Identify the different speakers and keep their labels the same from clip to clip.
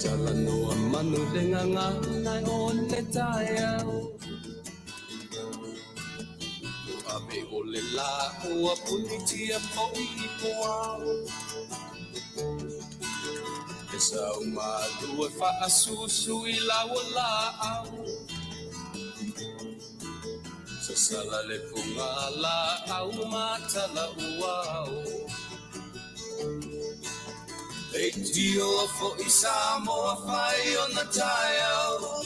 Speaker 1: Talanoa manu le gagana o le taeao. Ave o le lā ua punitia foi i puao. E sau malu e faasusu i lau laau. Sasala le puga laau ma tala uao. Leitio foi Samoa fai ona taeao.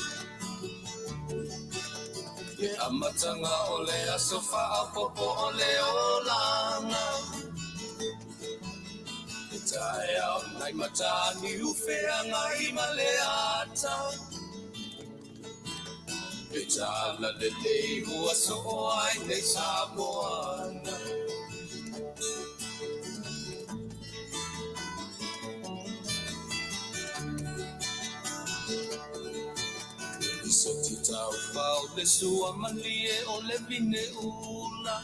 Speaker 1: Le amataga o le aso faaopoopo o le olaga. Le taeao nai Mataniu Feagai ma le ata. Le tala lelei ua soo ai nei Samoana. Lisoti taufao le sua malie o le vine ula.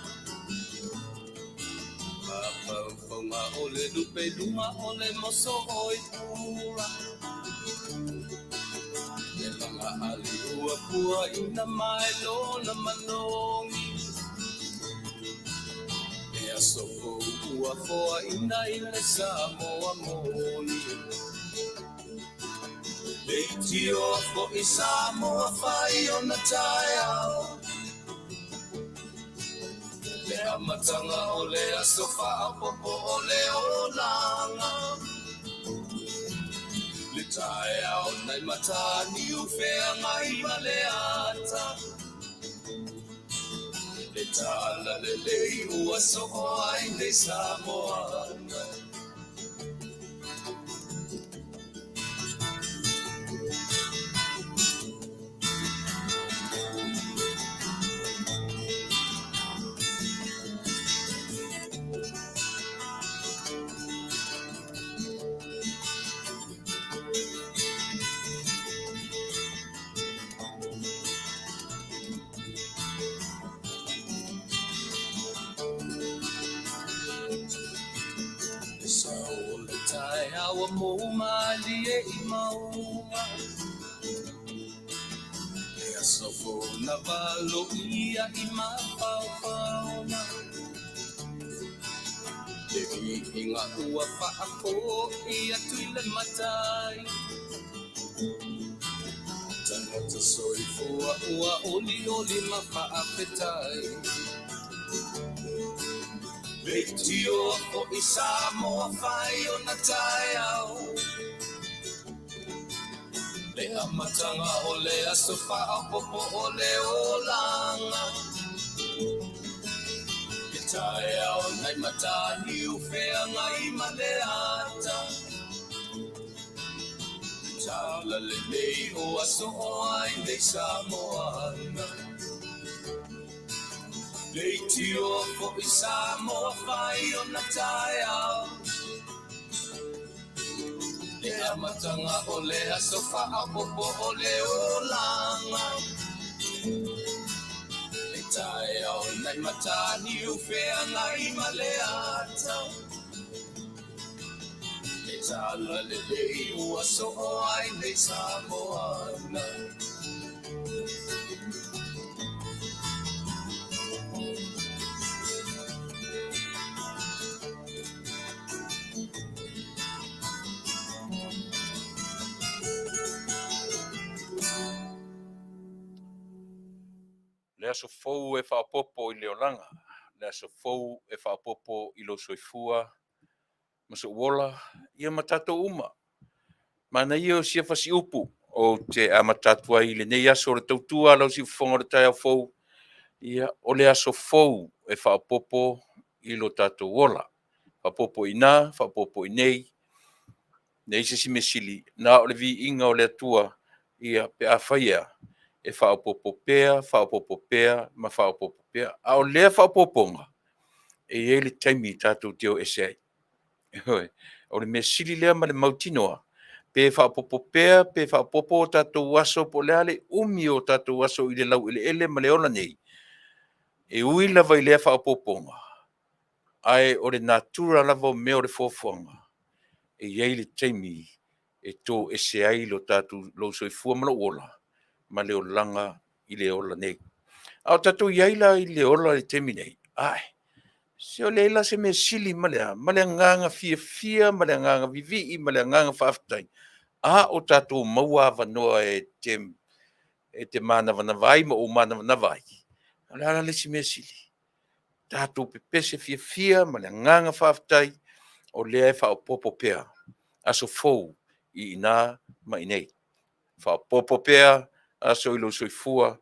Speaker 1: Mafaufauga o le lupe luga o le moso oi pula. Le laga ali ua pua ina mai lona manogi. Le aso fou ua foaina i le Samoa moni. Leitio foi Samoa fai ona taeao. Le amataga o le aso faaopoopo o le olaga. Le taeao nai Mataniu Feagai ma le ata. Le tala lelei ua soo ai nei Samoana. Le sao o le taeao ua mou malie i mauga. Le aso fou na valoia i mafaufauga. Le viiga ua faafoi atu i le Matai. Tagata soifua ua olioli ma faafetai. Leitio foi Samoa fai ona taeao. Le amataga o le aso faaopoopo o le olaga. Le taeao nai Mataniu Feagai ma le ata. Le tala lelei ua soo ai nei Samoana. Leitio foi Samoa fai ona taeao. Le amataga o le aso faaopoopo o le olaga. Le taeao nai Mataniu Feagai ma le ata. Le tala lelei ua soo ai nei Samoana.
Speaker 2: Le aso fou e faaopoopo i le olaga, le aso fou e faaopoopo i lou soifua ma sou ola, ia ma tatou uma. Manaia o sia fasiupu ou te amata atu ai i lenei aso o le tautua a lau siufofoga o le taeao fou, ia, o le aso fou e faaopoopo i lo tatou ola. Faaopoopo i ina, faaopoopo i inei, leai se isi mea sili, na o le viiga o le Atua, ia, pe afai e a, e faaopoopo pea, faaopoopo pea ma faaopoopo pea. A o lea faaopoopoga, e i ai le taimi tatou te o ese ai. Ioe. O le mea sili lea ma le mautinoa, pe faaopoopo pea, pe faaopoopo o tatou aso, po o le a le umi o tatou aso i le laueleele ma le ola nei, e ui lava i lea faaopoopoga, ae o le natura lava o mea o le foafoaga, e i ai le taimi e toese ai lo tatou lou soifua ma lou ola ma le olaga i le ola nei. A o tatou i ai la i le ola i le taimi nei, ai, se o leai la se mea sili ma le a, ma le agaga fiafia ma le agaga vivii ma le agaga faafetai, a o tatou maua avanoa e te manavanava ai ma ou manavanava ai, o le a la le isi mea sili? Tatou pepese fiafia ma le agaga faafetai, o lea e faaopoopo pea aso fou i ina ma i inei. Faaopoopo pea aso i lou soifua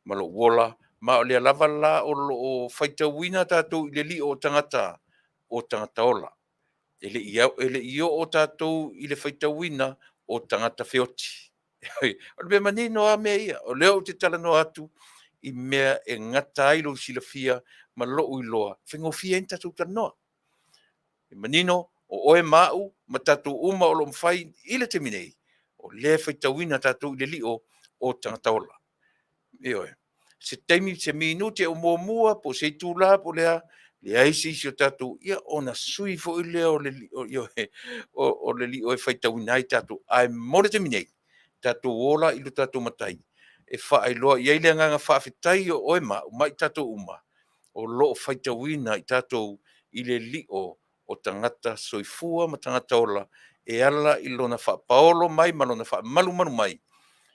Speaker 2: ma lou ola, ma o lea lava la o lo o faitauina tatou i le lio o tagata, o tagata ola. E le i oo tatou i le faitauina o tagata feoti. O le mea manino lava mea ia, o lea ou te talanoa atu i mea e gata ai lou silafia ma lou iloa, e faigofie ai ona tatou talanoa. E manino, o oe ma au ma tatou uma o lo o mafai i le taimi nei, o lea e faitauina tatou i le lio o tagata ola. Ioe. Se taimi, se minute o muamua po o se itula po o le a, leai se isi o tatou, ia ona sui foi lea o le lio, ioe, o le lio e faitauina ai tatou. Ae mo le taimi nei, tatou ola i lo tatou Matai e faailoa i ai le agaga faafetai o oe ma au ma i tatou uma o lo o faitauina i tatou i le lio o tagata soifua ma tagata ola e ala i lona faapaolo mai ma lona faamalumalu mai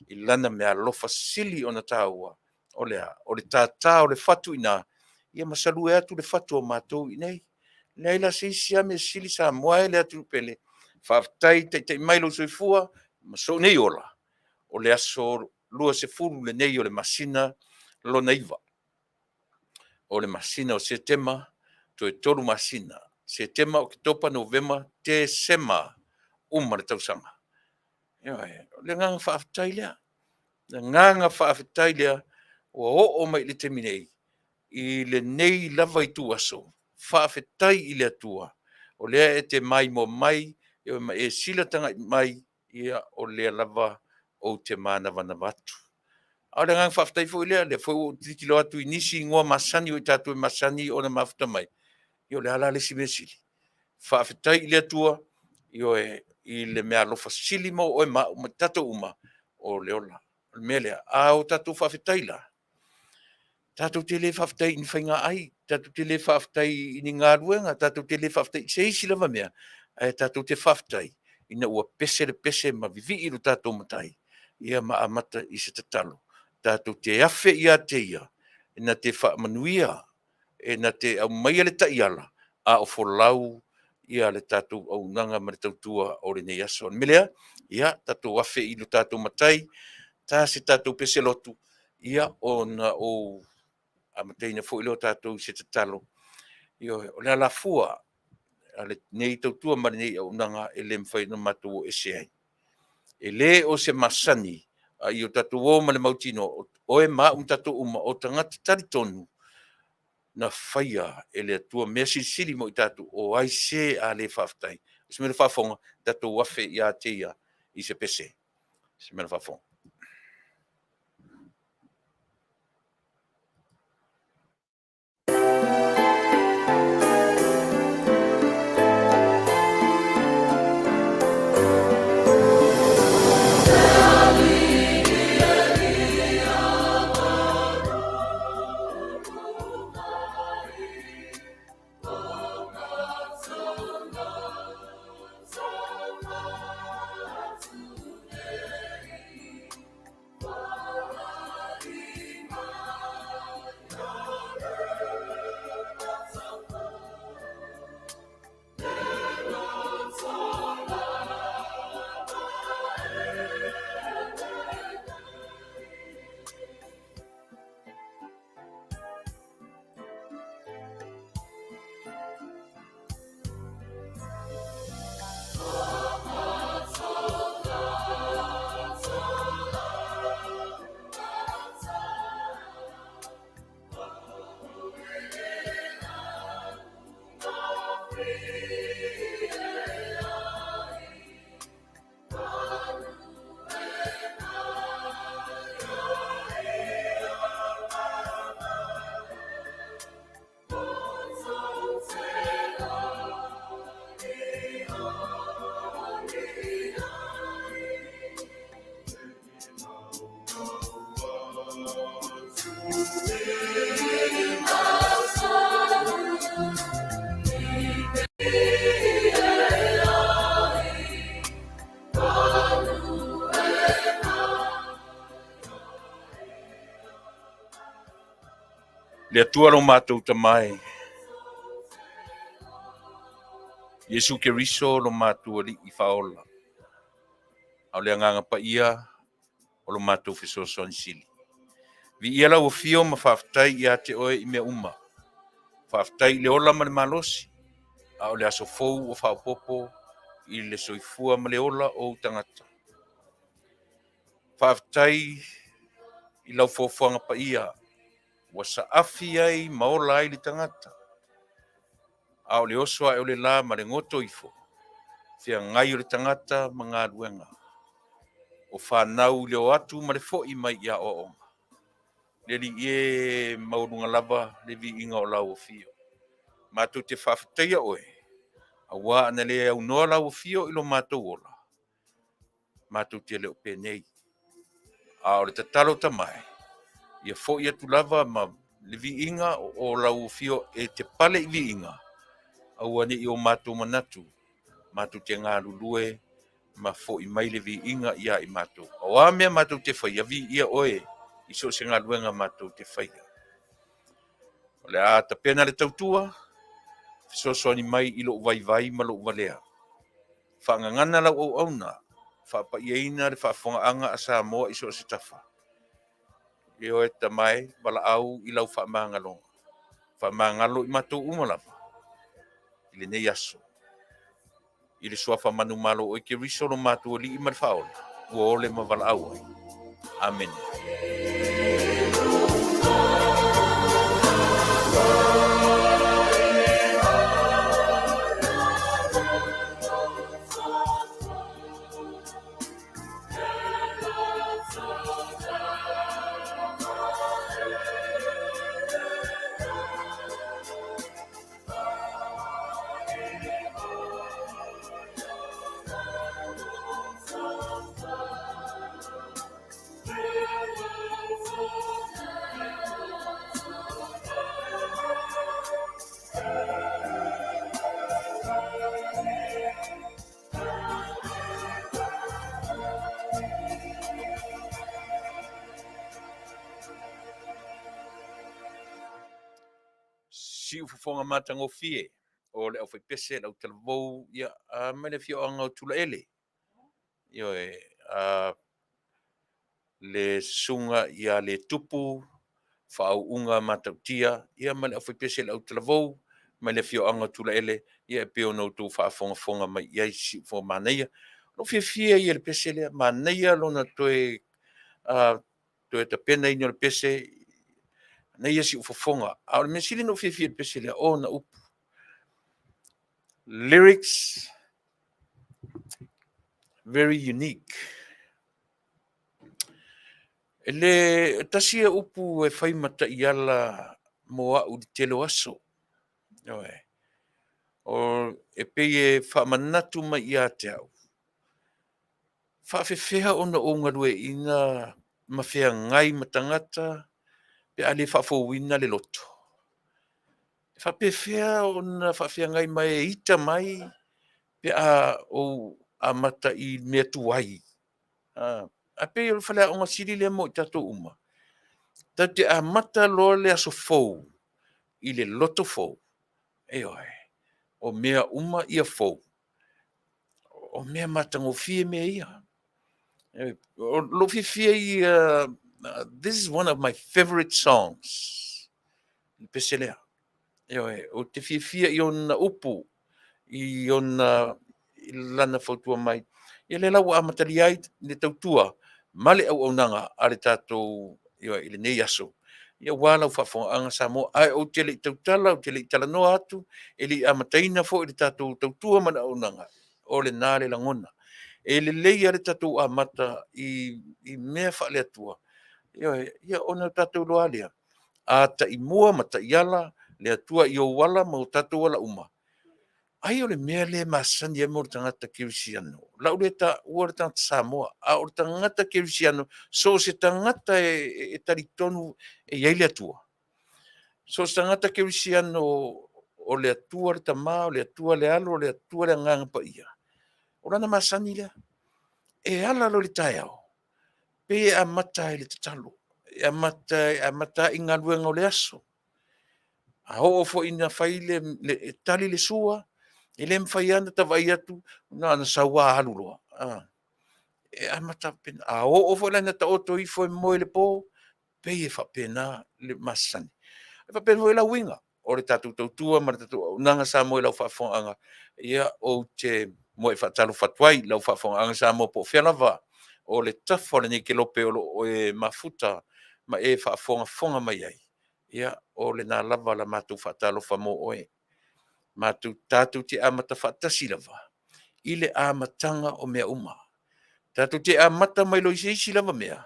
Speaker 2: i lana meaalofa sili ona taua, o le a? O le tata o le fatu i ina, ia ma salue atu le fatu o matou i inei. E leai la se isi lava mea sili Samoa e le atunuu pele, faafetai taitai mai lou soifua ma sou nei ola, o le aso 20 lenei o le masina lona 9, o le masina o Setema, toe 3 masina, Setema, Oketopa, Novema, Tesema, uma le tausaga. Ioe. O le agaga faafetai lea. O le agaga faafetai lea ua oo mai i le taimi nei, i lenei lava ituaso, faafetai i le Atua o lea e te maimoa mai ma e silatagai mai, ia o lea lava ou te manavanava atu. A o le agaga faafetai foi lea, o lea foi ua ou tilotilo atu i nisi igoa masani ua tatou masani ona mafuta mai, ia o le a la le isi mea sili? Faafetai i le Atua, ioe, i le meaalofa sili mo oe ma au ma tatou uma, o le ola. O le mea lea, a o tatou faafetai la, tatou te le faafetai i ni faigaai, tatou te le faafetai i ni galuega, tatou te le faafetai i se isi lava mea, ae tatou te faafetai ina ua pese le pese ma vivii lo tatou Matai, ia ma amata i se tatalo tatou te afe ia te Ia e na te faamanuia, e na te aumaia le taiala a o folau le tatou auaunaga ma le tautua o lenei aso. O le mea lea, ia tatou afe i lo tatou Matai, ta se tatou pese lotu, ia ona ou amataina foi lea o tatou i se tatalo. Ioe. O le alafua a lenei tautua ma lenei auaunaga e le mafai ona matou o ese ai. E le o se masani a ia tatou o ma le mautinoa, o oe ma au ma tatou uma, o tagata talitonu na faia e le Atua mea silisili mo i tatou, o ai se a le faafetai? Si mea faafofoga, tatou afe ia te Ia i se pese. Si mea faafofoga. Le Atua lo matou Tama e, Iesu Keriso lo matou Alii Faaola, a o le Agaga Paia o lo matou Fesoasoani Sili. Viia lau afio ma faafetai ia te oe i mea uma. Faafetai i le ola ma le malosi, a o le aso fou ua faaopoopo i le soifua ma le ola o ou tagata. Faafetai i lau foafoaga paia ua saafi ai ma ola ai le tagata, a o le oso ae o le la ma le goto ifo, feagai o le tagata ma galuega, o fanau i le o atu ma le fo'i mai i aoaoga. Le Alii e, maualuga lava le viiga o lau afio. Matou te faafetaia oe, auā ana le aunoa lau afio i lo matou ola, matou te le o penei. A o le tatalo tamae, ia fo'i atu lava ma le viiga o lau afio e te pale i viiga, aua ne i o matou manatu, matou te galulue ma fo'i mai le viiga ia i matou. O a mea matou te faia, viia oe i so o se galuega matou te faia. O le a tapena le tautua, fesoasoani mai i lou vaivai ma lou valea. Faagagana lau auauna, faapaiaina le faafofogaaga a Samoa i so o se tafa. Ioe Tama e, valaau i lau faamagaloga. Faamagalo i matou uma lava i lenei aso. I le suafa manumalo o oe Keriso lo matou Alii ma le Faaola, ua ole ma valaau ai. Amene. Siufofoga matagofie o le aufaipese le autalavou ia mai le afioaga o Tulaele. Ioe, le susuga ia Letupu Faauuga Matautia ia ma le aufaipese le autalavou mai le afioaga o Tulaele, ia e pei ona outou faafogafoga mai i ai i siufofoga manaia. O lou fiafia ia i le pese lea, manaia lona toe tapenaina o le pese, manaia siufofoga. A o le mea sili ona ou fiafia i le pese lea, o ona upu. Lyrics, very unique. E le tasi ia upu e fai ma taiala mo au i le tele o aso. Ioe. O, e pei e faamanatu mai ia te au, faafefea ona ou galueaiina ma feagai ma tagata pe a le faafouina le loto? E faapefea ona faafeagai ma e ita mai pe a ou amata i mea tuai? Ae pei o le faleaoga sili lea mo i tatou uma. Tatou te amata loa le aso fou i le loto fou, ioe, o mea uma ia fou, o mea matagofie mea ia. O lou fiafia ia, this is one of my favorite songs, le pese lea. Ioe, ou te fiafia i ona upu, i ona i lana fautua mai. Ia lea la ua amatalia ai le tautua ma le auaunaga a le tatou, ioe, i lenei aso. Ia aua lau faafofogaaga Samoa, ae ou te le i tautala, ou te le i talanoa atu, e le i amataina foi le tatou tautua ma le auaunaga, o lena le lagona. E lelei lava le tatou amata i mea faale-Atua, ioe, ia ona tatou iloa lava lea, a taimua ma taiala le Atua i ou ala ma o tatou ala uma, ai o le mea lea e masani ai le tagata kerisiano. O lau lea taua le tagata Samoa, a o le tagata kerisiano, so o se tagata e talitonu e i ai le Atua. So o se tagata kerisiano o le Atua le Tama, o le Atua le Alo, o le Atua le Agaga Paia, o lana masani lea. E ala loa i le taeao, pei e amata i le tatalo, e amata ai i galuega o le aso. A oo foi ina fai le, le e tali le sua, e le mafai lava ona ta vaai atu, na ona sau lava alu loa. E amata faapena. A oo foi la ina taoto ifo e moe i le po, pei e faapena le masani. E faapena foi la uiga o le tatou tautua ma le tatou auaunaga Samoa i lau faafofogaaga, ia ou te muai faatalofa atu ai i lau faafofogaaga Samoa po o fea lava o le tafa o lenei kelope o lo o e mafuta ma e faafogafoga mai ai, ia o lena lava la matou faatalofa mo oe. Matou tatou te amata faatasi lava i le amataga o mea uma. Tatou te amata mai loa i se isi lava mea,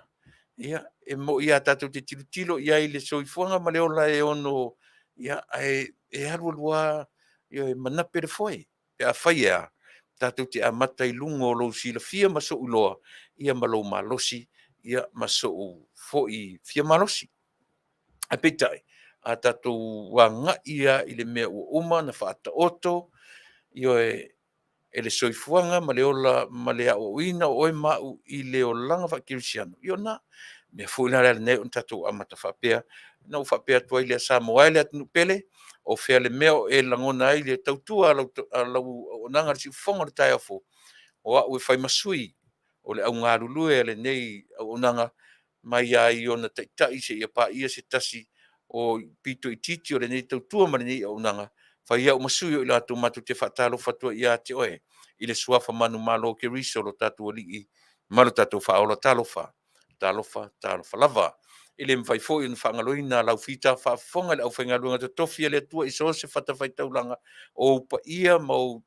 Speaker 2: ia e moni lava tatou te tilotilo i ai i le soifuaga ma le ola e ono… ia ae e alu alu lava, ioe, manape le foe pe afai e a? Tatou te amata i luga o lou silafia ma sou iloa, ia ma lou malosi, ia ma sou foi fia malosi. Ae peitai, a tatou agai lava i le mea ua uma ona faataoto, ioe, e le soifuaga ma le ola ma le aoaoina o oe ma au i le olaga faakerisiano, ia o lena. O le mea foi la lea e ala ai ona tatou amata faapea, ona ou faapea atu ai lea, Samoa e le atunuu pele, o fea le mea o e lagona ai le tautua a lau auaunaga i le siufofoga o le taeao fou, o au e fai ma sui o le au galulue a lenei auaunaga, mai lava i ona taitai seia paia se tasi o pito itiiti o lenei tautua ma lenei auaunaga, fai au ma sui o i latou matou te faatalofa atu ai ia te oe i le suafa manumalo o Keriso lo tatou Alii ma lo tatou Faaola. Talofa, talofa, talofa lava. E le mafai foi ona faagaloina lau fita faafofoga i le aufaigaluega totofi a le Atua i so o se fatafaitaulaga, o ou paia ma ou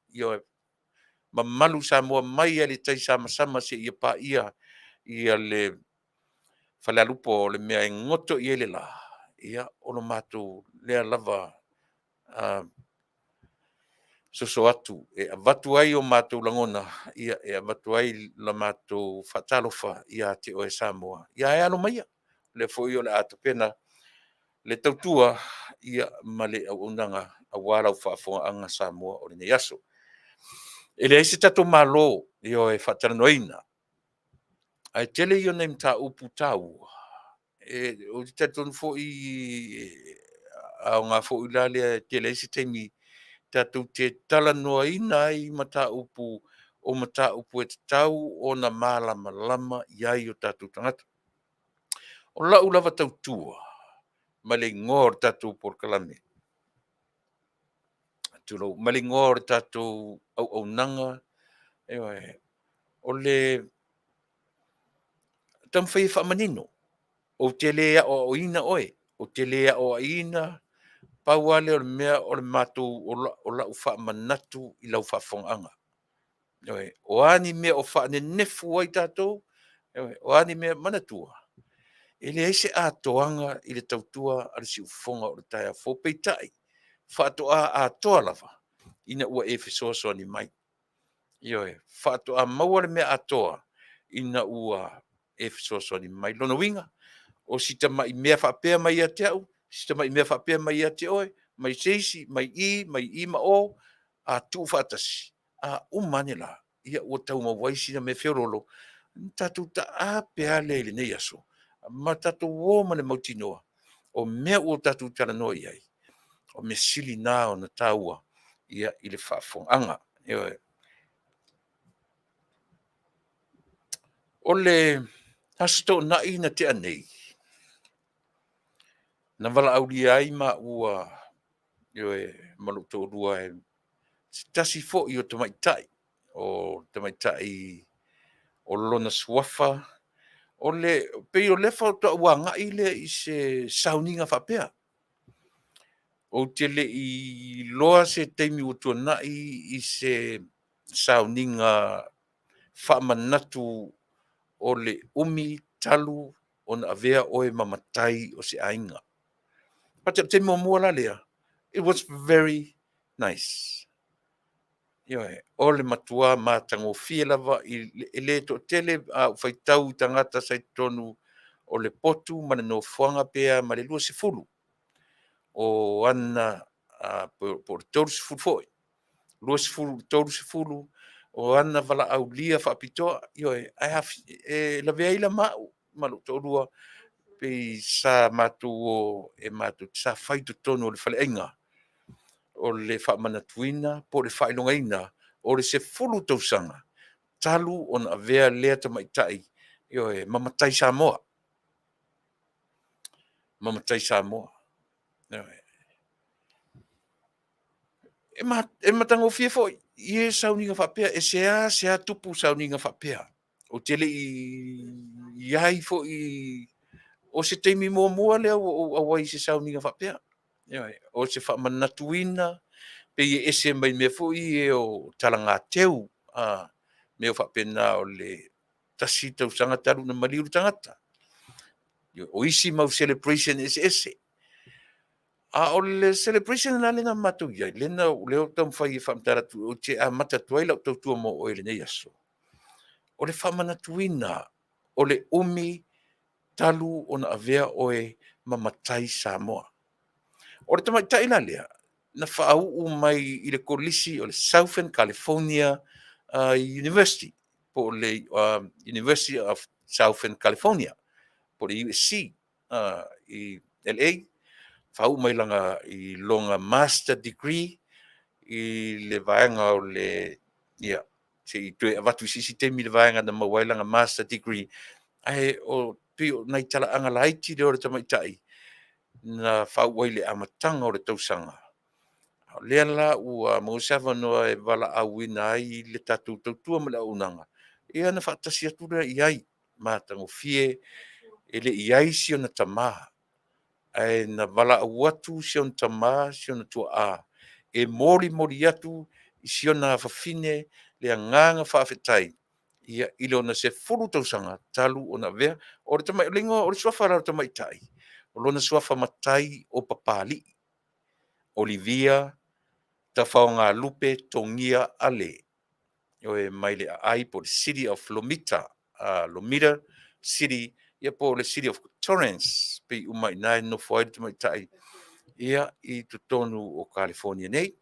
Speaker 2: mamalu Samoa mai lava i le taisamasama seia paia le falealupo o le mea e goto i ai le la, ia, o lo matou lea lava soso atu e avatu ai o matou lagona, e avatu ai la matou faatalofa ia te oe Samoa. Ae alo maia, o lea foi o le a tapena le tautua ma le auaunaga aua lau faafofogaaga Samoa o lenei aso. E leai se tatou Malo, ioe, e faatalanoaina, ae tele ia o nai mataupu taua, ou te talitonu foi e aoga foi la lea e tele ai se taimi tatou te talanoaina ai mataupu o mataupu e tatau ona malamalama i ai o tatou tagata. O lau lava tautua ma le igoa o le tatou polokalame, tulou, ma le igoa o le tatou auaunaga, ioe, o le taumafai e faamanino. Ou te le aoaoina oe, ou te le aoaiina, pau lava lea o le mea o le matou, o lau faamanatu i lau faafofogaaga. Ioe. O a ni mea o faanenefu ai tatou, ioe, o a ni mea, manatua, e leai se atoaga i le tautua a le siufofoga o le taeao fou, peitai, faatoa atoa lava ina ua e fesoasoani mai. Ioe, faatoa maua le mea atoa ina ua e fesoasoani mai. Lona uiga, o si tamai mea faapea mai ia te au, si tamai mea faapea mai ia te oe, mai se isi, mai i, mai i ma o, a tuufaatasi, a uma ane la, ia ua tau maua ai sina mea feoloolo ona tatou taape lava lea i lenei aso ma tatou o ma le mautinoa o mea ua tatou talanoa i ai, o mea sili na ona taua i le faafofogaaga. Ioe. O le Aso Toonai na tea nei, na valaaulia ai maua, ioe, ma lou toalua e se tasi foi o tamaitai, o le tamaitai o lona suafa, pei o lea faatoa ou agai lea i se sauniga faapea. Ou te le i iloa se taimi ua tuanai i se sauniga faamanatu o le umi talu ona avea oe ma matai o se aiga. O le taimi muamua la lea, it was very nice. Ioe, o le matua matagofie lava, e le toatele a ou faitau i tagata sa i totonu o le potu ma le nofoaga pe a ma le 20 o ana, po o le 30 foi, 20 i le 30 o ana valaaulia faapitoa. Ioe, ae e lavea ai la ma au ma lou toalua. Pei sa matou o e matou te sa fai i totonu o le faleaiga o le faamanatuina po o le faailogaina o le 10 tausaga talu ona avea lea tamaitai, ioe, ma matai Samoa. Ma matai Samoa. Ioe. E matagofie foi i e sauniga faapea, e seasea tupu sauniga faapea. Ou te le i i ai foi, o se taimi muamua lea ua ou auai i se sauniga faapea. Ioe. O se faamanatuina pei e ese mai mea foi ia o talagateu, mea faapena o le tasi le tausaga talu ona maliu le tagata. O isi mau celebration eseese. A o le celebration la lea na matou i ai, lea ou te taumafai e faamatala atu, ou te amata atu ai lau tautua mo oe i lenei aso, o le faamanatuina o le umi talu ona avea oe ma matai Samoa. O le tamaitai la lea, na faauu mai i le Kolisi o le Southern California University, po o le University of Southern California, po o le USC i LA, faauu mai i lona Master Degree i le vaega o le, ia, se i toe avatu i se isi taimi le vaega na maua ai lana Master Degree, ae pei o nai talaaga laiti lea o le tamaitai na faauu ai i le amataga o le tausaga. O lea la ua maua se avanoa e valaauina ai le tatou tautua ma le auaunaga, ia ona faatasi atu lea i ai, matagofie. E le i i ai si ona tama, ae na valaau atu si ona tama, si ona tuaa, e molimoli atu i si ona afafine le agaga faafetai i lona 10 tausaga talu ona avea. O le igoa, o le suafa la o le tamaitai, o lona suafa matai o Papalii, Olivia Tafaogalupe Togia Ale, ioe, mai le aai po o le City of Lomita, Lomita City, ia po o le City of Torrance, pei uma lava i ina e nonofo ai le tamaitai, ia, i totonu o Kalifonia nei.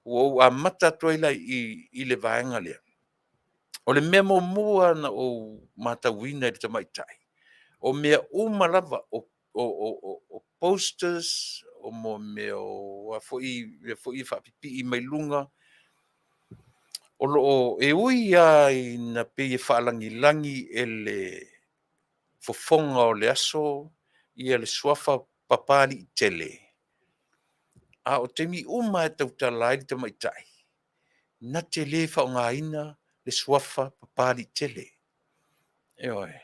Speaker 2: Ua ou amata atu ai la i i i le vaega lea. O le mea muamua na ou matauina i le tamaitai, o mea uma lava, o posters, o mea o a foi mea foi ia faapipii mai luga, o lo o, e ui lava ina pei e faalagilagi e le fofoga o le aso ia le suafa Papaliitele, a o taimi uma lava e tautala ai le tamaitai, na te le faaaogaina le suafa Papaliitele. Ioe.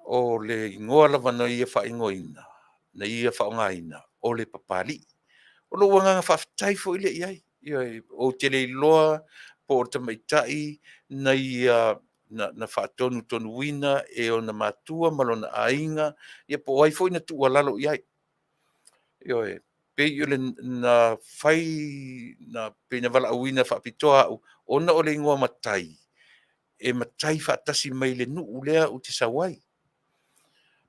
Speaker 2: O le igoa lava na ia faaigoaina, na ia faaaogaina, o le Papalii. O lou agaga faafetai foi lea i ai. Ioe. Ou te le iloa po o le tamaitai na ia na faatonutonuina e ona matua ma lona aiga, ia po o ai foi na tuualalo i ai. Ioe. Pei o le na fai na pei na valaauina faapitoa au ona o le igoa matai, e matai faatasi mai le nuu lea ou te sau ai.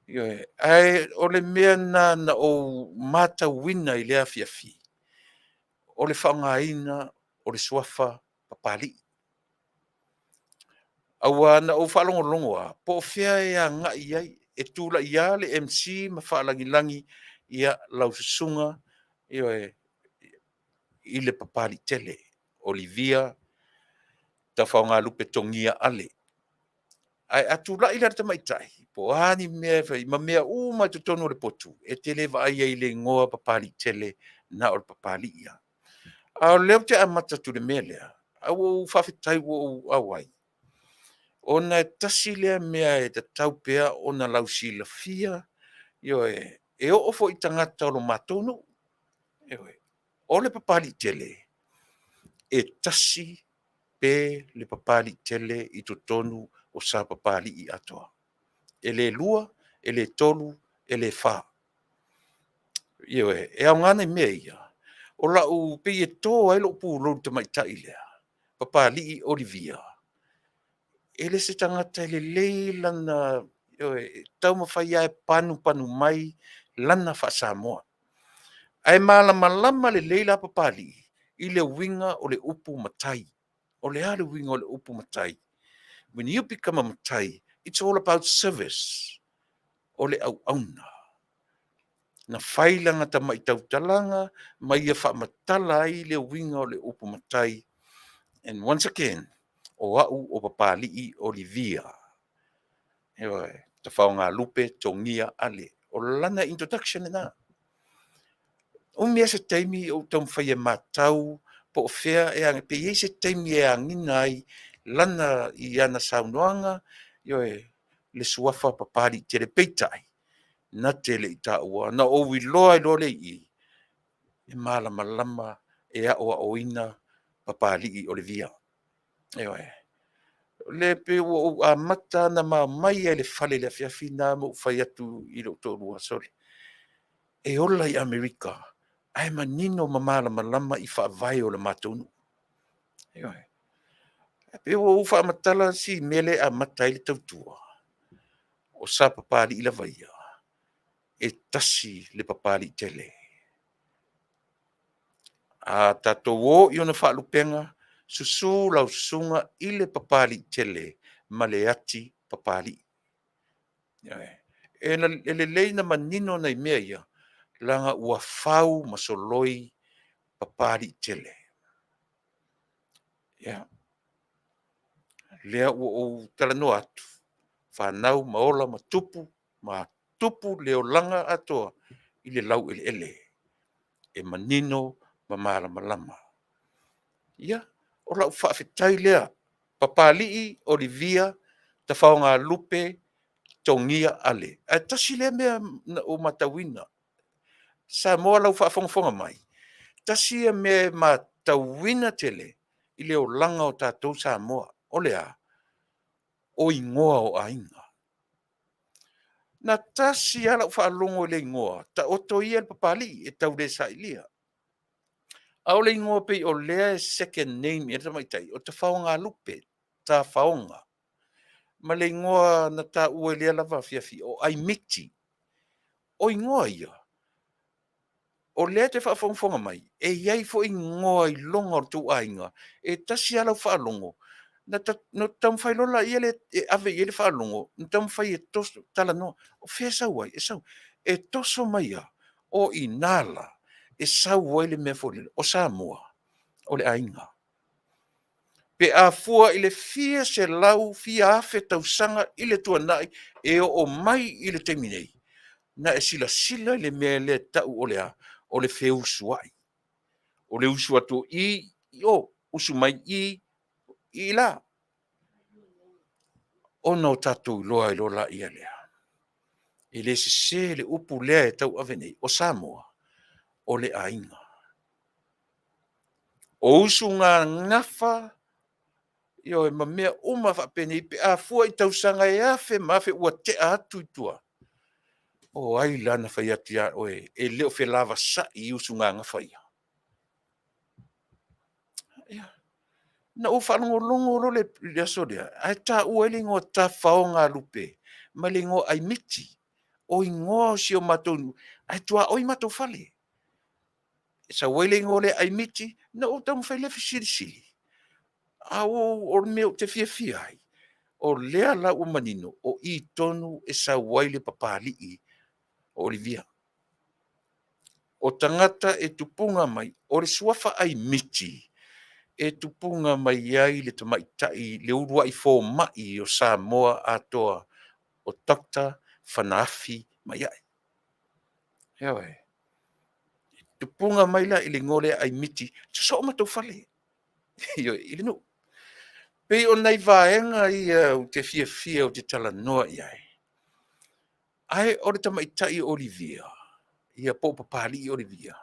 Speaker 2: Ioe. Ae o le mea lena na ou matauina i lea afiafi, o le faaaogaina o le suafa Papalii. Aua na ou faalogologo lava po o fea e agai i ai, e tulai lava le MC ma faalagilagi, ia, lau susuga, ioe, i le Papaliitele, Olivia Tafaogalupe Togia Ale. Ae a tulai la le tamaitai po o a ni mea e fai ma mea uma i totonu o le potu, e te le vaai ai i le igoa Papaliitele, na o le Papalii lava. A o lea ou te amata atu i le mea lea, ae ua ou faafetai ua ou auai, ona e tasi lea mea e tatau pea ona lausilafia, ioe, e oo foi i tagata o lo matou nuu. Ioe. O le Papaliitele, e tasi pea le Papaliitele i totonu o Sapapalii atoa. E le lua, e le tolu, e le fa. Ioe. E aoga nai mea ia, o lau pei e to ai lou pulou i le tamaitai lea, Papalii Olivia, e le se tagata e lelei lana, ioe, e taumafai lava e panupanu mai lana faa-Samoa. Ae malamalama lelei la Papalii i le uiga o le upu matai. O le a le uiga o le upu matai? When you become a matai, it's all about service. o le auauna. Na fai lana tamai tautalaga ma ia faamatala ai le uiga o le upu matai. And once again, o au o Papalii Olivia. Ioe, Tafaogalupe Togia Ale. O lana introduction lena. Umi lava se taimi o ou taumafai e matau po o fea e aga, pe i ai se taimi e agiga ai lana i ana saunoaga, ioe, le suafa Papaliitele. Peitai, na te le i taua, na ou iloa ai loa lea i i, e malamalama e aoaoina Papalii Olivia. Ioe. O lea pei ua ou amata ona ma omai lava i le fale i le afiafi lena ma ou fai atu i lou toalua, sole, e ola i Amerika ae manino ma malamalama i faavae o le matou nuu. Ioe. E pei ua ou faamatala si mea lea e amata ai le tautua, o sa Papalii lava ia, e tasi le Papaliitele. A tatou o i ona faalupega, susu lau susuga i le Papaliitele ma le ati Papalii. E lelei ona manino nai mea ia, leaga ua fau ma soloi Papaliitele. Ia, lea ua ou talanoa atu, fanau ma ola ma tupu ma tupu le olaga atoa i le laueleele e manino ma malamalama. Ia, o lau faafetai lea, Papalii Olivia Tafaogalupe Togia Ale. Ae tasi lea mea na ou matauina, Samoa lau faafogafoga mai, tasi ia mea e matauina tele i le olaga o tatou Samoa, o le a? O igoa o aiga. Na tasi lava lau faalogo i le igoa, taoto ia le Papalii e tau le sailia. A o le igoa pei o lea e second name i ai le tamaitai, o Tafaogalupe, Tafaoga. Ma le igoa na taua i lea lava afiafi, o Aimiti. O igoa ia, o lea e te faafogafoga mai, e i ai foi igoa iloga o le tou aiga, e tasi lava lau faalogo, na taumafai loa lea e ave i ai le faalogo, na taumafai e talanoa, o fea e sau ai? E sau, e toso mai lava, o i ina la e sau ai le mea foi lele, o Samoa, o le aiga. Pe a fua i le fia selau, fia afe tausaga i le tuanai e oo mai i le taimi nei, na e silasila i le mea lea e tau o le a? O le feusuai. O le usu atu o i i o, usu mai i i la. Ona o tatou iloa ai loa lea, e le sese le upu lea e tauave nei, o Samoa, o le aiga. O usuga gafa, ioe, ma mea uma faapenei pe a fua i tausaga e afe ma afe ua tea atu i tua, o ai la na fai atu ia oe e le o felavasai i usuga-gafa ia? Ia, na ou faalogologo loa i le aso lea, ae taua ai le igoa Tafaogalupe ma le igoa Aimiti. O igoa o si o matou nuu, ae tuaoi matou fale. E sau ai le igoa lea Aimiti, ona ou taumafai lea e fesilisili, a o le mea ou te fiafia ai, o lea la ua manino, o i tonu e sau ai le Papalii o Olivia. O tagata e tupuga mai, o le suafa Aimiti, e tupuga mai ai le tamaitai le uluai fomai o Samoa atoa, o Dr. Fanaafi Maia. Ioe. Tupuga mai la i le igoa lea Aimiti, sosoo matou fale i le nuu. Pei o nai vaega ia ou te fiafia ou te talanoa i ai. Ae o le tamaitai o Olivia, ia po o Papalii Olivia,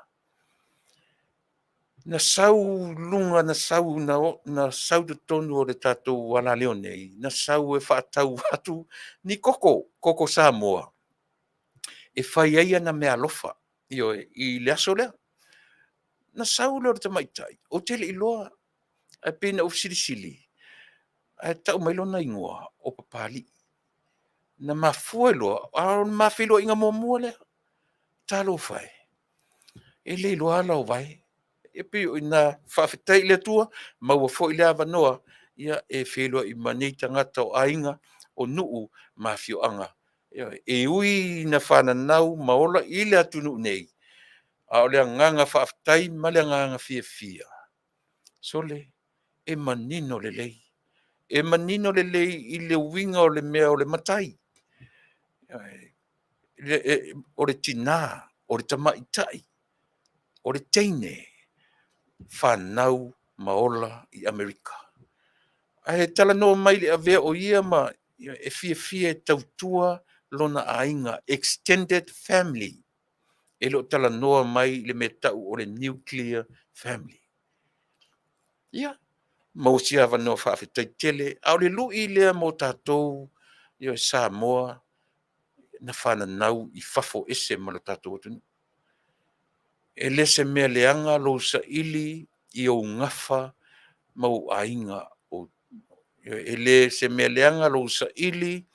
Speaker 2: na sau luga, na sau, na sau totonu o le tatou alaleo nei, na sau e faatau atu ni koko, koko Samoa, e fai ai ana meaalofa, ioe, i le aso lea. Na sau lea o le tamaitai, ou te le i iloa, ae pei na ou fesilisili, ae tau mai lona igoa o Papalii. Na mafua ai loa, a o le ma feiloaiga muamua lea. Talofa e, e le iloa ala o vae. E pei o i ina, faafetai i le Atua, maua foi le avanoa e feiloai ma nei tagata o aiga, o nuu ma afioaga. E ui ina fananau ma ola i le atunuu nei, a o le agaga faafetai ma le agaga fiafia, sole, e manino lelei. E manino lelei i le uiga o le mea o le matai. O le tinā, o le tamaitai, o le teine, fanau ma ola i Amerika. Ae talanoa mai i le avea o ia ma e fiafia e tautua lona aiga, extended family. E le o talanoa mai i le mea tau o le nuclear family. Ia, maua si avanoa faafetai tele, a o le lui lea mo tatou i Samoa na fananau i fafo ese ma lo tatou atunuu. E le se mea leaga lou saili i ou gafa ma ou aiga. E le se mea leaga lou saili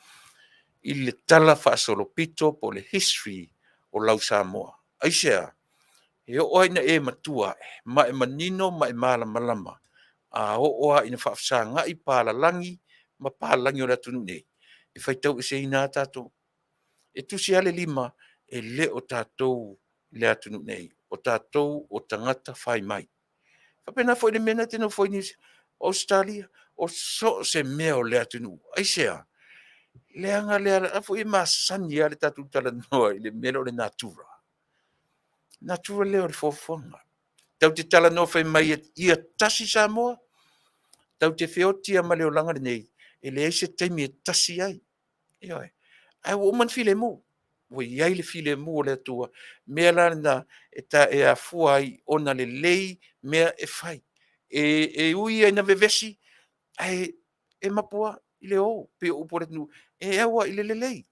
Speaker 2: i le tala faasolopito po o le history o lau Samoa. Aisea? E oo lava ina e matua ae, ma e manino ma e malamalama, a oo lava ina faafesagai palalagi ma palalagi o le atunuu nei, e faitau eseina lava tatou. E tusi lava le lima, e le o tatou le atunuu nei, o tatou o tagata fai mai. Faapena foi i le mea lena e te nofo ai i Ausetalia, o so o se mea o le atunuu. Aisea? Leaga lea la foi e masani lava le tatou talanoa i le mea lea o le natura. Natura lea o le foafoaga. Tatou te talanoa fai mai ia tasi Samoa, tatou te feoti lava ma le olaga lenei, e leai se taimi e tasi ai. Ioe. Ae ua uma ona filemu. Ua i ai le filemu o le Atua. Mea la lena e afua ai ona lelei mea e fai. E ui lava ina vevesi, ae e mapu lava i le o, pei o upu a le atunuu, e au lava i le lelei.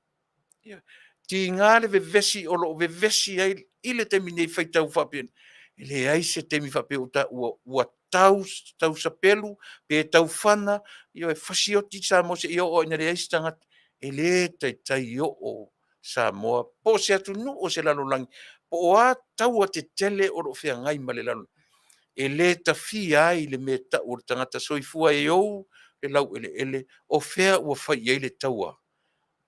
Speaker 2: Tiga le vevesi o lo o vevesi ai i le taimi nei faitau faapea, e leai se taimi faapea ua tau tausapelu pe taufana, ioe, fasioti Samoa seia oo ina leai se tagata. E le taitai oo Samoa po o se atunuu o se lalolagi, po o a taua tetele o lo o feagai ma le lalolagi, e le tafia ai le mea e tau o le tagata soifua e ou le laueleele, o fea ua fai i ai le taua?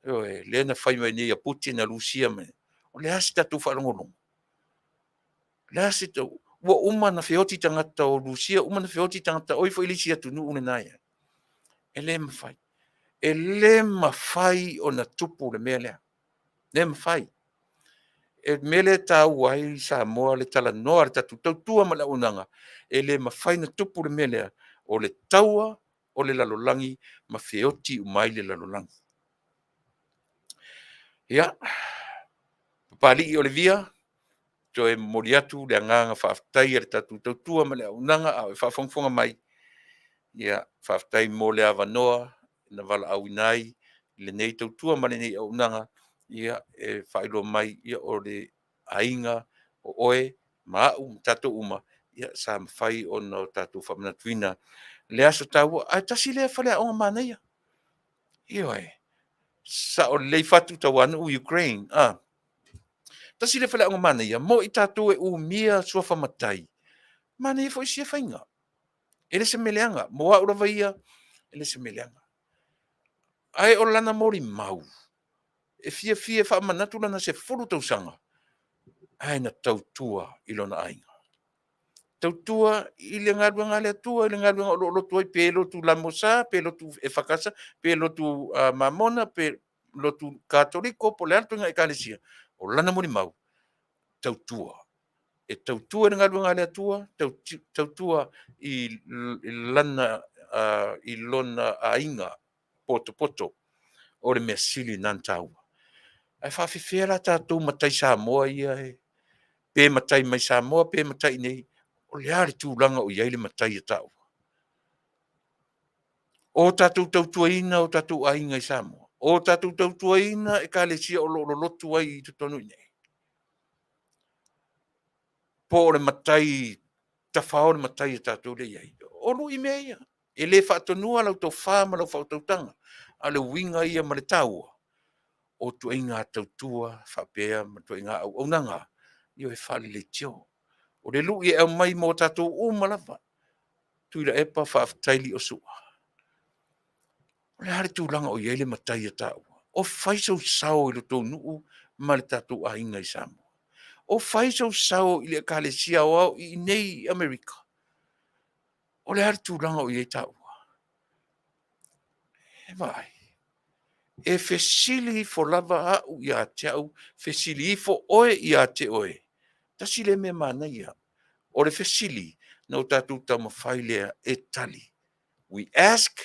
Speaker 2: Ioe, lea na fai mai nei e Putin a Rusia ma… O le a se tatou faalogologo? O le a se tau… Ua uma ona feoti tagata o Rusia, uma ona feoti tagata o ai foi le isi atunuu lena e i ai? E le mafai. E le mafai ona tupu le mea lea. Le mafai. E mea lea e taua ai Samoa le talanoa a le tatou tautua ma le auaunaga, e le mafai ona tupu le mea lea, o le taua o le lalolagi ma feoti uma ai le lalolagi. Ia, Papalii Olivia, toe momoli atu le agaga faafetai a le tatou tautua ma le auaunaga a o e faafogafoga mai. Ia, faafetai mo le avanoa na valaauina ai lenei tautua ma lenei auaunaga, ia, e faailoa mai ia, o le aiga o oe ma au ma tatou uma, ia, sa mafai ona o tatou faamanatuina le aso taua. Ae tasi lea faleaoga manaia. Ioe. Sao lelei Fatu Tauanuu Ukraine. Ah. Tasi lea faleaoga manaia mo i tatou e umia suafa matai. Manaia foi sia faiga. E le se mea leaga. Mo au lava ia, e le se mea leaga. Ae o lana molimau, e fiafia e faamanatu lana 10 tausaga, ae na tautua i lona aiga. Tautua i le galuega a le Atua, i le galuega o lo o lotu ai, pe lotu LMS, pe lotu EFKS, pe lotu Mamona, pe lotu Katoliko, po o le a le ituaiga ekalesia, o lana molimau, tautua. E tautua i le galuega a le Atua, tautua i lona aiga potopoto. O le mea sili lena ona taua. Ae faapefea la tatou matai Samoa ia e, pe matai mai Samoa pe matai i inei, o le a le tulaga o i ai le matai a taua? O tatou tautuaina o tatou aiga i Samoa? O tatou tautuaina ekalesia o lo o lolotu ai i totonu i inei? Po o le matai tafao le matai a tatou lea e i ai? O lui mea ia. E le faatonua lau tofa ma lau faautautaga, a o le uiga ia ma le taua o ituaiga tautua faapea ma ituaiga auaunaga e faaleleitio. O le lui e aumai mo tatou uma lava. Tuilaepa faafetai Liosua. O le a le tulaga o i ai le matai a taua? O fai sou sao i lo tou nuu ma le tatou aiga i Samoa. O fai sou sao i le Ekalesia Aoao i inei i Amerika. O le a le tulaga o i ai taua? E vaai, e fesili ifo lava au ia te au, fesili ifo oe ia te oe. Tasi lea mea manaia. O le fesili, na o tatou taumafai lea e tali. We ask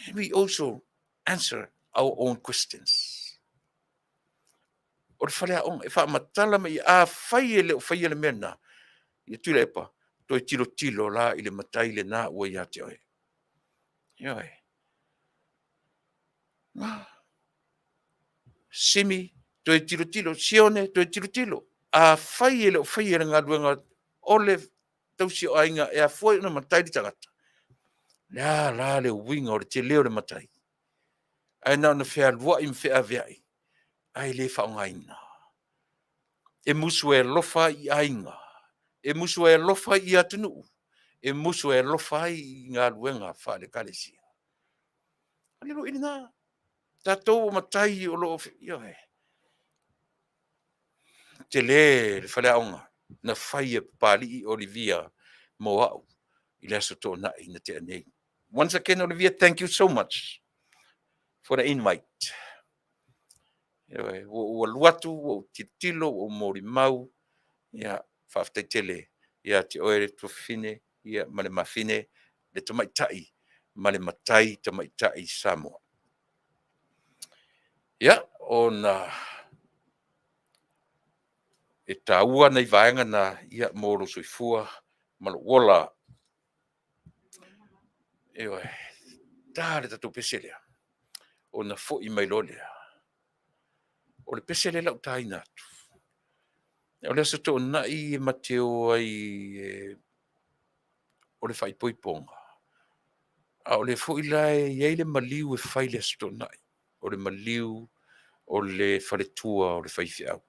Speaker 2: and we also answer our own questions. O le faleaoga, e faamatala mai, afai e le o faia le mea lena, ia Tuilaepa, toe tilotilo la i le matai lena ua ia te oe. Ioe. Simi, toe tilotilo. Sione, toe tilotilo. Afai e le o faia le galuega o le tausi o aiga e afua ai ona matai le tagata, le a la le uiga o le tele o le matai? Ae na ona fealuai ma feaveai, ae le faaaogaina. E musu e alofa ai i aiga, e musu e alofa ai i atunuu, e musu e alofa ai i galuega faale-Ekalesia. O le lui lena. Tatou o matai o lo o... ioe. Tele le faleaoga na fai e Papalii Olivia mo au i le Aso Toonai na tea nei. Once again, Olivia, thank you so much for the invite. Ioe, ua ou alu atu, ua ou tilotilo, ua ou molimau, ia, faafetai tele ia te oe le tuafafine, ia, ma le mafine, le tamaitai ma le matai tamaitai Samoa. Ia, ona e taua nai vaega na, ia, mo lou soifua ma lou ola. Ioe. Ta le tatou pese lea, ona foi mai loa lea. O le pese lea o le a ou taina atu, o le Aso Toonai e ma te o ai o le faaipoipoga, a o lea foi la e i ai le maliu e fai i le Aso Toonai, o le maliu o le faletua o le faifeau.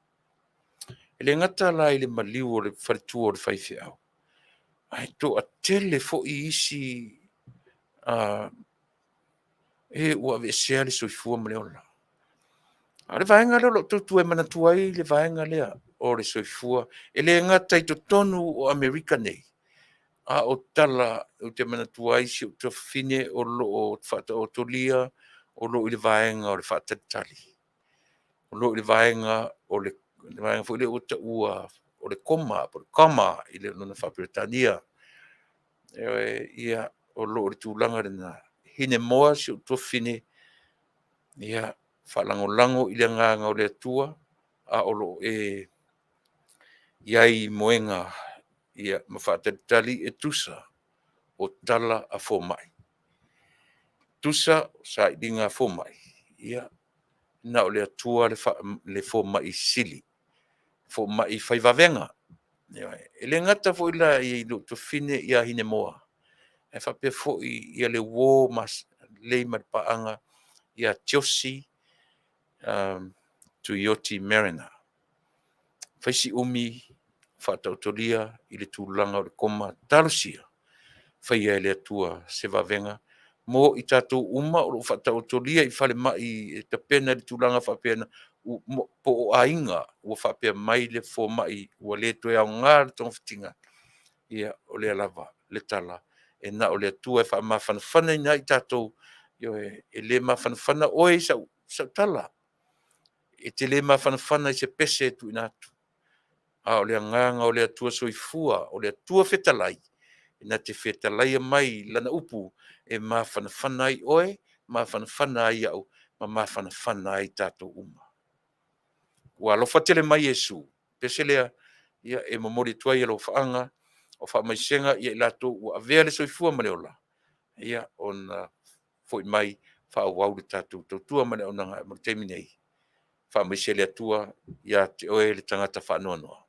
Speaker 2: E le gata la i le maliu o le faletua o le faifeau, ae toatele foi isi e ua aveesea le soifua ma le ola. A o le vaega lea o lo o tou toe manatua ai le vaega lea o le soifua, e le gata i totonu o Amerika nei, a o tala ou te manatua ai si ou tuafafine o lo o faataotolia o lo o i le vaega o le faatalitali, o lo o i le vaega o le vaega foi lea ua taua o le koma po o le coma i lona faa-Peretania. Ia, o lo o i le tulaga lena. Hinemoa si ou tuafafine, ia, faalagolago i le agaga o le Atua, a o lo o e i ai i moega ma faatalitali e tusa o tala a fomai. Tusa o sailiga a fomai, ia, na o le Atua le fomai sili, fomai fai vavega. Ioe. E le gata foi la i lou tuafafine ia Hinemoa, ae faapea foi ia le uo ma lelei ma le paaga ia Tiosi Tuioti Mariner. Fai si umi faataotolia i le tulaga o le koma. Talosia, faia e le Atua se vavega mo i tatou uma o lo o faataotolia i falemai e tapena i le tulaga faapena, po o aiga ua faapea mai le fomai ua le toe aoga le togafitiga, ia, o lea lava le tala, e na o le Atua e faamafanafanaina ai i tatou. Ioe. E le mafanafana oe i sau tala, e te le mafanafana i se pese e tuuina atu, a o le agaga o le Atua Soifua, o le Atua Fetalai, na te fetalaia mai Lana upu e mafanafana ai oe, mafanafana ai au, ma mafanafana ai tatou uma. Ua alofa tele mai Iesu. Pese lea, ia, e momoli atu ai alofaaga o faamaisega ia i latou ua avea le soifua ma le ola, ia, ona foi mai faaauau le tatou tautua ma le auaunaga. Mo le taimi nei, faamaise le Atua ia te oe le tagata faanoanoa.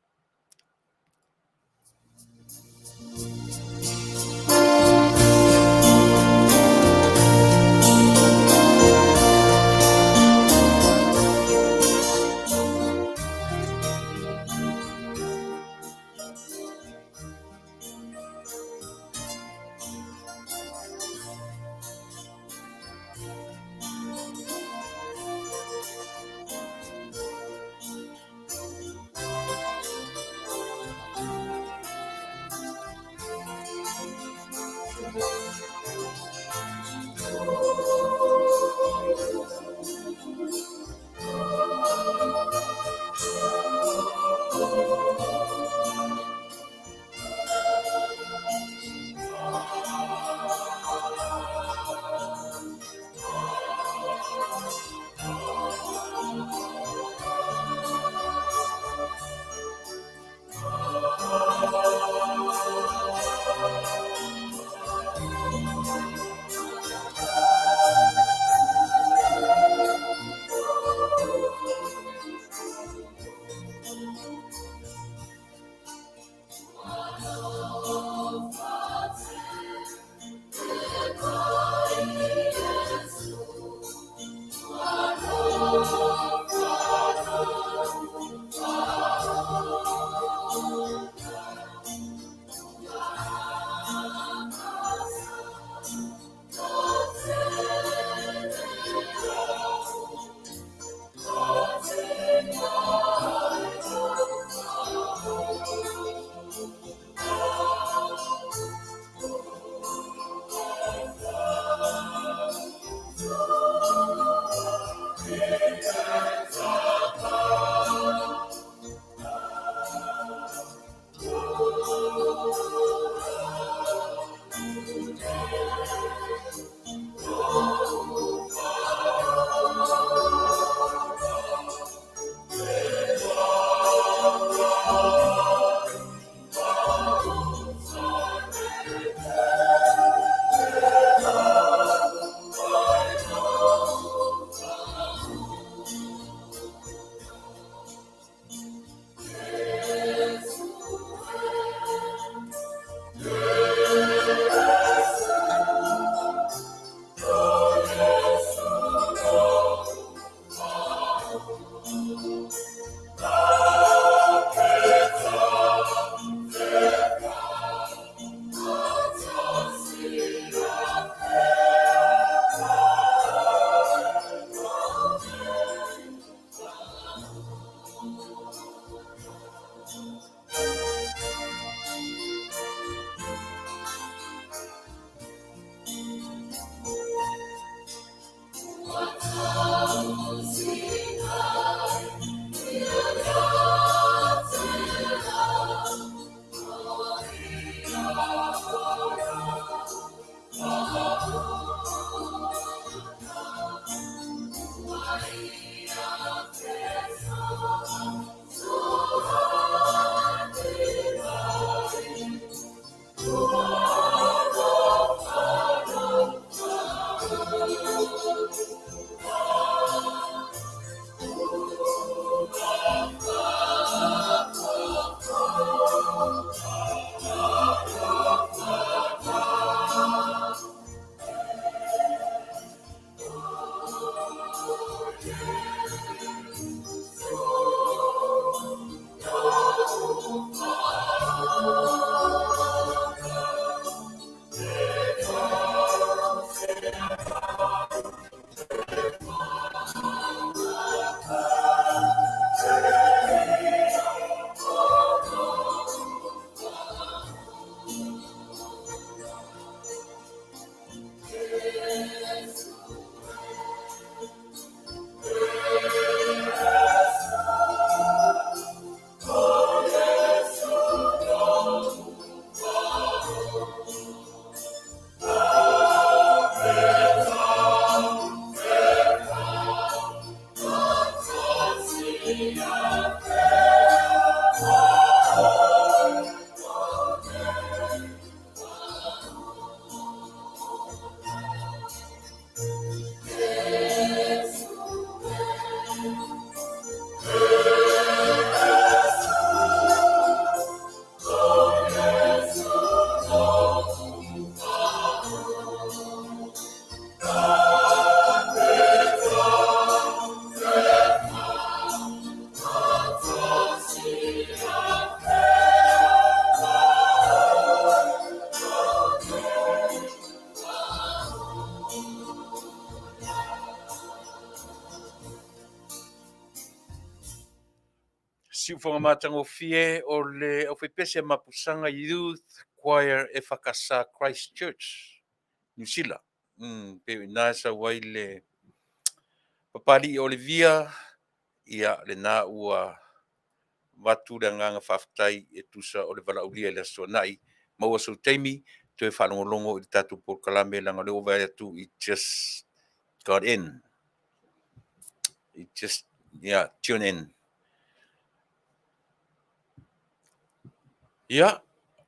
Speaker 2: Siufoga matagofie o le aufaipese Mapusaga Youth Choir EFKS Christchurch, Niu Sila. Pei o i ina e sau ai le Papalii Olivia, ia lena ua avatu le agaga faafetai e tusa o le valaaulia i le Aso Toonai. Maua sou taimi toe faalogologo i le tatou polokalame leaga o lea ua vaai atu it just got in. It just, yeah, tune in. Ia,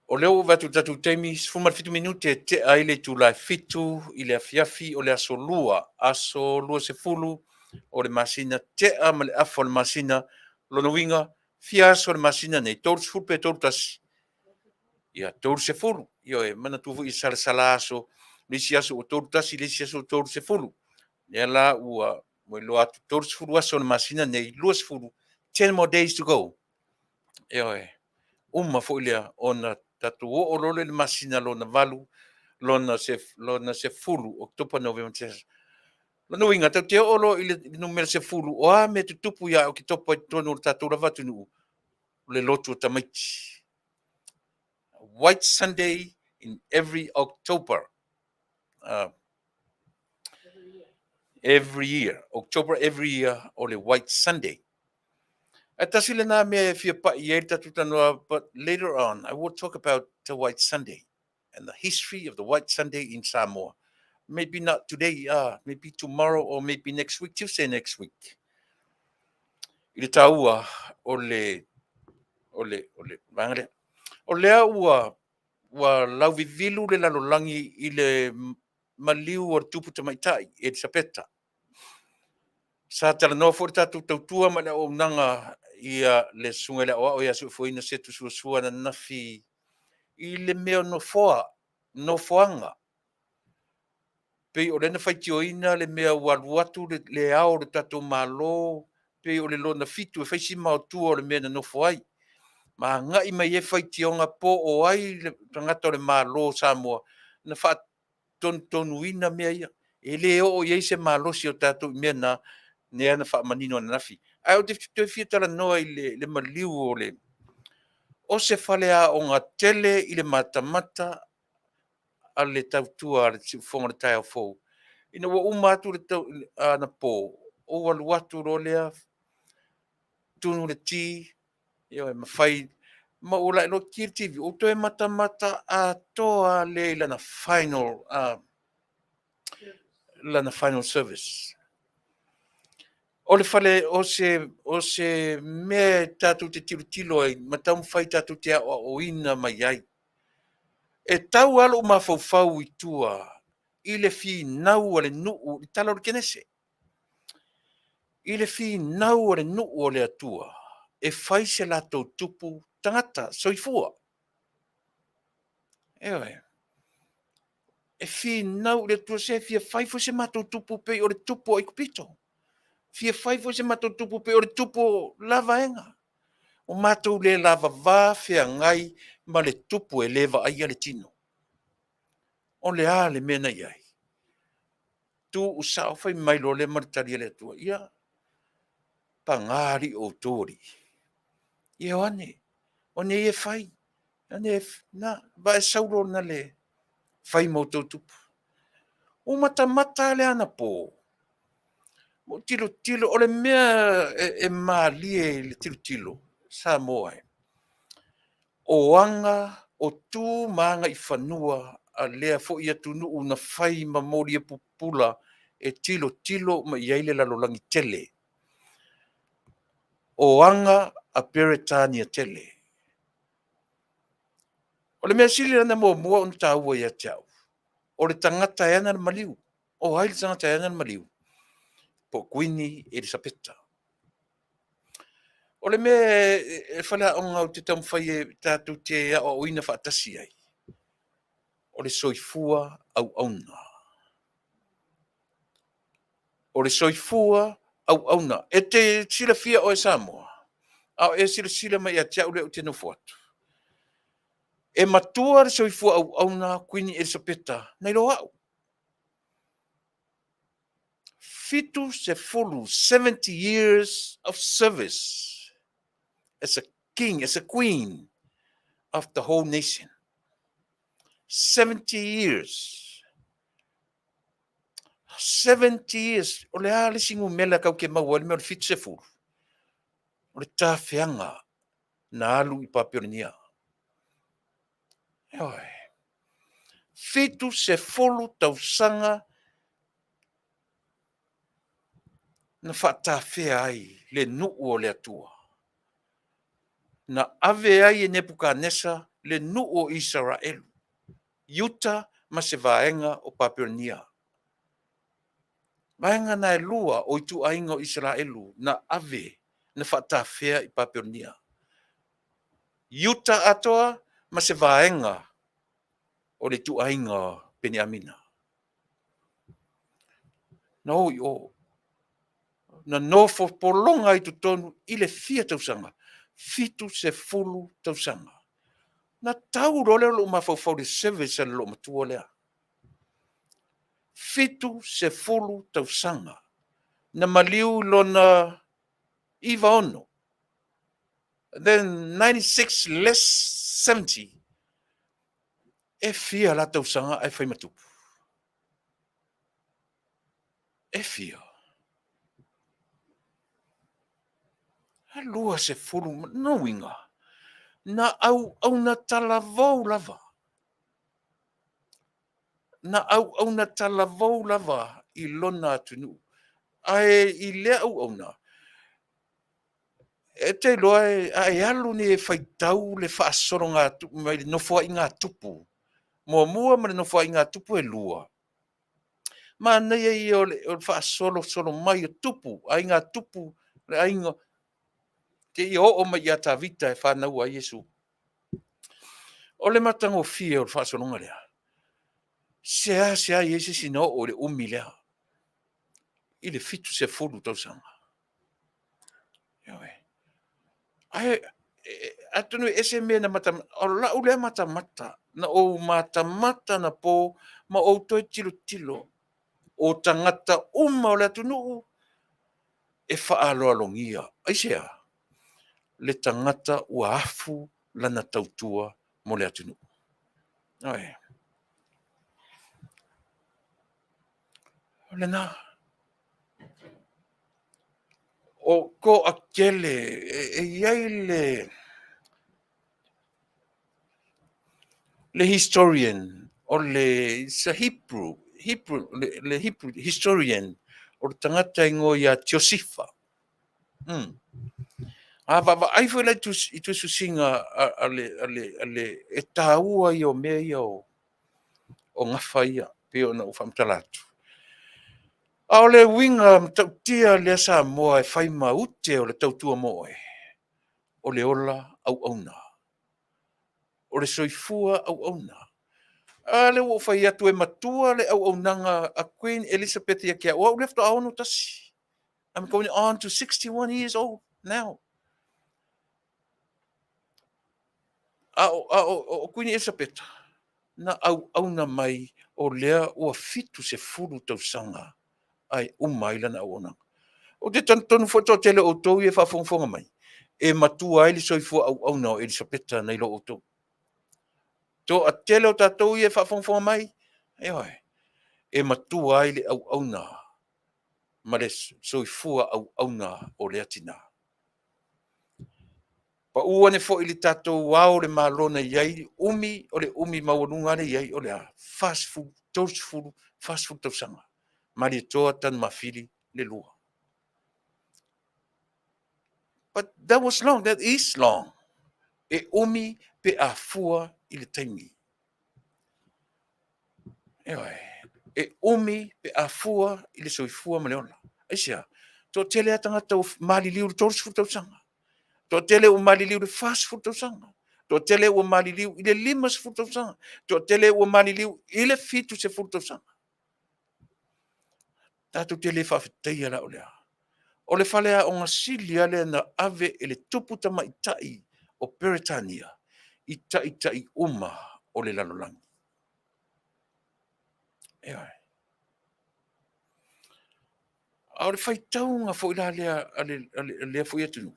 Speaker 2: o lea ua vaai atu i le tatou taimi, 17 minute e tea ai le itula e 7 i le afiafi o le aso Lua, aso 20 o le masina, tea ma le afa o le masina. Lona uiga, fia aso o le masina nei? 30 pe 31? Ia, 30. Ioe, manatua foi e salasala aso, le isi aso ua 31, le isi aso ua 30. Lea la ua iloa atu 30 aso o le masina nei, 20, 10 more days to go. Ioe, uma foi lea ona tatou oo loa lea i le masina lona valu, lona 10, Oketopa, Novema, Tesema. Lona uiga, tatou te oo loa i le numera 10, o a mea tutupu ia Oketopa i totonu o le tatou lava atunuu? O le lotu o tamaiti. White Sunday in every October. Every year. October every year o le White Sunday. Ae tasi lena mea e fia pai ai le tatou talanoa, but later on I will talk about the White Sunday and the history of the White Sunday in Samoa. Maybe not today, maybe tomorrow or maybe next week, Tuesday next week. I le taua o le o le o le vaega lea. O lea ua ua lauvivilu le lalolagi i le maliu o le tupu tamaitai Elisapeta. Sa talanoa foi le tatou tautua ma le auaunaga ia le susuga i le aoao ia Soifuaina Setu Suasua ananafi i le mea o nofoa, nofoaga. Pei o lea na faitioina le mea ua alu atu le ao o le tatou Malo, pei o le lona fitu e fai si maotua o le mea na nofo ai. Ma agai mai ai faitioga po o ai le tagata o le Malo o Samoa na faatonutonuina mea ia. E le oo i ai se malosi o tatou i mea na, lea na faamanino ananafi. Ae ou te toe fia talanoa i le maliu o le o se faleaoga tele i le matamata a le tautua a le Siufofoga o le taeao fou. Ina ua uma atu le anapo, ou alu atu loa lea tunu le ti, ioe, ma fai ma ou lae loa ki le TV, ou toe matamata atoa lea i lana final service. O le fale o se mea e tatou te tilotilo ai ma taumafai tatou te aoaoina mai ai. E tau lava lou mafaufau i tua. I le finau a le nuu, i le tala o le Kenese, i le finau a le nuu o le Atua e fai se latou tupu tagata soifua. Ioe. E finau i le Atua se fia fai foi se matou tupu pei o le tupu o Aikupito. Fia fai foi se matou tupu pei o le tupu o la vaega. Ua matou le lavava feagai ma le tupu e le vaaia le tino. O le a le mea na i ai? Tuusao, fai mai loa lea ma le tali a le Atua, ia, paga alii o outou alii, ia o ane, o ane ia e fai, ane na, vae saulo na le fai ma outou tupu. Ua matamata lava lea anapo, ua ou tilotilo, o le mea e malie i le tilotilo, Samoa e, o aga, o tu ma agaifanua a lea foi atunuu na fai ma molia pupula e tilotilo uma i ai le lalolagi tele. O aga a Peretania tele. O le mea sili lea ona muamua ona taua ia te au, o le tagata e ana le maliu. O ai le tagata e ana le maliu? Po o Kuini Elisapeta. O le mea e faleaoga ou te taumafai e tatou te aoaoina faatasi ai, o le soifua auauna. O le soifua auauna. E te silafia oe Samoa, a o e silasila mai ia te au lea ou te nofo atu, e matua le soifua auauna a Kuini Elisapeta nai lo au. 70, 70 years of service as a king, as a queen of the whole nation. 70 years. 70 years. O le a le isi numera kau ke maua ai le mea o le 70? O le tafeaga na alu i Papelonia. Ioe. 70 tausaga na faatafea ai le nuu o le Atua. Na ave ai e Nepukanesa le nuu o Isaraelu, Iuta ma se vaega o Papelonia. Vaega na e lua o ituaiga o Isaraelu na ave, na faatafea i Papelonia. Iuta atoa ma se vaega o le ituaiga o Peniamina. Na o i o, na nofo pologa ai i totonu i le fia tausaga? 70 tausaga. Na tau loa lea o lou mafaufau i le service a le loomatua lea. 70 tausaga. Na maliu i lona 96. Then 96 less 70, e fia la tausaga ae fai ma tupu? E fia? E 20, lona uiga, na auauna talavou lava. Na auauna talavou lava i lona atunuu. Ae i lea auauna, e te iloa a e alu nei e faitau le faasologa mai le nofoaiga a tupu muamua ma le nofoaiga a tupu e lua, manaia ia o le faasolosolo mai o tupu, aiga tupu, le aiga seia oo mai ia Tavita e fanau ai Iesu. O le matagofie o le faasologa lea, seasea i ai se isi na oo i le umi lea, i le 70 tausaga. Ioe. Ae atonu e ese mea na matamata, o lau lea matamata, na ou matamata anapo ma ou toe tilotilo, o tagata uma o le atunuu e faaaloalogia. Aisea? Le tagata ua afu lana tautua mo le atunuu. Ioe. O lena. O toatele, e i ai le historian, o le it's a Hebrew, Hebrew, le Hebrew historian, o le tagata e igoa ia Josifa. A vaavaai foi la i tusitusiga a le, e taua ia o mea ia o gafa ia. pei ona ou faamatala atu. A o le uiga matautia lea Samoa e fai ma ute o le tautua mo oe, o le ola auauna, o le soifua auauna. A lea ua ou fai atu e matua le auaunaga a Queen Elizabeth ia te au, o au lea faatoa 61. I'm going on to 61 years old now. A o Kuini Elisapeta, na auauna mai o lea ua 70 tausaga ae uma ai lana auaunaga. Ou te talitonu foi o le toatele o outou ia e faafogafoga mai, e matua ai le soifua auauna o Elisapeta nai lo outou. Toatele o tatou ia e faafogafoga mai, ioe, e matua ai le auauna ma le soifua auauna o lea tina. Pau ane foi i le tatou Ao o le Malo na i ai, umi o le umi maualuga lea e i ai, o le a? 40, 30, 40 tausaga. Malietoa Tanumafili le lua. But that was long, that is long. E umi pe a fua i le taimi. Ioe, e umi pe a fua i le soifua ma le ola. Aisea? Toatele lava tagata ua maliliu i le 30 tausaga. Toatele ua maliliu i le 40 tausaga. Toatele ua maliliu i le 50 tausaga. Toatele ua maliliu i le 70 tausaga. Tatou te le faafetaia la o le a? O le faleaoga sili lava lea na ave e le tupu tamaitai o Peretania i taitai uma o le lalolagi. Ioe. A o le faitauga foi la lea a lea foi atunuu,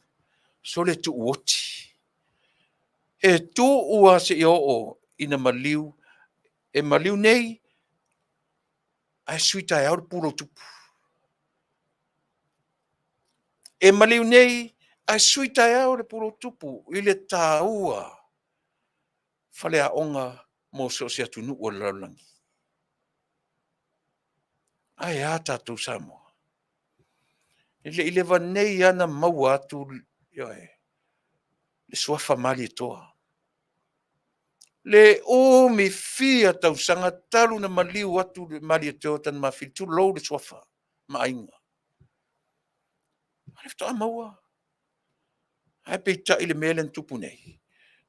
Speaker 2: sole tuuoti. E tuu lava seia oo ina maliu, e maliu nei ae sui taeao le pulou tupu. E maliu nei ae sui taeao le pulou tupu i le taua faleaoga mo so o se atunuu o le lalolagi. Ae a tatou Samoa? E le i leva nei lava ona maua atu, ioe, le suafa Malietoa. Le umi fia tausaga talu ona maliu atu le Malietoa Tanumafili, tulou le suafa ma aiga, a o lea faatoa maua. Ae peitai i le mea lea na tupu nei,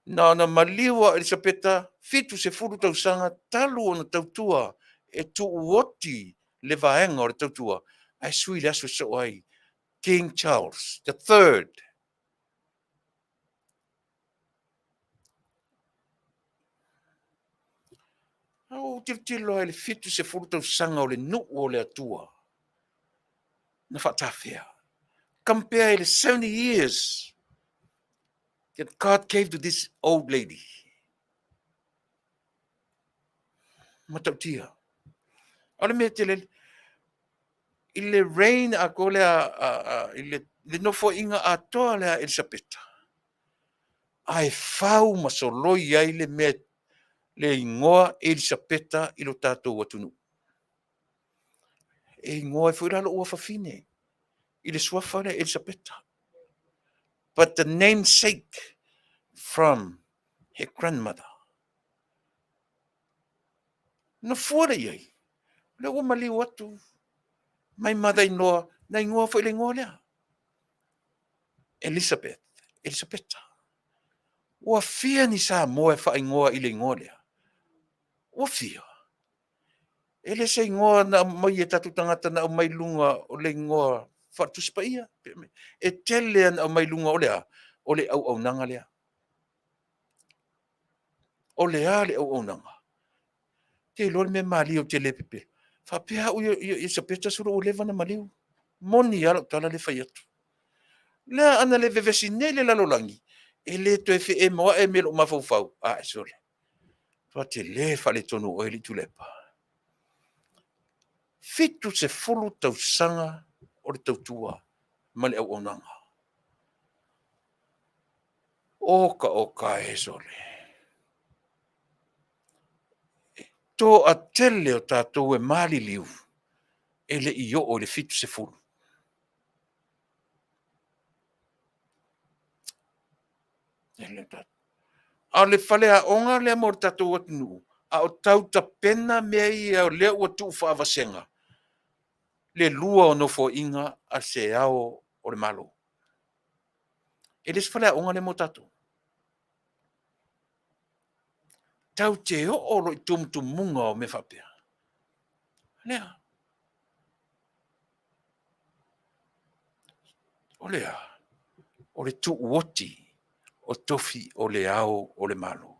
Speaker 2: na ona maliu lava o Elisapeta, 70 tausaga talu ona tautua e tuuoti le vaega o le tautua, ae sui le aso e sosoo ai, King Charles the Third. A ua ou tilotilo lava i le 70 tausaga o le nuu o le Atua na faatafea. Compare i le 70 years that God gave to this old lady. Matautia. O le mea tele, i le reign atoa lea, i le nofoaiga atoa lea a Elisapeta, ae fau ma soloi ai le mea le igoa Elisapeta i lo tatou atunuu. E igoa ai foi la lou afafine i le suafa lea Elisapeta. But the namesake from her grandmother. Na fua lea i ai, o lea ua maliu atu my mother-in-law, na igoa foi le igoa lea. Elizabeth, Elisapeta. Ua fia ni Samoa e faaigoa i le igoa lea? Ua fia? E le se igoa na aumai e tatou tagata na aumai luga o le igoa faale-Tusi Paia. E tele na aumai luga o le a? O le auaunaga lea. O le a le auaunaga? Te iloa le mea malie ou te le pepelo. Faapea au ia Elisapeta solo ua leva ona maliu. Moni lava lau tala lea e fai atu. Lea ana le vevesi nei le lalolagi, e le toe feemoae mai lou mafaufau, ae sole, matua tele le faaletonu o oe alii Tuilaepa. 70 tausaga o le tautua ma le auaunaga. Oka oka e sole. E toatele o tatou e maliliu e le i oo i le 70. A o le faleaoga lea mo le tatou atunuu, A o tau tapena mea ia o lea ua tuufaavasega le lua o nofoaiga a se Ao o le Malo. E le o se faleaoga lea mo tatou. Tatou te oo loa i tumutumuga o mea faapea, lea. O le a? O le tuuoti o tofi o le Ao o le Malo.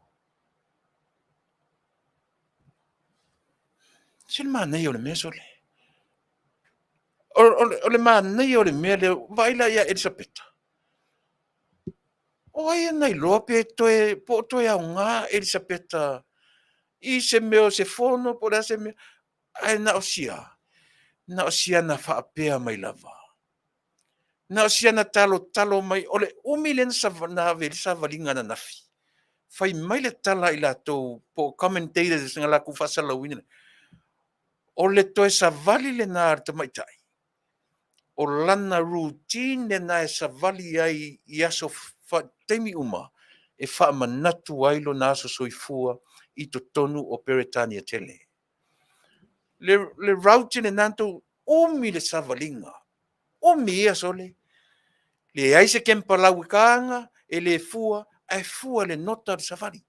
Speaker 2: E ese le manaia o le mea sole. O le manaia o le mea lea, vaai la ia Elisapeta. O ai na iloa pe toe, po o toe aoga Elisapeta i se mea o se fono po o le a se mea, ae na o si a? Na o si ana faapea mai lava. Na o si ana talotalo mai, o le umi lea na ave ai le savaliga ananafi, fai mai le tala a i latou po o commentators na latou faasalalauina, o le toe savali lena a le tamaitai, o lana routine lena e savali ai i aso taimi uma e faamanatu ai lona aso soifua i totonu o Peretania tele. Le route lena na tou umi le savaliga, umi ia sole, leai se kempalau e taga, e le fua, ae fua i le nota o le savali.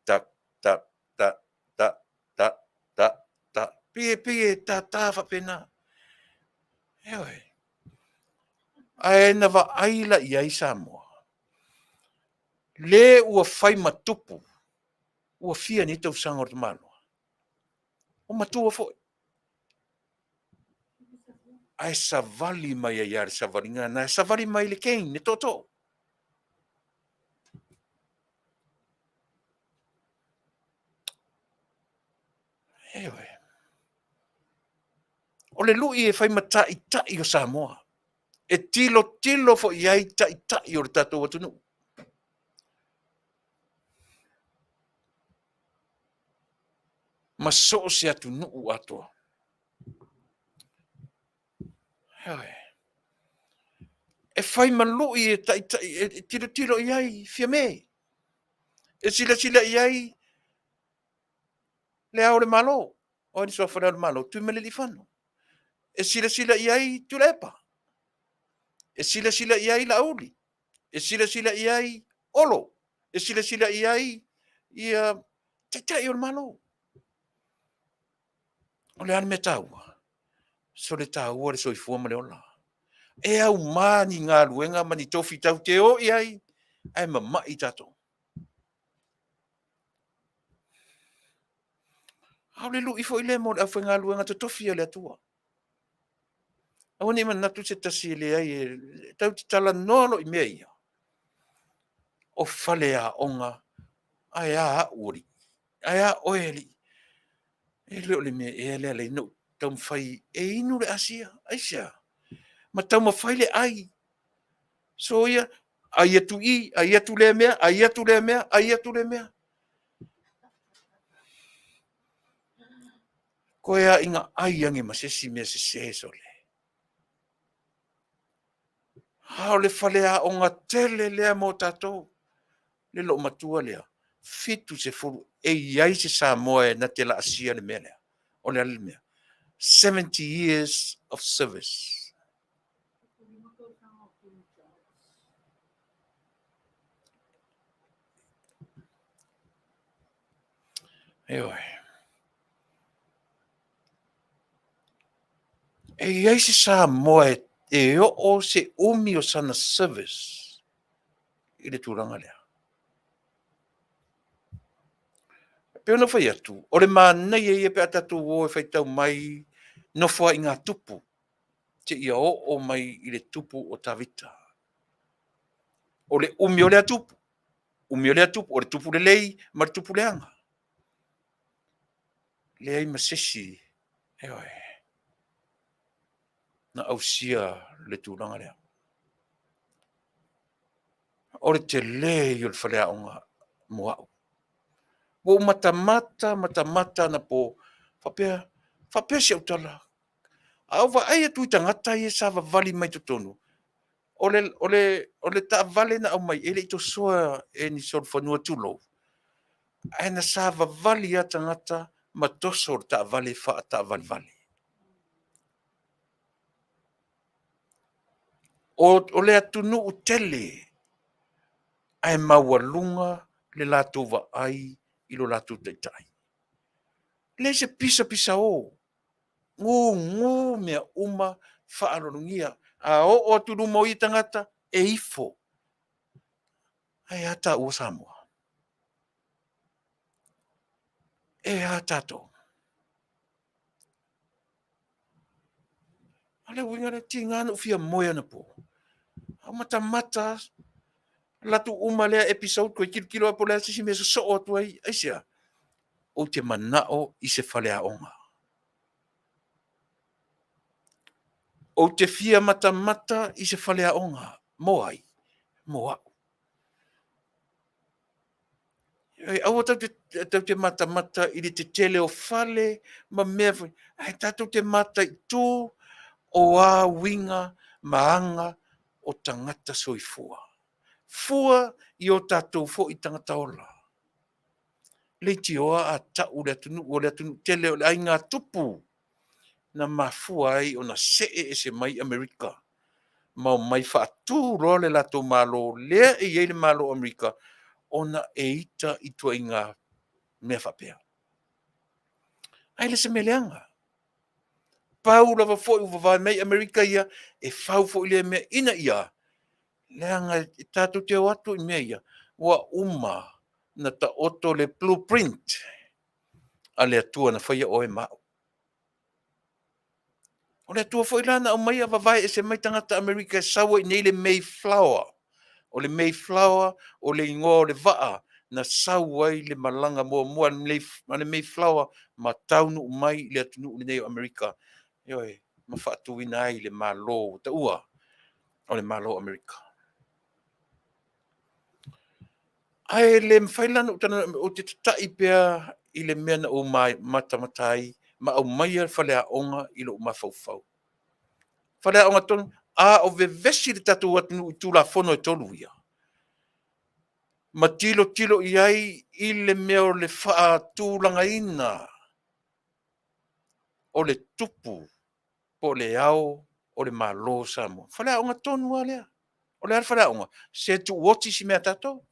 Speaker 2: Ta ta ta ta ta ta ta, pei e tata faapena. Ioe. Ae na vaai la i ai Samoa, le ua fai ma tupu, ua fia nei tausaga o le tamaloa? Ua matua foi. Ae savali mai ai lava i le savaliga lena, e savali mai i le cane, le tootoo. Ioe. O le lui e fai ma taitai o Samoa, e tilotilo foi i ai taitai o le tatou atunuu. Ma so o se atunuu atoa. Ioe. E fai ma lui e taitai, e tilotilo i ai Fiame, e silasila i ai Le Ao o le Malo, o ai le suafa o Le Ao o le Malo? Tuimalealiifano. E silasila i ai Tuilaepa, e silasila i ai Laauli, e silasila i ai Olo, e silasila i ai ia Taitai o le Malo. O le a le mea taua? Sole taua le soifua ma le ola. E auma ni galuega ma ni tofi tatou te o i ai, ae mama'i tatou. A o le lui foi lea mo le aufaigaluega totofi a le Atua. Aua ne i manatu se tasi e leai, tatou te talanoa loa i mea ia, o faleaoga, ae a au alii? Ae a oe alii? E le o le mea ea lea e ala ai ona ou taumafai e inu le asia. Aisea? Ma taumafai le ai. Soia, ai atu i, ai atu lea mea, ai atu lea mea, ai atu lea mea. Toe lava ina ai ane ma se isi mea sese sole. A o le faleaoga tele lea mo tatou, le loomatua lea, 70, e i ai se Samoa e na te laasia le mea lea. O le a le mea? 70 years of service. Ioe. E i ai se Samoa e oo se umi o sana service i le tulaga lea. E pei ona fai atu, o le manaia ia pe a tatou o e faitau mai nofoaiga tupu seia oo mai i le tupu o Tavita. O le umi o lea tupu, umi o lea tupu, o le tupu lelei ma le tupu leaga. Leai ma se isi, ioe, na ausia le tulaga lea. O le tele ia o le faleaoga mo au. Ua ou matamata, matamata anapo, faapea, faapea si au tala, a ou vaai atu i tagata ia sa vavali mai totonu, o le, o le, o le taavale na aumai, e le i tosoa e ni solofanua, tulou. Ae na savavali lava tagata ma toso le taavale faataavalevale. O le atunuu tele ae maualuga le latou vaai i lo latou taitai. E leai se pisapisao, gugu mea uma faaaloalogia. A oo atu i luma o ia tagata, e ifo. Ae a taua Samoa? E a tatou? O le uiga lea, e tiga ona ou fia moe anapo, a ou matamata lava, alu atu uma lea episode toe tilotilo lava po o le a se isi mea e sosoo atu ai. Aisea? Ou te manao i se faleaoga. Ou te fia matamata i se faleaoga. Mo ai? Mo au. Aua tatou te matamata i le tetele o fale ma mea foi, ae tatou te mataitu o a uiga ma aga o tagata soifua. Fua i o tatou foi tagata ola. Leitioa a tau le atunuu o le atunuu tele o le aiga tupu na mafua ai ona see ese mai Amerika ma omai faatu loa le latou Malo lea e i ai le Malo o Amerika, ona e ita ituaiga mea faapea. Ae le o se mea leaga. Pau lava foi ua vavae mai Amerika ia, e fau foi lea mea ina ia, leaga e tatou te o atu i mea ia, ua uma ona taoto le blueprint a le Atua na faia oe ma au. O le Atua foi la na aumaia vavae ese mai tagata Amerika e sau ai i inei le Mayflower. O le Mayflower o le igoa o le vaa na sau ai le malaga muamua a le Mayflower ma taunuu mai i le atunuu lenei o Amerika, ioe, ma faatuina ai le Malo ua taua o le Malo o Amerika. Ae le mafai la ona ou talanoa, ou te tatai pea i le mea na ou matamata ai ma aumaia le faleaoga i lou mafaufau. Faleaoga tonu, a o vevesi le tatou atunuu i Tulafono e 3 ia, ma tilotilo i ai i le mea o le faatulagaina o le tupu po o le ao o le Malo o Samoa. Faleaoga tonu lava lea. O le a le faleaoga? Se tuu oti si mea a tatou.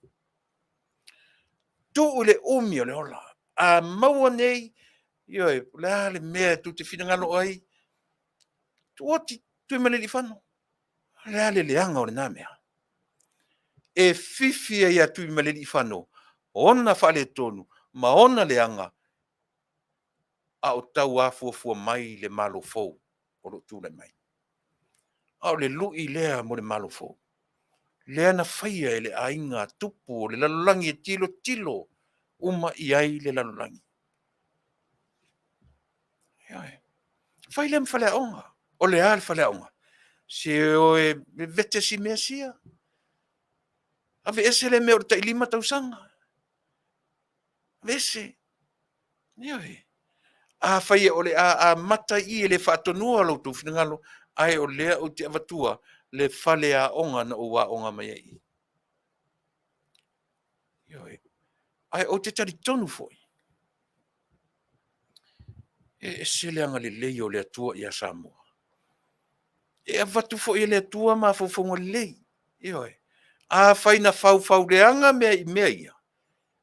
Speaker 2: Tuu i le umi o le ola. A maua nei, ioe, o le a le mea tou te finagalo ai, tuu oti Tuimalealiifano. O le a le leaga o lena mea? E fifi ai ia Tuimalealiifano ona faaletonu ma ona leaga a o tau afuafua mai le Malo fou o lo o tulai mai. A o le lui lea mo le Malo fou, lea na faia e le aiga tupu o le lalolagi e tilotilo uma i ai le lalolagi. Ioe. Fai lea ma faleaoga. O le a le faleaoga? Se o e vevete si mea sia. Aveese le mea o le tai 5 tausaga. Aveese. Ioe. Afai o le a amata i i, e le faatonua lo outou finagalo, ae o lea ou te avatua le faleaoga na ou aoga mai ai i i. Ioe. Ae ou te talitonu foi, e ese le agalelei o le Atua ia Samoa. E avatu foi e le Atua mafaufauga lelei. Ioe. Afai na faufau leaga mea i mea ia,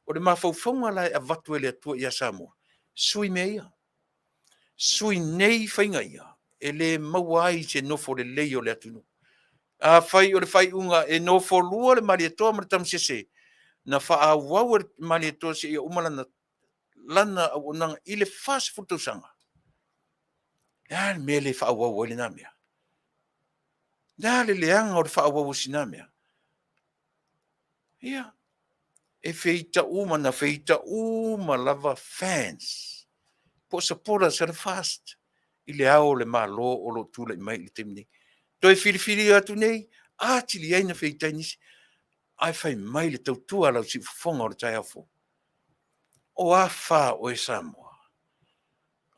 Speaker 2: o le mafaufauga la e avatu e le Atua ia Samoa, sui mea ia. Sui nei faiga ia, e le maua ai se nofo lelei o le atunuu. Afai o le faaiuga e nofolua le Malietoa ma le Tamasese, na faaauau e le Malietoa seia uma lana auaunaga i le 40 tausaga, o le a le mea e le faaauau ai lena mea? O le a le leaga o le faaauau o sina mea? Ia, e feita uma, na feita uma lava fans po o supporters a le FAST i le Ao o le Malo o lo o tulai mai i le taimi nei. Toe filifili atu nei, atili ai na feita ai nisi. Ae fai mai le tautua a lau siufofoga o le taeao fou. O a fa o oe Samoa?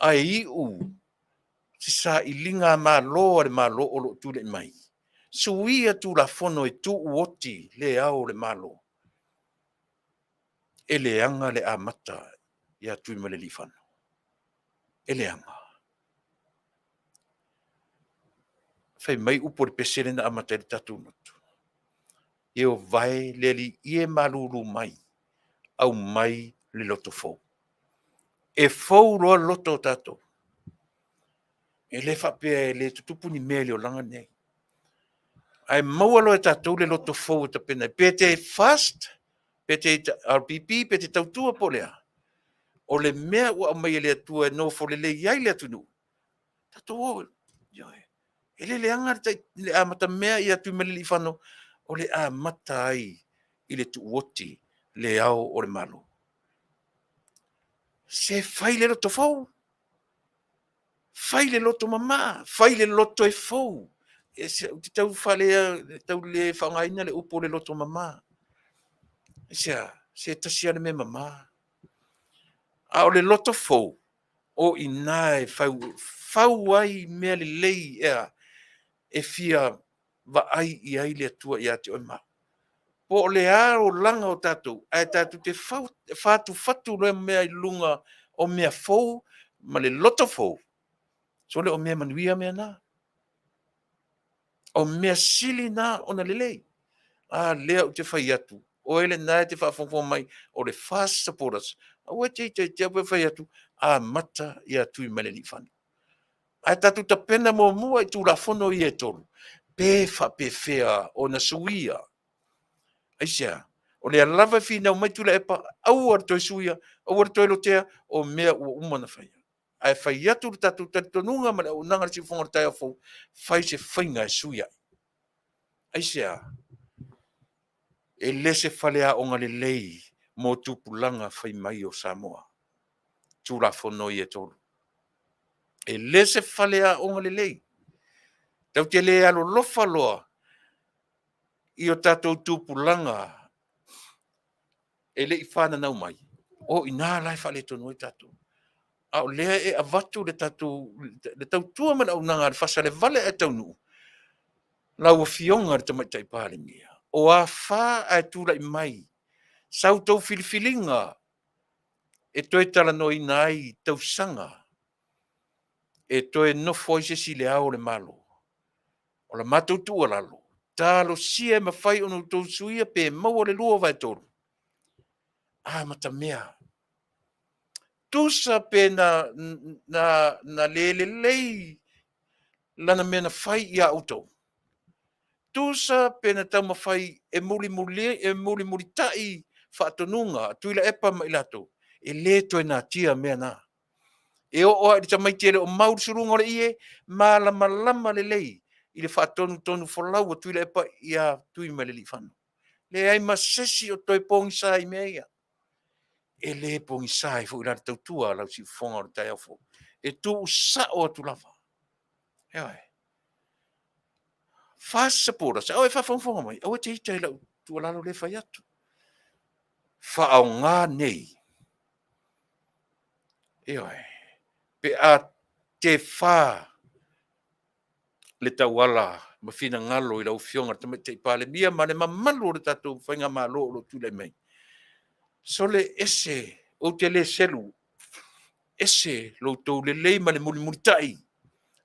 Speaker 2: Ae iu se sailiga malo a le Malo o lo o tulai mai, suia Tulafono e tuuoti le Ao o le Malo. E leaga le amata ia Tuimalealiifano. E leaga. Fai mai upu o le pese lea na amata ai le tatou lotu. Ieova e, le Alii e malulu mai, aumai le loto fou. E fou loa le loto o tatou. E le faapea e le tutupu ni mea i le olaga lenei. Ae maua loa e tatou le loto fou e tapena ai. Pe te FAST, pe te HRPP, pe te tautua po o le a, o le mea ua aumai e le Atua e nofo lelei ai le atunuu, tatou o, ioe. E le leaga le amatamea ia Tuimalealiifano, o le amata ai i le tuuoti le Ao o le Malo. Se fai le loto fou, fai le loto mama, fai le loto e fou. Ou te tau tau le faaaogaina le upu o le loto mama. Aisea? Se tasi lava le mea mama. A o le loto fou, o i ina e fau ai mea lelei ea e fia vaai i ai le Atua ia te oe ma au. Po o le a olaga o tatou, ae tatou te fatufatu loa mea i luga o mea fou ma le loto fou, sole o mea manuia mea na. O mea sili na ona lelei. A lea ou te fai atu, oe lena e te faafogafoga mai o le FAST supporters, aua e te ita ia te au pe fai atu, amata ia Tuimalealiifano. Ae tatou tapena muamua i Tulafono ia e tolu, pe faapefea ona suia. Aisea? O lea lava e finau mai Tuilaepa, aua le toe suia, aua le toe lotea, o mea ua uma ona faia. Ae fai atu le tatou talitonuga ma le auaunaga a le Siufofoga o le taeao fou, fai se faiga e sui ai. Aisea? E le se faleaoga lelei mo tupulaga fai mai o Samoa, Tulafono ia e tolu. E le se faleaoga lelei. Tatou te le alolofa loa i o tatou tupulaga e le i fananau mai, o i ina la e faaletonu ai tatou. A o lea e avatu le tatou le tautua ma le auaunaga a le FAST salevale ae taunuu, lau Afioga i le Tamaitai Palemia, o a fa ae tulai mai sa outou filifiliga e toe talanoaina ai tausaga e toe nofo ai se isi i le Ao o le Malo, o la matou tuualalo, talosia e mafai ona outou suia pe maua le 2/3, amatamea. Tusa pe na le lelei lana mea na fai ia outou, tusa pe na taumafai e mulimulitai faatonuga a Tuilaepa ma i latou, e le toe natia mea na. E oo lava i le tamaiti e le o mau le suluga o le ie, malamalama lelei i le faatonutonufolau a Tuilaepa ia Tuimalealiifano. Leai ma se isi o toe pogisa i mea ia. E le pogisa ai foi la le tautua a lau siufofoga o le taeao fou. E tuusao atu lava. Ioe. FAST supporters, a o e faafogafoga mai, aua e te ita i lau tuualalo lea e fai atu. Faaaoga nei, ioe, pe a tefa le tauala ma finagalo i lau Afioga i le Tamaitai Palemia ma le mamalu o le tatou Faigamalo o lo o tulai mai, sole ese, ou te le selu, ese lo outou lelei ma le mulimulitai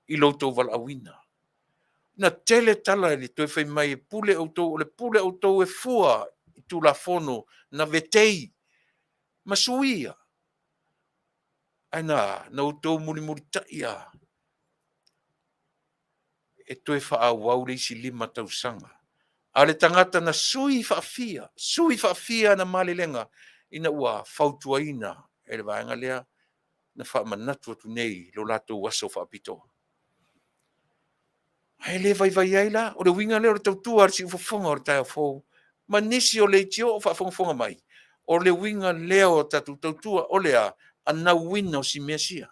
Speaker 2: i lo outou valaauina. Na tele tala i le toe fai mai e pule outou, o le pule outou e fua i Tulafono na vetei ma suia. Ae na outou mulimulitai lava e toe faaauau le isi 5 tausaga. A o le tagata na sui faafia, sui faafia ana malelega ina ua fautuaina e le vaega lea na faamanatu atu nei lo latou aso faapitoa. Ae le vaivai ai la, o le uiga lea o le tautua a le siufofoga o le taeao fou ma nisi o leitio o faafogafoga mai, o le uiga lea o tatou tautua, o le a? Anauina o si mea sia.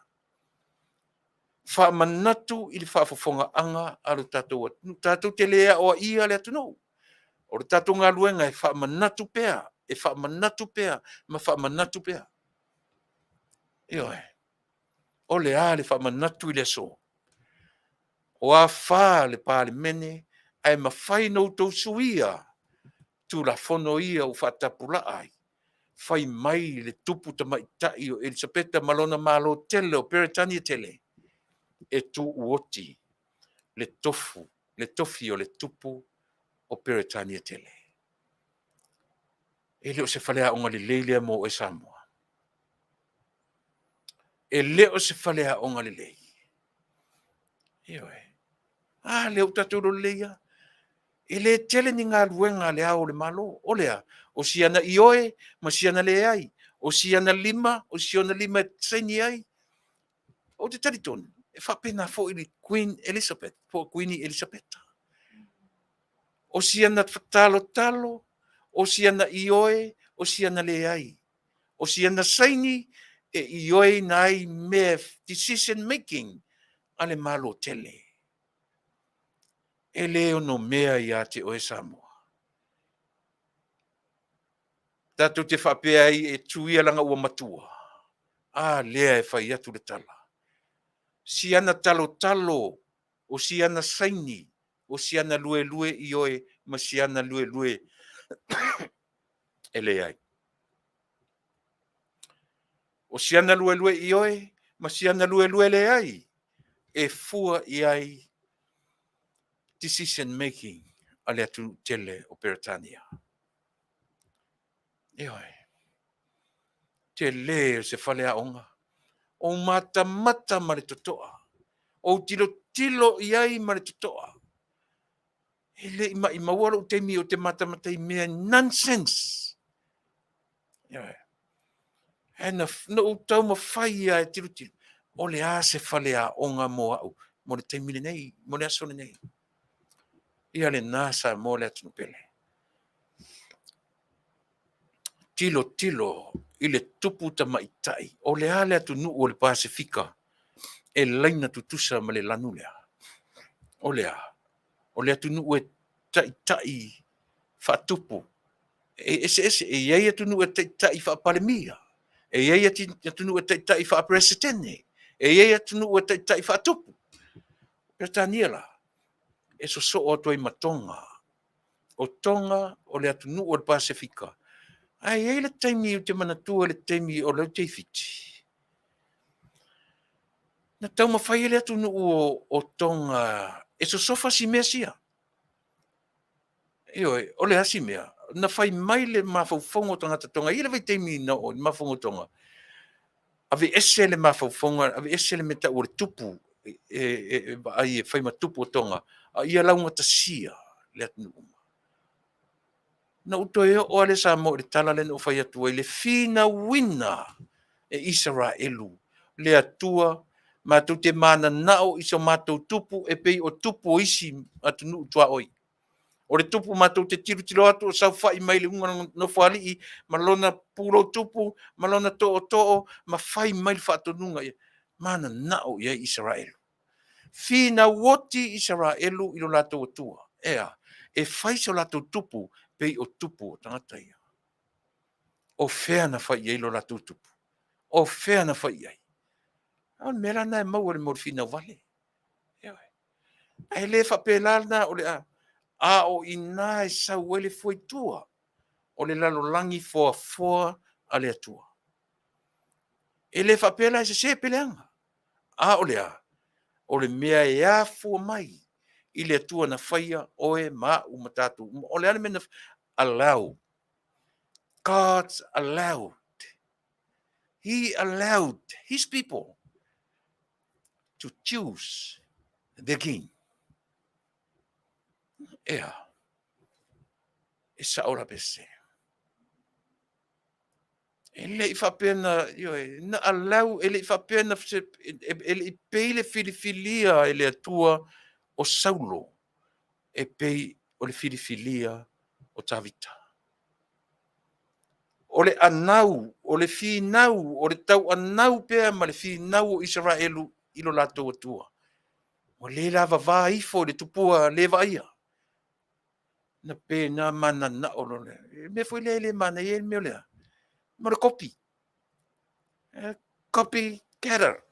Speaker 2: Faamanatu i le faafofogaaga a lo tatou atunuu. Tatou te le aoaia le atunuu. O le tatou galuega e faamanatu pea, e faamanatu pea ma faamanatu pea. Ioe. O le a le faamanatu i le aso? O a fa le Palemene ae mafai ona outou suia Tulafono ia ua faatapulaa ai. Fai mai le tupu tamaitai o Elisapeta ma lona Malo tele o Peretania tele e tuuoti le tofu, le tofi o le tupu o Peretania tele. E le o se faleaoga lelei lea mo oe Samoa. E le o se faleaoga lelei. Ioe. A lea ua tatou iloa lelei lava. E le tele ni galuega a le Ao o le Malo. O le a? O siana ioe ma siana leai. O siana lima, o siona lima e saini ai. Ou te talitonu, e faapena foi le Queen Elizabeth, po o Kuini Elisapeta. O siana talotalo, o siana ioe, o siana leai. O siana saini e ioeina ai mea decision making a le Malo tele. E le onomea ia te oe Samoa. Tatou te faapea ai e tu ia leaga ua matua. A lea e fai atu le tala. Siana talotalo, o siana saini, o siana luelue ioe ma siana luelue e leai. O siana luelue ioe ma siana luelue leai e fua i ai decision making a le atunuu tele o Peretania. Ioe. Tele o se faleaoga. Ou matamata ma le totoa. Ou tilotilo i ai ma le totoa. E le i maimaua lou taimi ou te matamata i mea nonsense. Ioe. Ae na ou taumafai lava e tilotilo, o le a se faleaoga mo au mo le taimi lenei, mo le aso lenei. Ia lena Samoa le atunuu pele. Tilotilo i le tupu tamaitai, o le a le atunuu o le Pasefika e laina tutusa ma le lanu lea? O le a? O le atunuu e taitai faatupu. E eseese, e i ai atunuu e taitai faapalemia, e i ai atunuu e taitai faaperesetene, e i ai atunuu e taitai faatupu. Peretania la, e sosoo atu ai ma Toga. O Toga o le atunuu o le Pasefika, ae i ai le taimi ou te manatua le taimi o lea ou te i Fiti, na taumafai ai le atunuu o Toga e sosofa si mea sia. Ioe, o le a si mea? Na fai mai le mafaufauga o tagata Toga, e i ai le vaitaimi na oo i le mafaufauga o Toga, aveese le mafaufauga, aveese le mea e tau o le tupu e vaai e fai ma tupu o Toga, a ia laugatasia le atunuu uma. Na ou toe oo lava lea Samoa i le tala lea na ou fai atu ai, le finauina e Isaraelu le Atua matou te mananao i so matou tupu e pei o tupu o isi atunuu tuaoi. O le tupu matou te tilotilo atu o saofai mai i luga o le nofoalii ma lona pulou tupu ma lona tootoo ma fai mai le faatonuga ia mananao i ai Isaraelu. Finau oti Isaraelu i lo latou Atua, e a? E fai so latou tupu pei o tupu o tagata ia. O fea na fai i ai lo latou tupu? O fea na fai i ai? O le mea la lena e maua i le mea o le finau vale. Ioe. Ae le faapela lena o le a, a o i ina e sau ai le fuaitua o le lalolagi foafoa a le Atua. E le faapea la e sese pe leaga. A o le a? O le mea e afua mai i le Atua na faia oe ma au ma tatou uma. O le a le mea na allow? God's allowed. He allowed his people to choose their king. Ea, e sao la pe sese. E le i faapea na, ioe, na allow, e le i faapea na, e le i pei le filifilia e le Atua o Saulo e pei o le filifilia o Tavita. O le anau, o le finau, o le tauanau pea ma le finau o Isaraelu i lo latou Atua. Ua le lavava ifo i le tupua le vaaia. Na pe na mananao loa le mea foi lea e le manaia ai le mea o le a? Mo le kopi. Copy catter.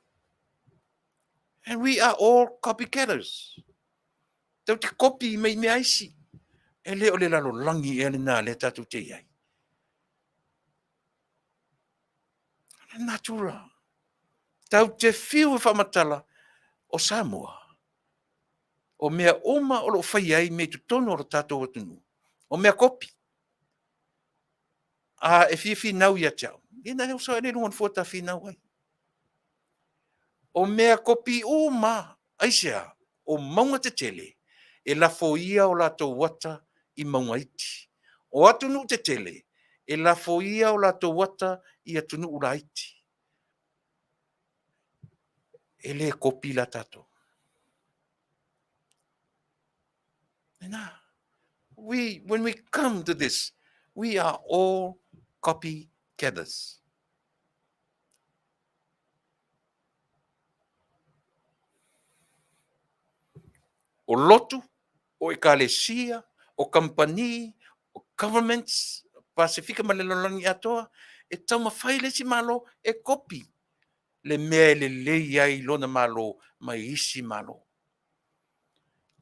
Speaker 2: And we are all copycatters. Tatou te kopi mai mea isi. E le o le lalolagi ea lena lea tatou te i ai. Natura. Tatou te fiu e faamatala o Samoa, o mea uma o lo o faia ai mea i totonu o lo tatou atunuu, o mea kopi. A e fia finau ia te au, ia na e oso ae lea i luga o le nofoa ta finau ai. O mea kopi uma lava. Aisea? O mauga tetele e lafoia o latou ata i mauga iti. O atunuu tetele e lafoia o latou ata i atunuu laiti. E le kopi la tatou. Lena. When we come to this, we are all copycatters. O lotu, o ekalesia, o kamupani, o governments, Pasefika ma le lalolagi atoa, e taumafai le isi Malo e kopi le mea e lelei ai lona Malo mai isi Malo.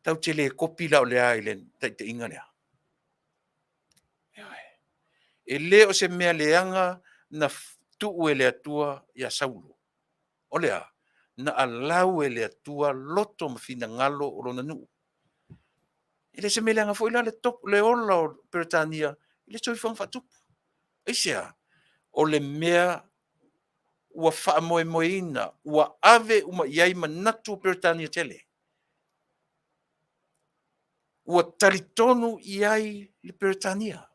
Speaker 2: Tatou te le kopi la o le a i le taitaiga lea. E le o se mea leaga na tuu e le Atua ia Saulo. O le a? Na allow e le Atua loto ma finagalo o lona nuu. E le o se mea leaga foi la le ola o Peretania i le soifuaga faatupu. Aisea? O le mea ua faamoemoeina, ua ave uma i ai manatu o Peretania tele. Ua talitonu i ai le Peretania.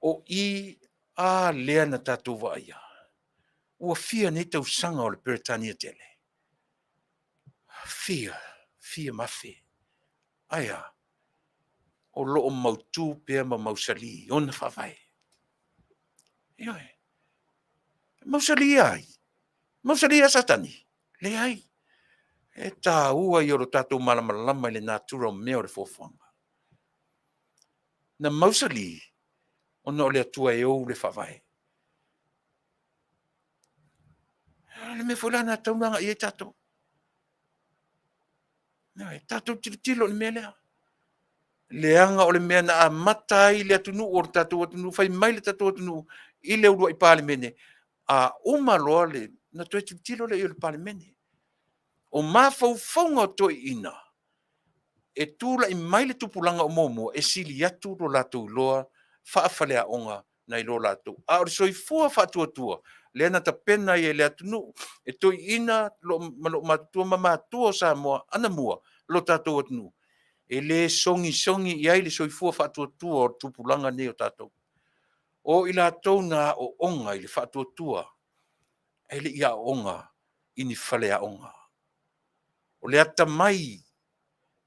Speaker 2: O i a lea na tatou vaaia. Ua fia nei tausaga o le Peretania tele? Fia, fia ma afe. Ae a? O lo o mautu pea ma mausali ona faavae. Ioe. Mausali ia ai? Mausali ia Satani? Leai. E taua ia o lo tatou malamalama i le natura o mea o le foafoaga. Na mausali ona o le Atua e ou le faavae. O le mea foi la na tatau ona agai i ai tatou. Tatou tilotilo i le mea lea. Leaga o le mea na amata ai le atunuu o le tatou atunuu, fai mai le tatou atunuu i le uluai Palemene, a uma loa le, ona toe tilotilo lea i ai o le Palemene. O mafaufauga o toeaiina, e tulai mai le tupulaga o muamua, e sili atu lo latou iloa faafaleaoga nai lo latou. A o le soifua faatuatua, lea na tapena ai e le atunuu, e toeaiina ma loomatutua ma matua o Samoa anamua lo tatou atunuu, e le sogisogi i ai le soifua faatuatua o le tupulaga lenei o tatou. O i latou na aooga i le faatuatua, e le i aooga i ni faleaoga. O le atamai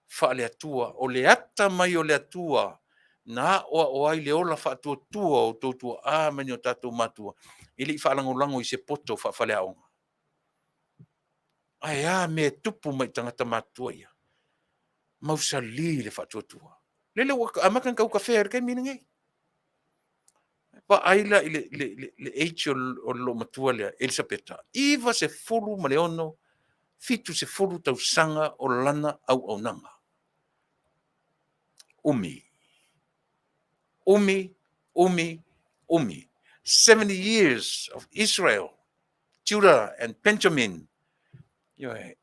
Speaker 2: faale-Atua, o le atamai o le Atua na aoao ai le ola faatuatua o outou tuaa ma ni o tatou matua, e le i faalagolago i se poto faafaleaoga. Ae a mea e tupu mai i tagata matutua ia? Mausali le faatuatua. Lele ua amata ona tau tafea i le taimi lenei. Vaai la i le age o le loomatua lea, Elisapeta, 96, 70 tausaga o lana auaunaga. Umi, umi, umi, umi. 70 years of Israel, Judah and Benjamin. Ioe,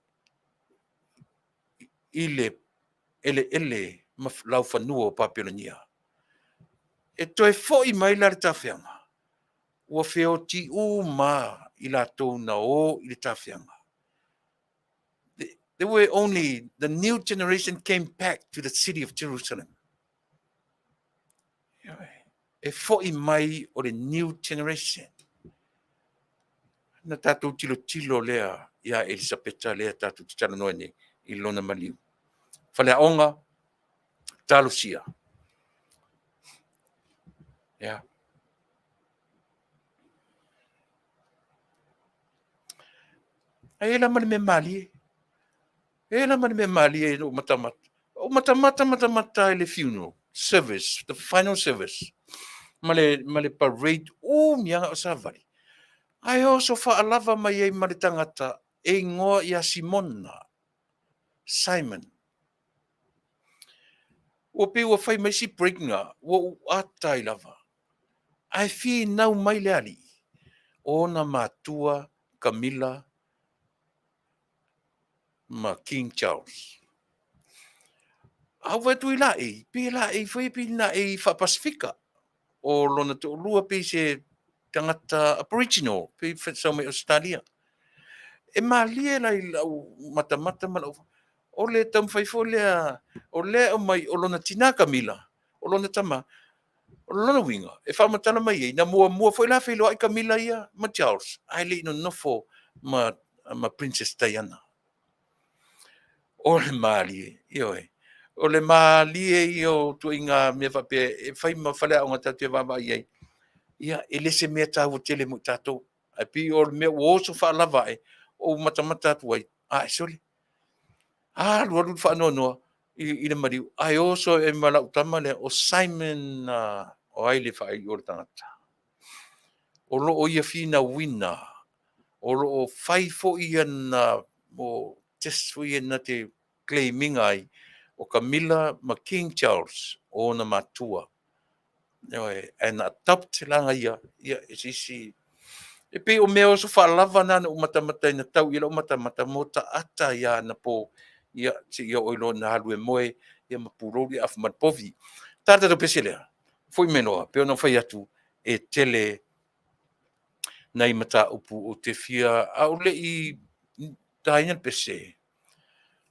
Speaker 2: i le eleele ma laufanua o Papelonia. E toe foi mai la le tafeaga, ua feoti uma i latou na o i le tafeaga. They were only, the new generation came back to the city of Jerusalem. E foi mai o le new generation. Na tatou tilotilo lea ia Elisapeta lea tatou te talanoa nei i lona maliu. Faleaoga, talosia. Yeah. Ae la ma le mea malie. E la ma le mea malie i ou matamata. O matamata matamata i le funeral service, the final service, ma le parade umiaga o savali. Ae oso faalava mai ai ma le tagata e igoa ia Simona, Simon. Ua pei ua fai mai si break na, ua ou ata ai lava. Ae finau mai le alii. Ona matua Camilla ma King Charles. A ou vaai atu i laei, pe laei foi pe laei faa-Pasifika. O lona toalua pei se tagata Aboriginal, pei sau mai Ausetalia. E malie la i lau matamata ma lau... O le taumafai foi lea, o lea e aumai o lona tina Camilla, o lona tama. O lona uiga, e faamatala mai ai, na muamua foi la feiloai Camilla ia ma Charles, ae le i nonofo ma Princess Diana. O le malie, ioe. O le malie ia o ituaiga mea faapea e fai ma faleaoga tatou te vaavaai i ai. Ia, e le se mea taua tele mo i tatou, ae pei o le mea ua oso faalava ae, ua ou matamata atu ai, ae sole, alu alu le faanoanoa i le maliu, ae oso ai ma lau tama lea, o Simon, o ai le faaiu o le tagata? O lo o ia finauina, o lo o fai foi ana test foi ia na te claim ina ai, o Camilla ma King Charles o ona matua. Ioe, ae na adopt la ia, ia e se isi. E pei o mea oso faalava na na ou matamata ai na tau i ai lau matamata mataata ia anapo, ia seia oo loa ina alu e moe, ia ma pulou le afu ma le povi. Ta le tatou pese lea, foi mai loa, pei ona ou fai atu, e tele nai mataupu ou te fia, a ou le i taina le pese,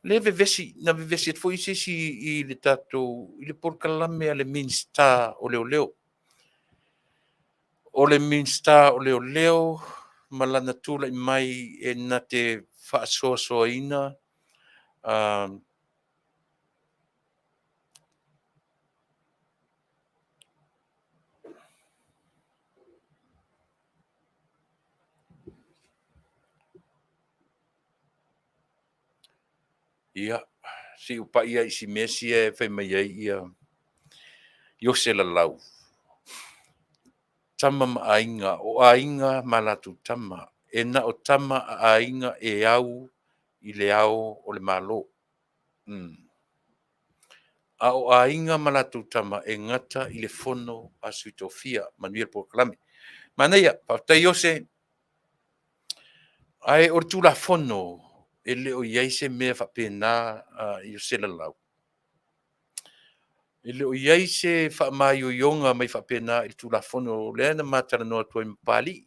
Speaker 2: lea e vevesi, na vevesi atu foi se isi i le tatou, i le polokalame a le Minisita o Leoleo. O le Minisita o Leoleo ma lana tulai mai e na te faasoasoaina ia, se i ou pai lava i si mea sia e fai mai ai ia Iose Lalau. Tama ma Aiga, o Aiga ma latou Tama, e na o tama a aiga e au i le ao o le Malo. A o aiga ma latou tama e gata i le fono a Sui Tofia. Manuia le polokalame. Manaia, faafetai Iose. Ae o le Tulafono, e le o i ai se mea faapena Iose Lalau. E le o i ai se faamaioioga mai faapena i le Tulafono lea na ma talanoa atu ai ma Papalii,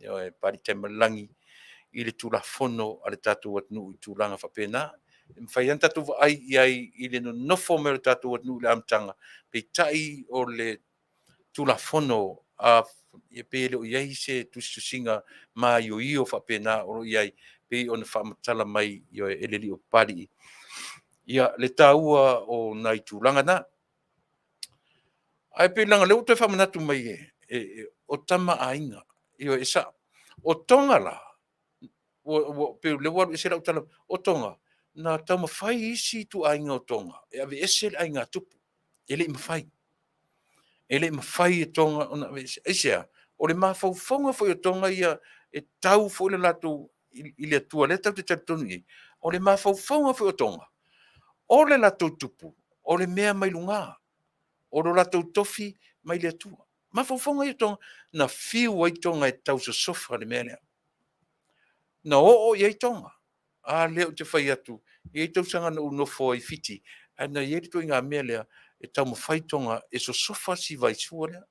Speaker 2: ioe, Papalii Taimalelagi i le Tulafono a le tatou atunuu i tulaga faapena. E mafai lava ona tatou vaai i ai i le nonofo mai o le tatou atunuu i le amataga, peitai o le Tulafono pe le o i ai se tusitusiga maioio faapena o lo o i ai, pei ona faamatala mai e le alii o Papalii ia le taua o nai tulaga na. Ae pei leaga o lea ua toe faamanatu mai o tama a aiga, ioe, e sao. O Toga la, pei o lea ua alu ese lau tala, o Toga, na taumafai isi ituaiga o Toga e aveese le aiga tupu, e le i mafai. E le i mafai e Toga ona aveese. Aisea? O le mafaufauga foi o Toga ia, e tau foi le latou i le Atua lea tatou te talitonu i ai, o le mafaufauga foi o Toga, o le latou tupu, o le mea mai luga, o lo latou tofi mai le Atua. Mafaufauga ia o Toga, na fiu ai Toga e tausosofa le mea lea. Na oo i ai Toga. A lea ou te fai atu, e i ai tausaga na ou nofo ai i Fiti, ae na i ai le ituaiga mea lea, e taumafai Toga e sosofa si vaisua lea.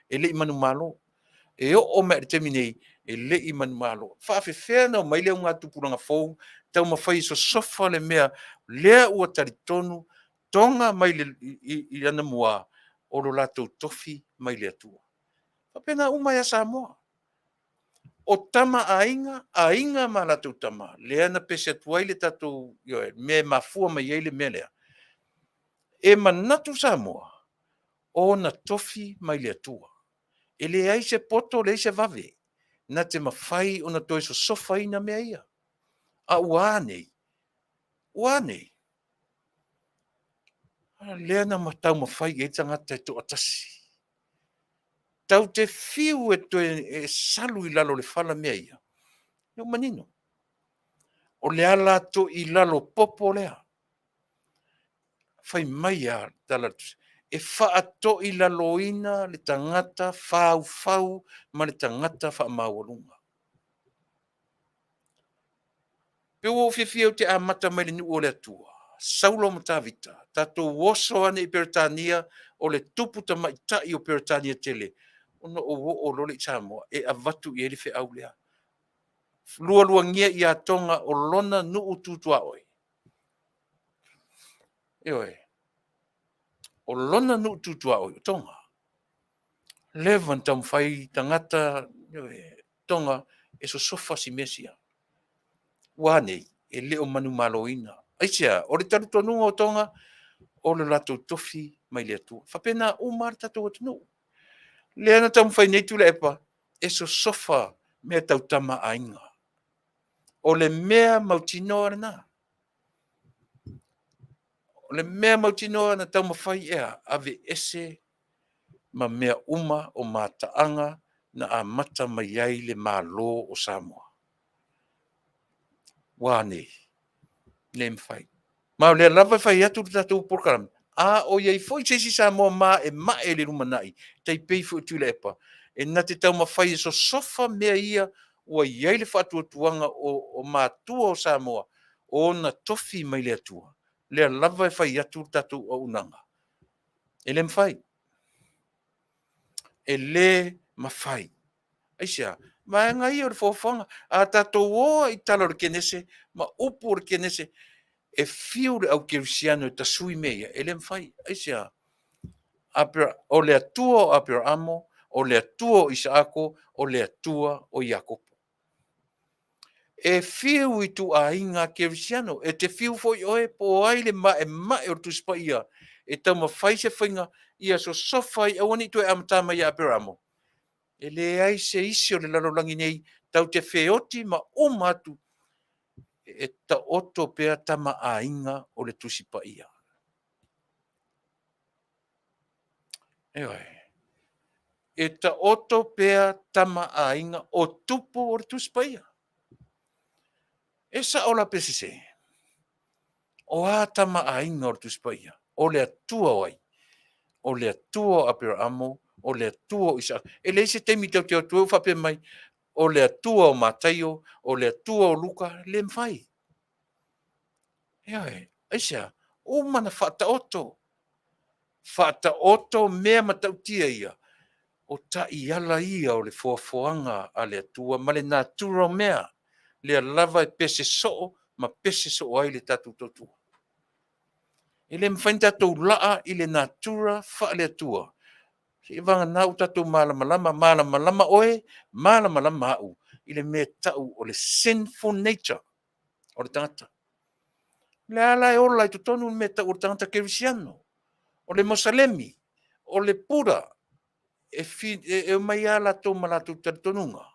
Speaker 2: E le i manumalo. E oo mai lava i le taimi nei, e le i manumalo. E faapefea ona omai le augatupulaga fou taumafai e sosofa le mea lea ua talitonu Toga mai i anamua, o lo latou tofi mai le Atua. E faapena uma ai lava Samoa. O Tama a Aiga, Aiga ma latou Tama, lea na pese atu ai le tatou, ioe, mea e mafua mai ai le mea lea. E manatu Samoa, o ona tofi mai le Atua. E leai se poto leai se vave na te mafai ona toe sosofaina mea ia. A ua a nei? Ua a nei? A lea na taumafai i ai le tagata e toatasi. Tatou te fiu e toe salu i lalo o le fala mea ia, ia ua manino. O le ala toilalo popo lea. Fai mai lava le tala a le Tusi, E faatoilaloina le tagata faufau ma le tagata faamaualuga. Pe ua ou fiafia ou te amata mai le nuu o le Atua, Saulo ma Tavita, tatou oso ane i Peretania, o le tupu tamaitai o Peretania tele, ona ou oo loa lea i Samoa e avatu i ai le feau lea. Lualuagia ia Toga o lona nuu tu tuaoi. Ioe, o lona nuu tu tuaoi o Toga. Leva ona taumafai tagata, ioe, Toga e sosofa si mea sia. Ua a nei? E le o manumaloina. Aisea? O le talitonuga o Toga, o le latou tofi mai le Atua. E faapena uma lava le tatou atunuu. Lea na taumafai nei Tuilaepa e sosofa mea tau Tama a Aiga. O le mea mautinoa lena. O le mea mautinoa na taumafai e a? Aveese ma mea uma o mataaga na amata mai ai le Malo o Samoa. Ua a nei? Le mafai. Ma o lea lava e fai atu le tatou polokalame, a o i ai foi se isi Samoa maemae i le lumanai, tai pei foi o Tuilaepa, e na te taumafai e sosofa mea ia ua i ai le faatuatuaga o matua o Samoa, o ona tofi mai le Atua, lea lava e fai atu le tatou auaunaga. E le mafai. E le mafai. Aisea? Vaega ia o le foafoaga. A tatou o lava i tala o le Kenese ma upu o le Kenese, e fiu le aukerisiano e tasui mea ia, e le mafai. Aisea? O le Atua o Aperaamo, o le Atua o Isaako, o le Atua o Iakopo. E fiu ituaiga kerisiano, e te fiu foi oe po o ai le maemae o le Tusi Paia e taumafai se faiga ia sosofa ai, aua ne i toe amata mai ia Aperaamo. E leai se isi o le lalolagi nei tatou te feoti ma uma atu e taoto pea Tama a Aiga o le Tusi Paia. Ioe. E taoto pea Tama a Aiga o tupu o le Tusi Paia. E sao la pe sese? O a Tama a Aiga o le Tusi Paia? O le Atua o ai? O le Atua o Aperaamo, o le Atua o Isaako. E leai se taimi tatou te o atu ai o faapea mai, o le Atua o Mataio, o le Atua o Luka, le mafai. Ioe. Aisea? Uma ona faataoto. Faataoto mea matautia ia, o taiala ia o le foafoaga a le Atua ma le natura o mea. Lea lava e pese soo ma pese soo ai le tatou tautua. E le mafai ona tatou laa i le natura faale-Atua, seia vagana ua tatou malamalama, malamalama oe, malamalama au i le mea e tau o le sinful nature o le tagata. O lea la e ola i totonu le mea e tau o le tagata kerisiano, o le Mosalemi, o le Buddha, e omai lava latou ma latou talitonuga,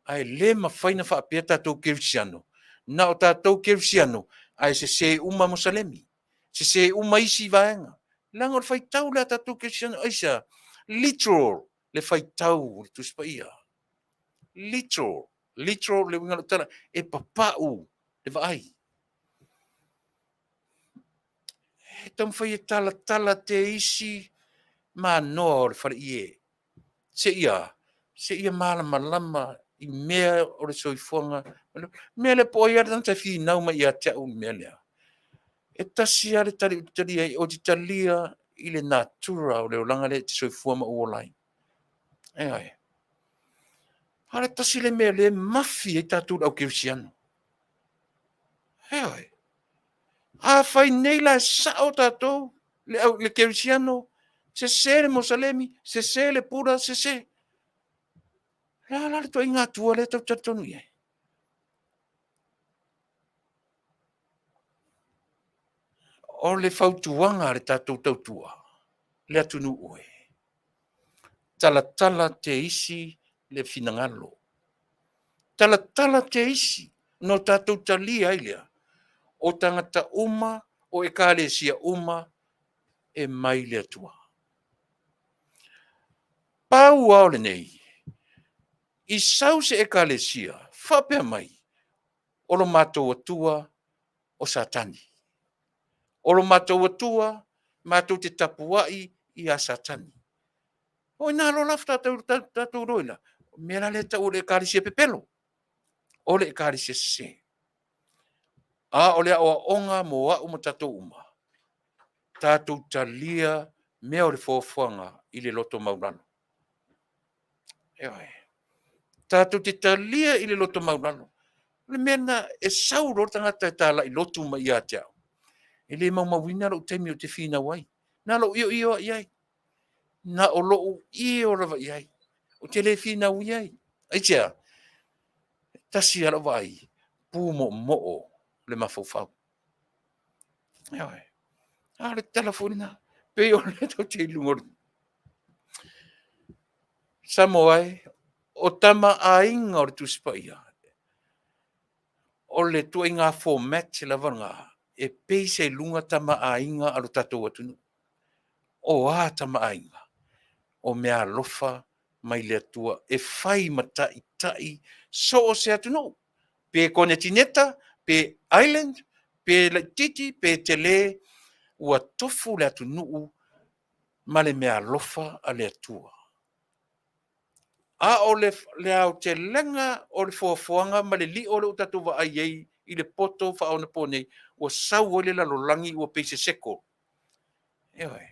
Speaker 2: ae le mafai ona faapea tatou kerisiano, na o tatou kerisiano ae sese uma Mosalemi, sese uma isi vaega. Leaga o le faitau lea a tatou kerisiano, aisea? Literal le faitau o le Tusi Paia. Literal, literal le uiga o lau tala, e papau le vaai. E taumafai e talatala te isi manoa o le faleie, seia malamalama i mea o le soifuaga. Mea lea po o ai lava le tagata e finau mai ia te au i le mea lea, e tasi lava le tali ou te talia ai, ou te talia i le natura o le olaga lea e te soifua ma ou ola ai. Ioe. A o le tasi le mea lea e mafi ai tatou le au kerisiano. Ioe. Afai nei la e sao tatou le kerisiano, sese le Mosalemi, sese le Buddha, sese. O le a la le ituaiga Atua lea tatou te talitonu i ai? O le fautuaga a le tatou tautua, le atunuu e, talatala te isi le finagalo. Talatala te isi ona o tatou talia ai lea, o tagata uma, o ekalesia uma, e mai le Atua. Pau lava o lenei, i sau se ekalesia faapea mai, o lo matou Atua o Satani. O lo matou Atua Matou te tapuai ia Satani. O ina loa la tatou iloa ina, mea la lea e tau o le ekalesia pepelo, o le ekalesia sese. A o le aoaoga mo au ma tatou uma, tatou talia mea o le foafoaga i le loto maualalo. Ioe. Tatou te talia i le loto maualalo. O le mea lena, e sau loa le tagata e talai lotu mai ia te au, e le maumauina lou taimi ou te finau ai. Na o lou io io lava i ai. Na o lou io lava i ai. Ou te le finau i ai. Aisea? E tasi lava lau vaai, pumoomoo le mafaufau. Ioe. A o le tala foi lena. Pei o lea tatou te i luga o le Samoa e, o Tama a Aiga o le Tusi Paia, o le ituaiga format lava lena e base ai i luga Tama a Aiga a lo tatou atunuu. O a Tama a Aiga? O meaalofa mai le Atua e fai ma taitai so o se atunuu, pe konetineta, pe island, pe laitiiti, pe tele, ua tofu le atunuu ma le meaalofa a le Atua. A o le aotelega o le foafoaga ma le lio lea ua tatou vaai ai i le poto faaonaponei, ua sau ai le lalolagi ua pei se circle. Ioe.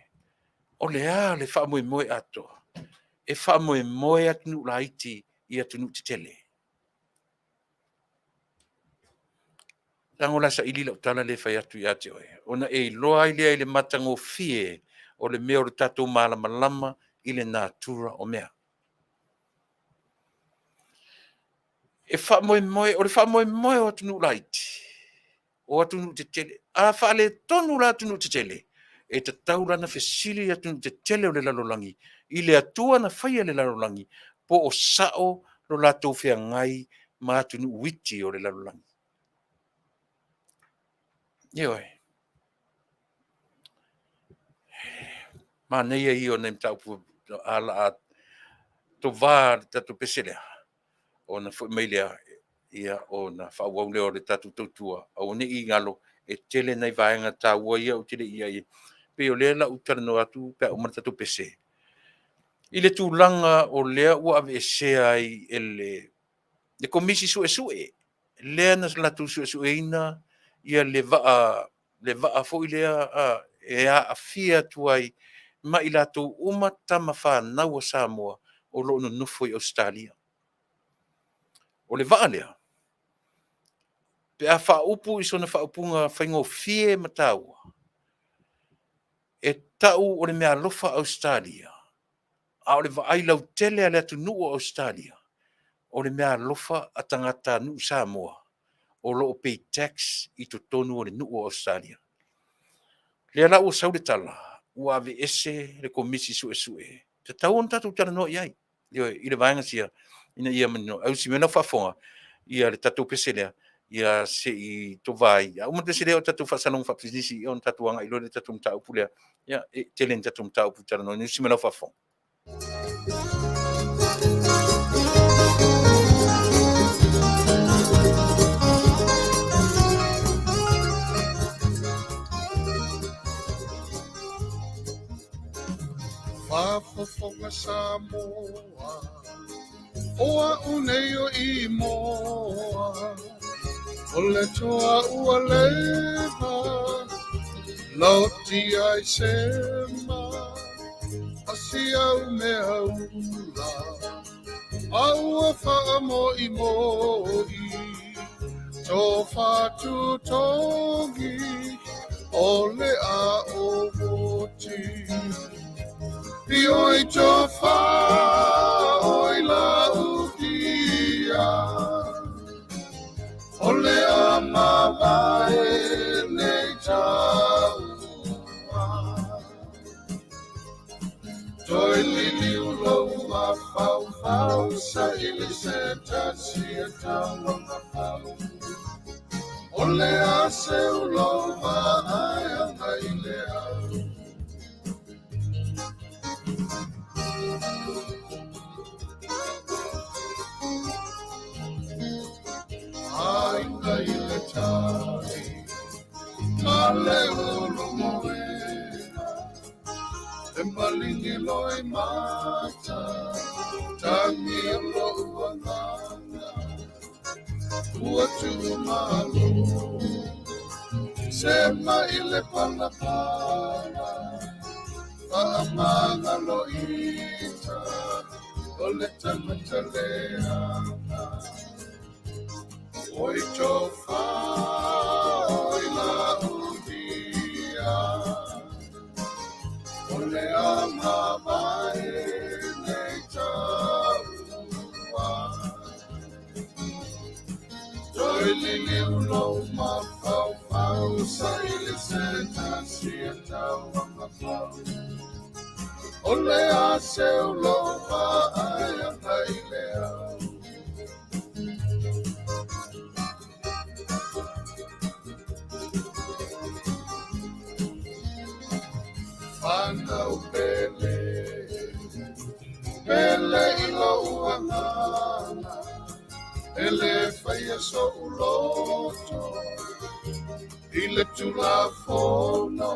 Speaker 2: O le a le faamoemoe atoa? E faamoemoe atunuu laiti i atunuu tetele. Tago la e saili lau tala lea e fai atu ia te oe, ona e iloa ai lea i le matagofie o le mea o le tatou malamalama i le natura o mea. E faamoemoe, o le faamoemoe o atunuu laiti, o atunuu tetele. A faaletonu la atunuu tetele, e tatau la ona fesili atunuu tetele o le lalolagi i le Atua na faia le lalolagi, po o sao lo latou feagai ma atunuu iti o le lalolagi. Ioe. Manaia ia o nai mataupu o le a tova le tatou pese lea, ona foi mai lea, ia, ona faaauau lea o le tatou tautua. Aua ne i galo, e tele nai vaega taua ia ou te le i i ai. E pei o lea o le a ou talanoa atu pe a uma le tatou pese, i le tulaga o lea ua aveesea ai e le Komisi Suesue, lea na latou suesueina le vaa foi lea e aafia atu ai ma i latou uma tama fanau a Samoa o lo o nonofo i Ausetalia. O le vaa lea, pe a faaupu i sona faaupuga faigofie ma taua, e tau o le meaalofa Ausetalia, a o le vaai lautele a le atunuu o Ausetalia, o le meaalofa a tagatanuu Samoa o lo o pay tax i totonu o le nuu o Ausetalia. O lea la ua sau le tala ua aveese le Komisi Suesue, e tatau ona tatou talanoa i ai, ioe, i le vaega sia ina ia manino. Ae ui o lau faafofoga ia le tatou pese lea, ia se i tova ai. A uma le pese lea o le tatou faasalauga faapisinisi ona tatou agai loa lea i le tatou mataupu lea. Ia, e tele ni tatou mataupu e talanoaina. Usi mai lau faafofoga.
Speaker 3: Faafofoga Samoa, o au nei o Imoa, o le toa ua leva, lotia i sema, o si au mea ula, a ua faamoimoi, tofa tutogi, o le a o moti. Ioi tofa oi la ukia, o le a mavae nei taua. Toi lili ulo ma fau fau, sa ili se tasi e taua fau. O le a se ulo ma ai anga i le au. Ai i le tai, ma le ulu moena. E maligi loa i mata, tagi o lo'u agaga, ua tuumalo, se mai le palapala, faamagaloita, o le tagata leaga. Oi tofa, oi laudia, o le agavae nei taua. Toe liliu lou mafaufau, saili se tasi e tauagafau. O le a seu lou vaai agai le au. Fanau pele, pele i lou agaga, e le faia so'u loto i le Tulafono,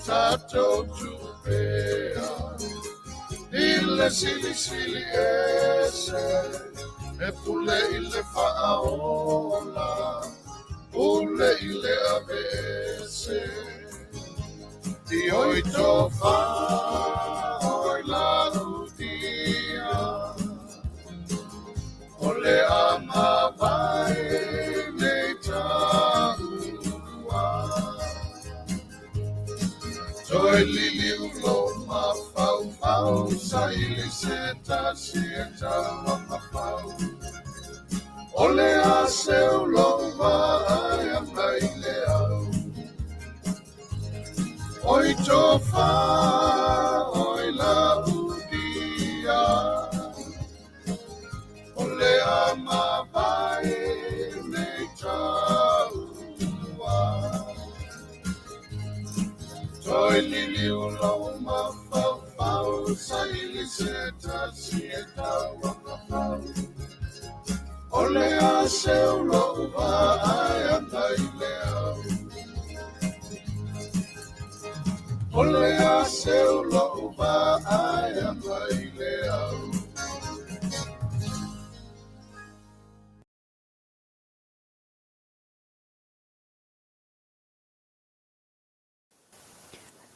Speaker 3: tatou tuu pea i le Silisili Ese e pule i le faaola, pule i le aveese. Oi tofa, oi laudia, o le agavae nei taua. Toe liliu lou mafaufau, saili se tasi e tauagafau. O le a seu lou vaai agai le au. Oi tofa, oi laudia, o le agavae nei taua. Toe liliu lou mafaufau, saili se tasi e tauagafau. O le a seu lou vaai agai le au. O le a seu lou vaai agai le au.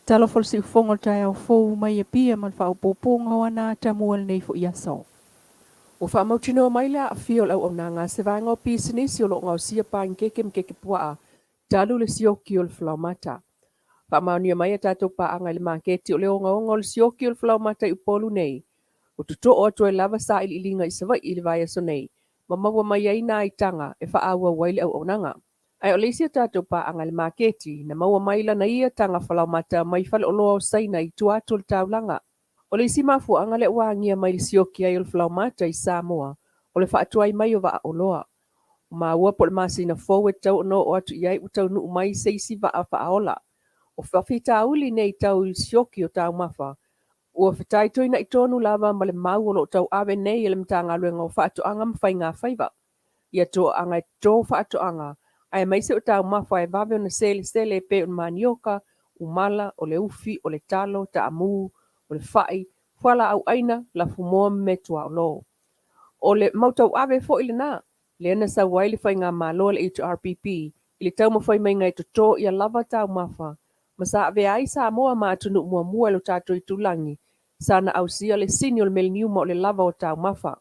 Speaker 4: Talofa le siufogo o le taeao fou mai Apia ma le faaopoopoga o ana atamua i lenei foi aso. Ua faamautinoa mai le aafia o le auaunaga a se vaega o pisinisi o lo o gaosia panikeke ma keke puaa talu le sioki o le falaoamata. Faamaonia mai a tatou paaga i le maketi o le ogaoga o le sioki o le falaoamata i Upolu nei. Ua totoo atu ai lava sailiiliga i Savaii i le vaiaso nei ma maua mai ai nai taga e faaauau ai le auaunaga. Ae o le isi a tatou paaga i le maketi na maua mai lana ia taga falaoamata mai faleoloa o Saina i tua atu o le taulaga. O le isi mafuaaga lea ua agia mai le sioki ai o le falaoamata i Samoa o le faatuai mai o vaa oloa. Ua maua po o le masina fou e tatau ona oo atu i ai ua taunuu mai se isi vaa faaola. O faafitauli nei tau i le sioki o taumafa ua fetaitoina'i tonu lava ma le mau o lo o tauave nei e le Matagaluega o Faatoaga ma Faigafaiva. Ia toaaga e toto faatoaga aemaise o taumafa e vave ona selesele e pei o le manioka, umala, o le ufi, o le talo, taamu, o le fai, fualaau aina, lafumoa ma meaituaolo. O le mau tauave foi lena, lea na sau ai le faigamalo a le HRPP i le taumafai maiga e toto ia lava taumafa ma sa avea ai Samoa ma atunuu muamua i lo tatou itulagi sa na ausia le sini o le meleniuma o le lava o taumafa.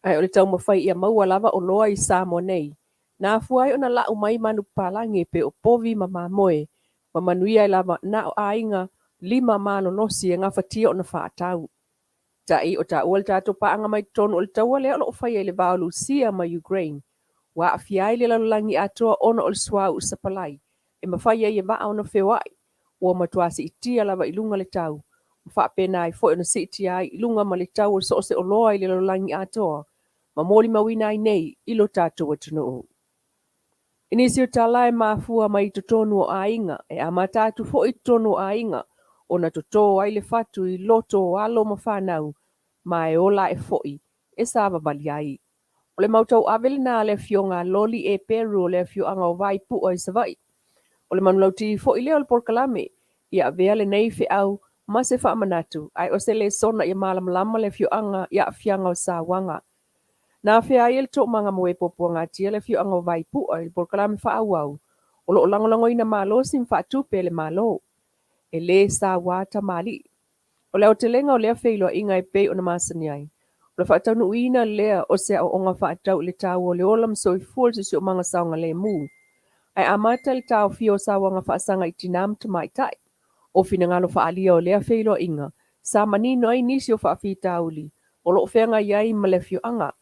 Speaker 4: Ae o le taumafai ia maua lava oloa i Samoa nei, na afua ai ona lau mai manupapalagi e pei o povi ma mamoe, ma manuia ai lava na o aiga lima malolosi e gafatia ona faatau. Ta'i o taua le tatou paaga mai totonu o le taua lea o lo o faia i le va o Lusia ma Ukraine, ua aafia ai le lalolagi atoa ona o le suauu sapalai e mafai ai e vaa ona feoai, ua matua siitia lava i luga le tau, ma faapena ai foi ona siitia ai i luga ma le tau o so o se oloa i le lalolagi atoa, ma molimauina ai nei i lo tatou atunuu. I nisi o tala e mafua mai i totonu o aiga, e amata atu foi i totonu o aiga, ona toto ai le fatu i loto o alo ma fanau, ma e ola ae foi e savavali ai. O le mau tauave lena a le afioga a Loli E. Peru o le afioaga o Vaipu'a i Savaii. O le manulauti foi lea o le polokalame, ia avea lenei feau ma se faamanatu, ae o se lesona ia malamalama le afioaga i aafiaga o sauaga. Na afea ai e le Toomaga mo e Puapuagatia le afioaga o Vaipua i le polokalame faaauau o lo o lagolagoina malosi ma faatupe e le Malo. E lē sauā tamalii. O le aotelega o lea feiloaiga e pei ona masani ai, o le faataunuuina lea o se aoaoga faatatau i le taua o le ola ma soifua le siosiomaga saogalemu, ae amata i le taofia o sauaga faasaga i tinā ma tamaitai. O finagalo faaalia o lea feiloaiga, sa manino ai nisi o faafitauli o lo o feagai ai ma le afioaga.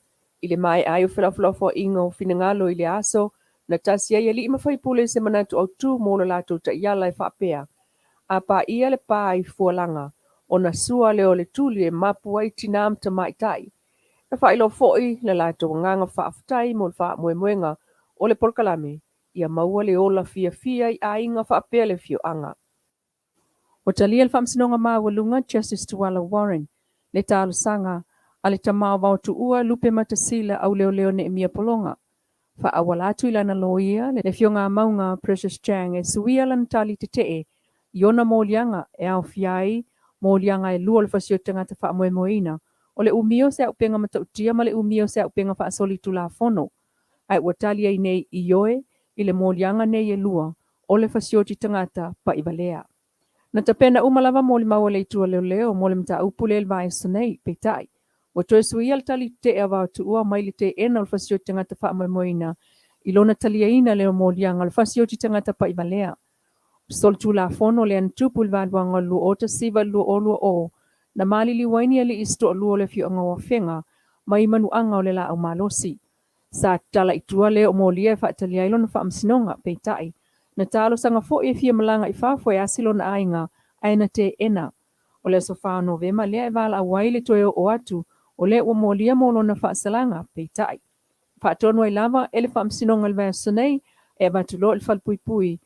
Speaker 4: I le maea ai o felafolafoaiga o finagalo i le aso na tasi ai alii ma faipule i se manatu autū mo le latou taiala e faapea, A paia le pā i Fualaga, ona sua lea o le tuli e mapu ai tinā ma tamaitai. Na faailoa foi le latou agaga faafetai mo le faamoemoega o le polokalame ia maua le ola fiafia i aiga faapea le afioaga. Ua talia le Faamasinoga Maualuga Justice Tuala Warren le talosaga a le tama o Vaotuua Lupe Matasila Auleoleo Neemia Pologa faaauala atu i lana loia, le Afioga a Mauga Precious Chang e suia lana tali tetee i ona moliaga e aofia ai moliaga e lua o le fasioti tagata faamoemoeina, o le umia o se auupega matautia ma le umia o se auupega faasolitulafono, ae ua tali ai nei ioe i le moliaga nei e lua o le fasioti tagata pa'ivalea. Na tapena uma lava molimau a le Itu a Leoleo mo le mataupu lea i le vaiaso nei, peitai, ua toe suia le tali tetee a Vaotuua mai le teena o le fasioti tagata faamoemoeina i lona taliaina lea o moliaga o le fasioti tagata pa'ivalea. O solitulafono lea na tupu i le valuaga o le 2019 i le 2020, na maliliu ai ni alii se toalua o le afioaga o Afega mai manuaga o le laau malosi. Sa tatala i tua lea o molia e faatali ai lona faamasinoga, peitai, na talosaga foi e fia malaga i fafo e asi lona aiga, ae na teena. O le aso 4 o Novema lea e valaau ai le toe oo atu o lea ua molia mo lona faasalaga, peitai, faatonu ai lava e le faamasinoga i le vaiaso nei e avatu loa i le falepuipui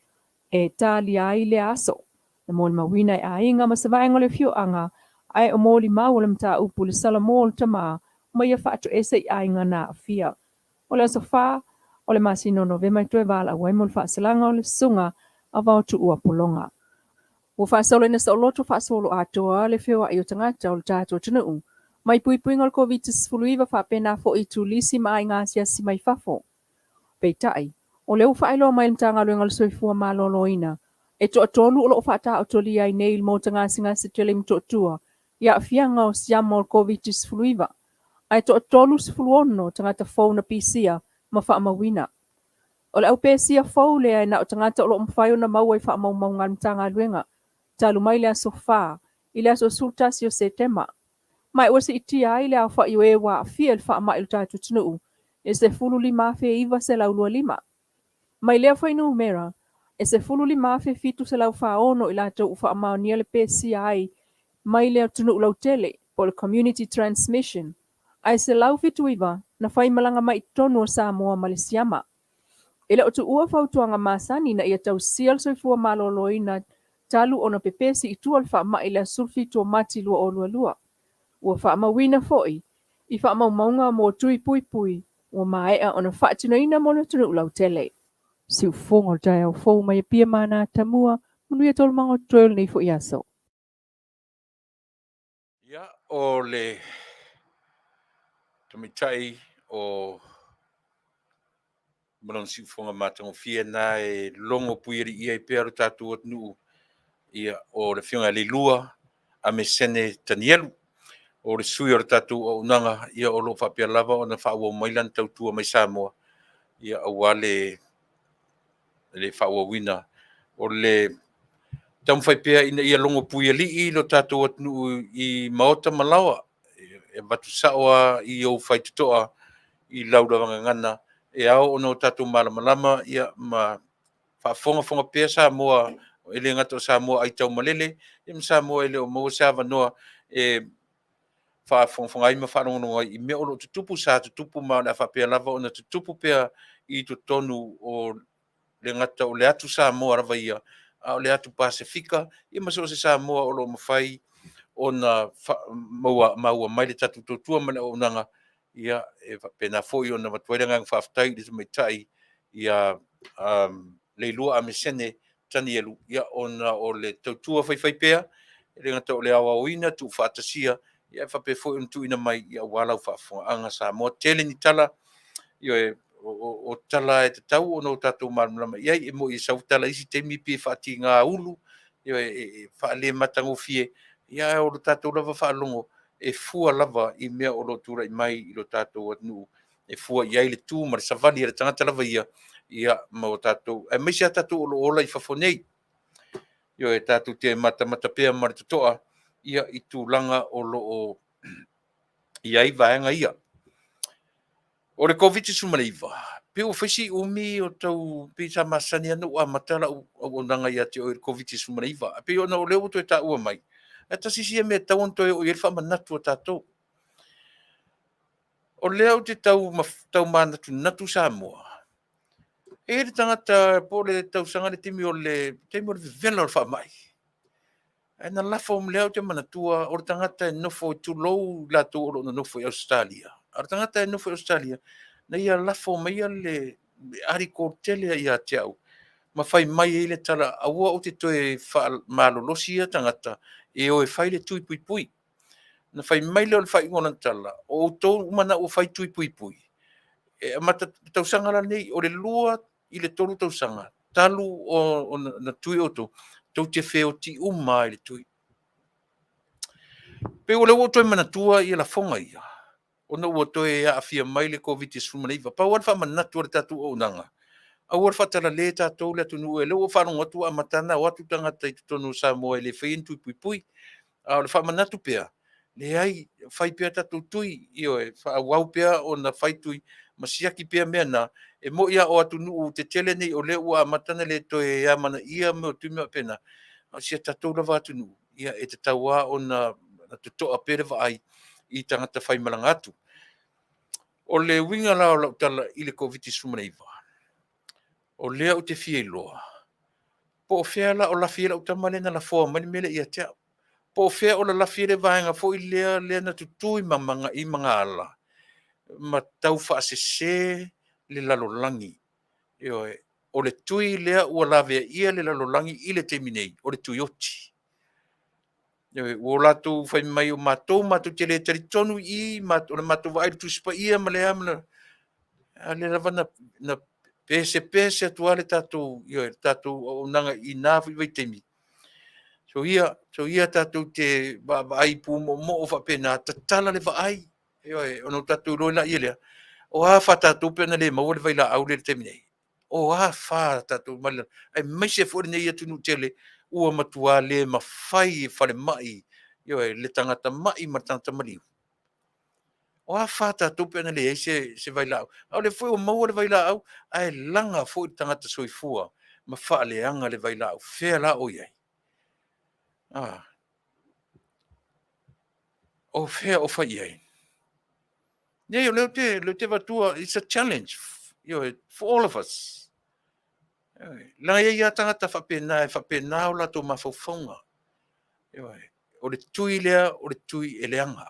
Speaker 4: e talia ai lea aso. Na molimauina e aiga ma se vaega o le afioaga, ae o molimau o le mataupu le salamo o le tama ma ia faatoese i aiga na aafia. O le aso 4 o le masina o Novema e toe valaau ai mo le faasalaga o le susuga a Vaotuua Pologa. Ua faasoloina saoloto faasoloatoa le feoai o tagata o le tatou atunuu mai puipuiga o le Koviti-19 faapena foi i turisi ma aiga asiasi mai fafo. Peitai, o lea ua faailoa mai e le Matagaluega o le Soifua Maloloina, e toatolu o lo o faataotolia ai nei i le Maota Gasegase tele i Motootua i aafiaga o siama o le Koviti-19, ae toa-36 tagata fou na pisia ma faamauina. O le au pesia fou lea e na o tagata o lo o mafai ona maua i faamaumauga a le Matagaluega talu mai le aso 4 i le aso 11 o Setema. Ma ua siitia ai le aofai o e ua aafia i le faamai o le tatou atunuu e 15,925. Mai lea fuainumera, e 15,746 i latou ua faamaonia le pesia ai mai le atunuu lautele, po o le community transmission, ae 179 na faimalaga mai i totonu o Samoa ma le siama. E le o tuua fautuaga masani ina ia tausia le soifua maloloina talu ona pepesi i tua le faamai i le aso 17 o Mati 2022. Ua faamauina foi i faamaumauga mo tui puipui ua maea ona faatinoina mo le atunuu lautele. Siufofoga o le taeao fou mai Apia ma Tamua, manuia taualumaga o totoe o lenei foi aso.
Speaker 2: Ia, o le tamaitai o ma lona siufofoga matagofie na e logo puialii ai pea lo tatou atunuu, ia, o le Afioga ia Leilua Amesene Tanielu, o le sui o le tatou auaunaga, ia, o lo o faapea lava ona faaauau mai lana tautua mai Samoa, ia, aua le faaauauina o le taumafai pea ina ia logo puialii lo tatou atunuu i maota ma laoa, e avatu sao lava i ou faitotoa i lau lava gagana e ao ona o tatou malamalama, ia, ma faafogafoga pea Samoa, e le gata o Samoa aitaumalele, ia ma Samoa e le o maua se avanoa e faafogafoga ai ma faalogologo ai i mea o lo o tutupu, sa tutupu ma o le a faapea lava ona tutupu pea i totonu o le gata o le atu Samoa lava ia, a o le atu Pasefika, ia ma so o se Samoa o lo o mafai ona maua mai le tatou tautua ma le auaunaga. Ia, e faapena foi ona avatu ai le agaga faafetai i le tamaitai ia Leilua Amesene Tanielu, ia, ona o le tautua faifaipea. E le gata o le aoaoina, tuufaatasia, ia ae faapea foi ona tuuina mai aua lau faafofogaaga Samoa. Tele ni tala, ioe, o tala e tatau ona o tatou malamalama i ai. E moni e sau tala i isi taimi pei e faatiga ulu, ioe, e faalematagofie, ia ae o le tatou lava faalogo e fua lava i mea o lo o tulai mai i lo tatou atunuu, e fua i ai le tu ma le savali a le tagata lava ia, ia ma o tatou, aemaise lava tatou o lo o ola i fafo nei. Ioe, tatou te matamata pea ma le totoa ia i tulaga o lo o i ai vaega ia. O le Koviti-19, pei ua fai si umi o tau, pei sa masani lava ona ou amata lau auaunaga ia te oe i le Koviti-19, ae pei ona o lea ua toe taua mai, ae tasi sia mea e tatau ona toe oo i ai le faamanatu a tatou. O lea ou te tau manatunatu Samoa, e i ai le tagata po o le tausaga le taimi o le taimi o le vevela o le faamai, ae na lafo, o lea ou te manatua o le tagata e nofo, tulou i latou o lo o nonofo i Ausetalia, a o le tagata e nofo i Ausetalia, na ia lafo maia le article tele ia te au ma fai mai ai le tala, aua ou te toe faamalolosi ia tagata e o e fai le tui puipui. Na fai mai lea o le faaiuga o lana tala, o outou uma na ua fai tui puipui, e amata tausaga la lenei, o le 2 i le 3 tausaga talu ona tui outou, tou te feoti uma lava i le tui. Pei o lea ua ou toe manatua ia lafoga ia, ona ua toe aafia mai le Koviti-19. Pau lava le faamanatu o le tatou auaunaga, aua le faatalale tatou le atunuu, o lea ua ou faalogo atu ua amata ona o atu tagata i totonu o Samoa e le faia ni tui puipui. A o le faamanatu pea, leai, fai pea tatou tui, ioe, faaauau pea ona fai tui ma siaki pea mea na. E moni lava o atunuu tetele nei o lea ua amata ona le toe amanaia mea o tui ma mea faapena, a o si a tatou lava atunuu, ia e tatau lava ona totoa pea le vaai i tagata faimalaga atu. O le uiga la o lau tala i le Koviti-19, o lea ou te fia iloa, po o fea la o lafi ai lau tama lea na lafoa mai le mea lea ia te au. Po o fea o lalafi ai le vaega foi lea lea na tutu i magaala ma tau faasese le lalolagi. Ioe, o le tui lea ua laveaia le lalolagi i le taimi nei, o le tui oti. Ioe, ua latou fai mai o matou matou te le talitonu i i, o le matou vaai i le Tusi Paia ma le a ma le a, o lea lava na pesepese atu lava le tatou, ioe, le tatou auaunaga i na foi vaitaimi. Soia, soia tatou te vaavaai pumoomoo faapena, tatala le vaai, ioe, ona o tatou iloa laia lea, o a fa tatou pe ana le maua le vailaau lea i le taimi nei? O a fa tatou mai le, aemaise foi lenei atunuu tele ua matua le mafai e falemai, ioe, le tagata mai ma le tagata maliu. O a fa tatou pe ana leai se vailaau? A o lea foi ua maua le vailaau, ae laga foi le tagata soifua ma faaleaga le vailaau. Fea la o i ai? Ah. O fea o fai i ai? Nei, o lea ou te avatua, it's a challenge, ioe, for all of us. Leaga e i ai lava tagata faapena e faapena o latou mafaufauga. Ioe, o le tui lea o le tui e leaga.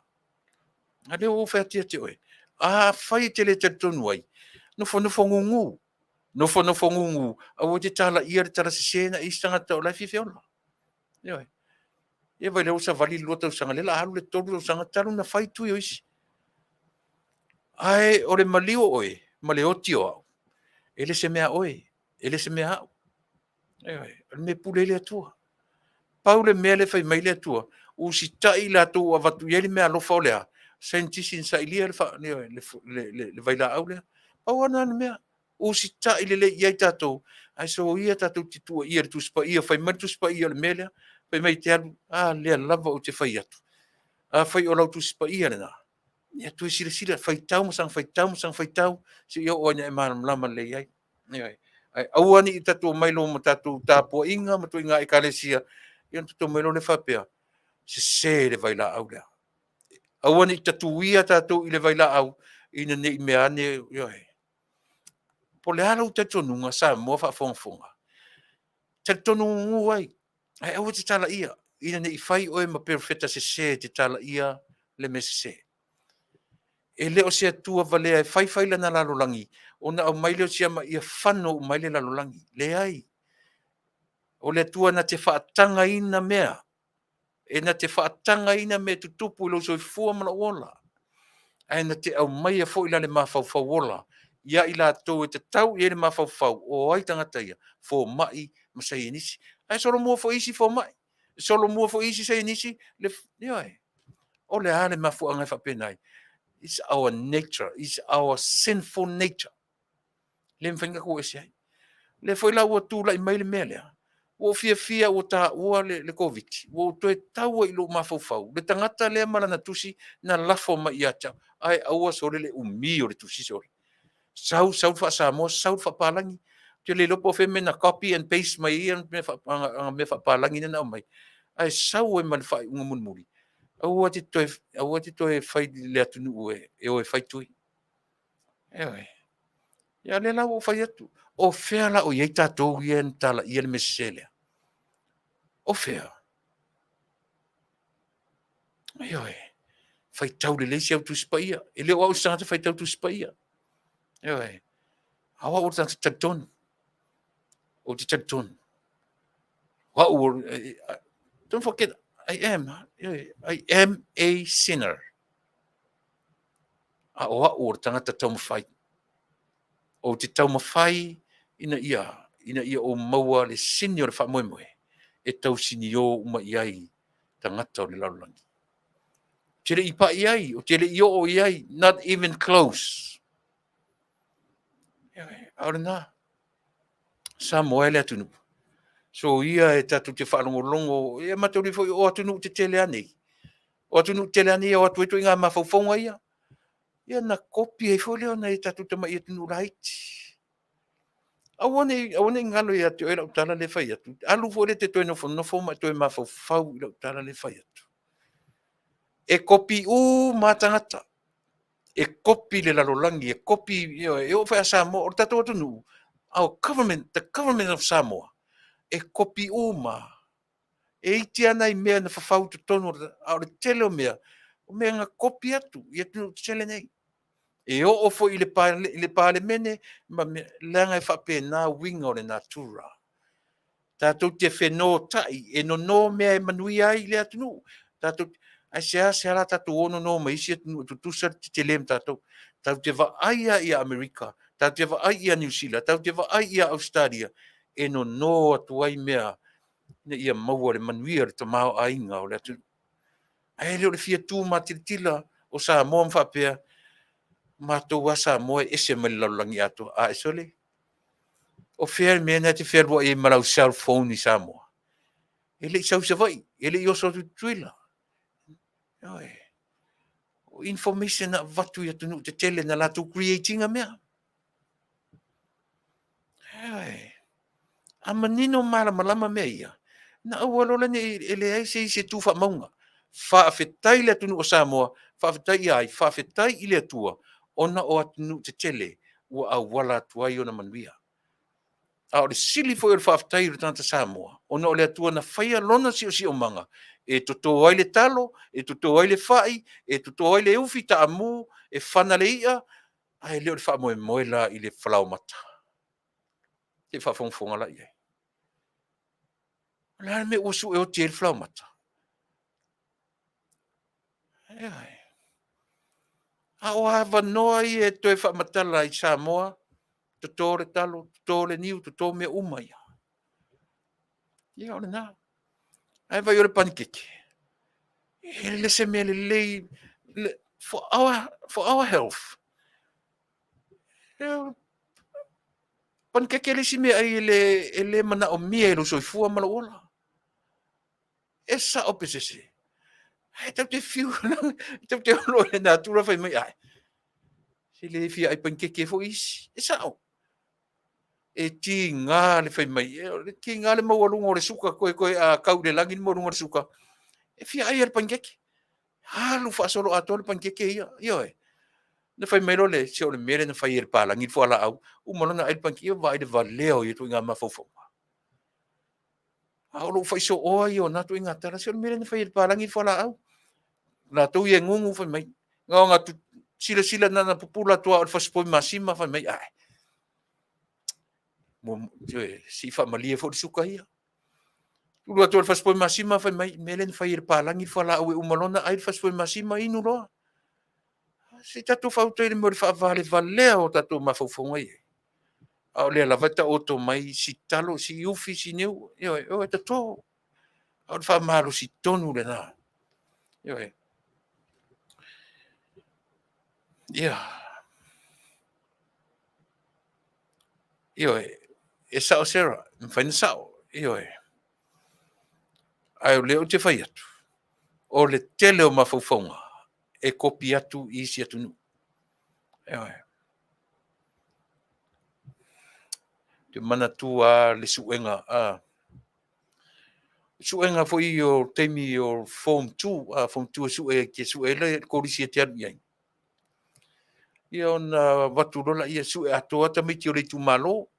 Speaker 2: A lea ua ou fai atu ia te oe, afai e te le talitonu ai, nofonofo gugu, nofonofo gugu, aua e te talaia le tala sese na e isi tagata o la e fiafia ola. Ioe. Ia vaai lea ua savali le 2 tausaga, lea o le a alu le 3 tausaga talu ona fai tui o isi. Ae o le maliu o oe ma le oti o au, e le se mea a oe, e le se mea a au. Ioe, o le mea e pule ai le Atua. Pau le mea lea e fai mai le Atua, usitai i latou ua avatu i ai le meaalofa o le a? Saienitisi na sailia le vailaau lea. Pau lava lena o le mea. Usitai lelei i ai tatou, ae soia tatou te tuuaia i le Tusi Paia, fai mai le Tusi Paia o le mea lea, fai mai e te alu, a lea lava ou te fai atu. Afai o lau Tusi Paia lena, ia toe silasila, faitau ma saga faitau ma saga faitau, seia oo ina e malamalama lelei ai. Ioe. Ae aua ne i tatou omai loa ma tatou tapuaiga ma ituaiga ekalesia, ia ona tatou omai loa lea faapea, sese le vailaau lea. Aua ne i tatuia tatou i le vailaau ina ne i mea ane, ioe. Po o le a lou talitonuga Samoa faafogafoga, talitonu gugu ai, ae aua e te talaia ina ne i fai oe ma perofeta sese e te talaia le mea sese. E le o se Atua valea e fai fai lana lalolagi ona aumai lea o si ama ia fano uma ai le lalolagi. Leai. O le Atua na te faatagaina mea. E na te faatagaina mea tutupu i lou soifua ma lou ola, ae na te aumaia foi la le mafaufau ola ia i latou e tatau i ai le mafaufau, o ai tagata ia, fomai ma saienisi. Ae solomua foi i isi fomai, solomua foi i isi saienisi, le, ioe. O le a le mafuaaga e faapena ai? It's our nature, it's our sinful nature. Le mafai ona tatou ese ai. O lea foi la ua tulai mai le mea lea, ua ou fiafia ua taua le, le Koviti, ua ou toe tau ai i lou mafaufau, le tagata lea ma lana tusi na lafo mai ia te au, ae aua sole le umi o le tusi sole. Sau, sau le faa-Samoa, sau le faapalagi. Ou te le iloa po o fea mea na copy and paste mai ai ia ana mea faapalagi lea na aumai, ae sau ai ma le faaiuga mulimuli, aua te toe, aua te toe fai i le atunuu e, e o e fai tui. Ioe. Ia lea la ua ou fai atu, o fea la o i ai tatou ia na talaia le mea sese lea? O fea? Ioe. Faitau lelei si au Tusi Paia. E le o au se tagata faitau Tusi Paia. Ioe. A o au o le tagata talitonu. Ou te talitonu. O au, don't forget, I am, I am a sinner. A o au o le tagata taumafai. Ou te taumafai ina ia, ina ia ou maua le sini o le faamoemoe e tausinio uma i ai tagata o le lalolagi. Ou te le i pai i ai, ou te le i oo i ai, not even close. A o lena, Samoa e le atunuu. So ia e tatou te faalogologo, e matou foi o atunuu tetele lava nei. O atunuu tetele lava nei e o atu ai ituaiga mafaufauga ia. Ia na kopi ai foi lea o nai a tatou tamai atunuu laiti. Aua ne i, aua ne i galo ia te oe lau tala lea e fai atu. Alu foi lea e te toe nofonofo ma e toe mafaufau i lau tala lea e fai atu. E kopi uma lava tagata. E kopi le lalolagi, e kopi, e oo foi ia Samoa, o le tatou atunuu, our government, the government of Samoa, e kopi uma. E iti lava nai mea na fafau i totonu, a o le tele o mea, o mea na kopi atu i atunuu tetele nei. E oo foi i le, i le Palemene, ma mea, leaga e faapena uiga o le natura. Tatou te fenotai e nono mea e manuia ai le atunuu. Tatou, ae seasea la tatou o nono ma isi atunuu e tutusa le tetele ma tatou. Tatou te vaai lava ia Amerika, tatou te vaai ia Niu Sila, tatou te vaai ia Ausetalia, e nono atu ai mea ina ia maua le manuia o le tamaoaiga o le atunuu. Ae le o le fia tu matilatila o Samoa ma faapea, matou lava Samoa e ese mai le lalolagi atoa. A e sole, o fea le mea lena e te fealuai ai ma lau cell phone i Samoa? E le i sau i Savaii, e le i oso atu i Tutuila. Ioe. O information na avatu i atunuu tetele na latou create ina mea. Ioe. A manino malamalama mea ia, na aua loa ne i e leai se isi e tu faamauga. Faafetai i le atunuu o Samoa, faafetai ia ai, faafetai i le Atua, ona o atunuu tetele ua auala atu ai ona manuia. A o le sili foi o le faafetai i le tagata Samoa, ona o le Atua na faia lona siosiomaga e toto ai le talo, e toto ai le fai, e toto ai le ufi taamu, e fana le i'a, ae le o le faamoemoe la i le falaoamata. Se i faafogafoga la i ai. O le a le mea ua sue oti ai le falaoamata? Ioe. A o avanoa ia e toe faamatala i Samoa, toto le talo, toto le niu, toto mea uma ia. Ia o lena. Ae vai o le panikeke, e le se mea lelei for our, for our health. Panikeke le isi meaai e le, e le manaomia i lou soifua ma lou ola. E sao pe sese. Ae tatou te fiu, tatou te olo i le natura fai mai, ai, se le fia ai panikeke foi isi. E sao. E tiga le fai mai, e tiga le maualuga o le suka, koe koe a kau i le lagi le maualuga o le suka, e fia ai e le panikeke. Alu faasolo atoa le panikeke ia, ioe. Na fai mai loa le, se o le mea lea na fai e le palagi le fualaau, uma loa ona ai le panikeke, ia vaai le valea o ia ituaiga mafaufauga. A o lou faisooa ia o na ituaiga tala, se o le mea lea na fai e le palagi le fualaau. Latou ia e gugu fai mai, na ona silasila na ona pupula atu lava o le fasipovi masima fai mai, ae, se i faamalie foi le suka ia. Tulu atu o le fasipovi masima fai mai, mea lea na fai e le palagi le fualaau e uma loa ona ai le fasipovi masima inu loa. Se i tatou faauta i le mea o le faavalevalea o tatou mafaufauga ia. A o lea lava e taoto mai si talo, si ufi, si niu, ioe, o e toto. A o le faamalosi tonu lena. Ioe. Ia. Ioe, e sao Sarah, e mafai ona sao. Ioe. Ae o lea ou te fai atu, o le tele o mafaufauga e kopi atu i isi atunuu. Ioe. Te manatua le suega, a suega foi o taimi o Form 2, a Form 2 e sue, te sue ai le kolisi e te alu i ai. Ia ona avatu loa lea sue atoa tamaiti o le itumalo.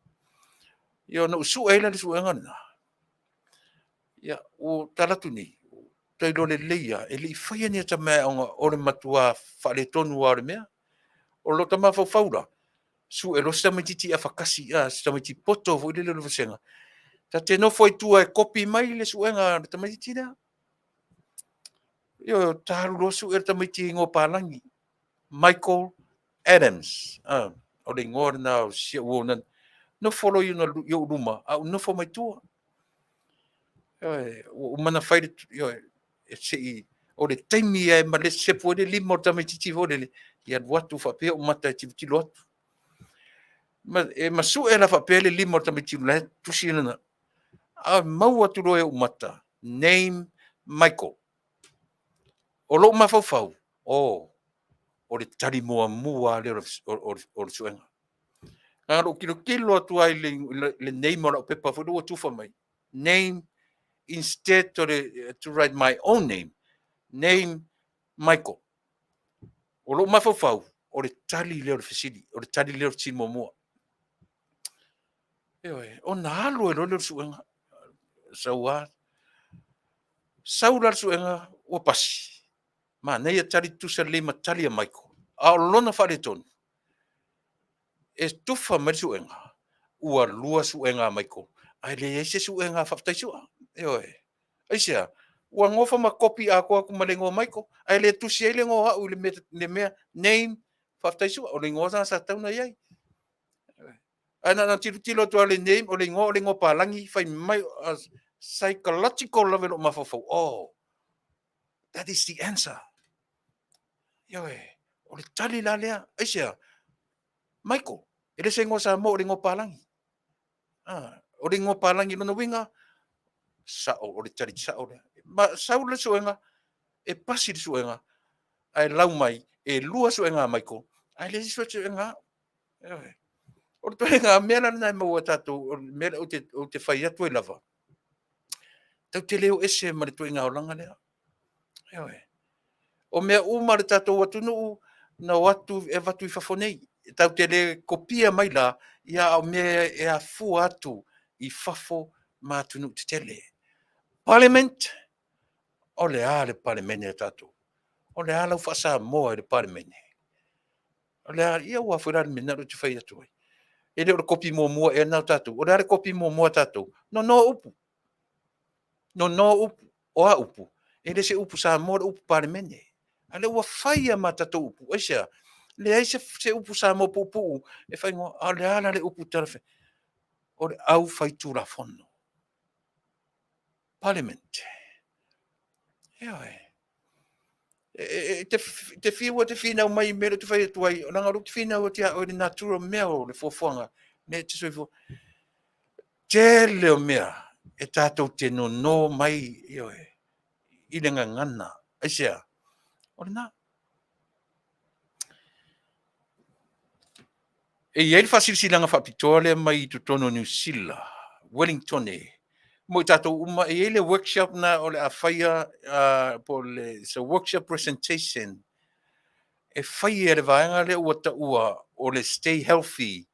Speaker 2: Ia ona ou sue ai lea o le suega lena. Ia ua tala atu nei, ta iloa lelei lava, e le i faia ni ata mai aoga o le matua faaletonu lava o le mea. O lo ta mafaufau la, sue loa se tamaitiiti afa kasi, a, se tamaitiiti poto foi lele o le vasega, ta te nofo i tua e kopi mai le suega a le tamaitiiti lea. Ioe, ta alu loa sue le tamaiti igoa palagi, Michael Adams, o le igoa lena o si au uo na nofo loa i ou luma, a ou nofo mai tua. Ioe, ua uma ona fai le, ioe, e se i, o le taimi lava e malesepu ai le lima o le tamaitiiti foi lele, ia alu atu faapea ou mata e tilotilo atu. Ma, e masue la faapea le lima o le tamaitiiti o la e tusi lana, a maua atu loa e ou mata, name Michael. O lou mafaufau, oh, o le tali muamua lava lea o le suega. Na lou tilotilo atu ai i le name o lau pepa foi lea ua tufa mai, name instead of the, to write my own name, name Michael. O lou mafaufau, o le tali lea o le fesili, o le tali lea o le fesili muamua. Ioe, ona alu ai loa lea o le suega. Sau lava, sau la le suega ua pasi, manaia tali tutusa lelei ma tali a Michael, a o lona faaletonu, e tufa mai le suega, ua lua suega a Michael, ae leai se suega a Faafetai Sua. Ioe. Aisea? Ua nofo ma kopi atoa atu ma le igoa Michael, ae le tusi ai le igoa o au i le mea name Faafetai Sua. O le igoa lena sa tatau ona i ai. Ae na ona tilotilo atu lava i le name, o le igoa o le igoa palagi, fai mai, psychological lava i lou mafaufau. Oh, that is the answer. Ioe, o le tali la lea. Aisea? Michael, e le se igoa Samoa, o le igoa palagi. Ah, o le igoa palagi lona uiga, sao, o le tali sao lea. Ma sau le suega, e pasi le suega, ae lau mai, e lua suega a Michael, ae leai se suega a au. Ioe. O le ituaiga mea la lena e maua e tatou, o le mea lea ou te fai atu ai lava, tatou te le o ese ma le ituaiga olaga lea. Ioe. O mea uma le tatou atunuu na o atu e avatu i fafo nei. E tatou te le kopia mai la, ia a o mea e afua atu i fafo ma atunuu tetele. Parliament, o le a le Palemene a tatou? O le a lau faa-Samoa i le Palemene? O le a, ia aua foi la le mea lena ou te fai atu ai. E le o le kopi muamua ea lena o tatou. O le a le kopi muamua a tatou? Nono upu. Nono upu. O a upu? E le se upu Samoa le upu Palemene. A lea ua fai lava ma tatou upu. Aisea? Leai se upu Samoa puupuu e faaigoa. A o le a la le upu talafeagai? O le aufaitulafono. Parliament. Ioe. E te fiu e te finau mai i mea lea ou te fai atu ai, leaga o lea ou te finau atu ia oe i le natura o mea o le fuafuaga, mea e te soifua. Tele o mea e tatou te nono mai, ioe, i le gagana. Aisea? O lena. E i ai le faasilasilaga faapitoa lea mai i totonu o Niu Sila, Wellington, mo i tatou uma, e i ai le workshop na o le a faia, po o le, it's a workshop presentation, e faia e le vaega lea ua taua o le Stay Healthy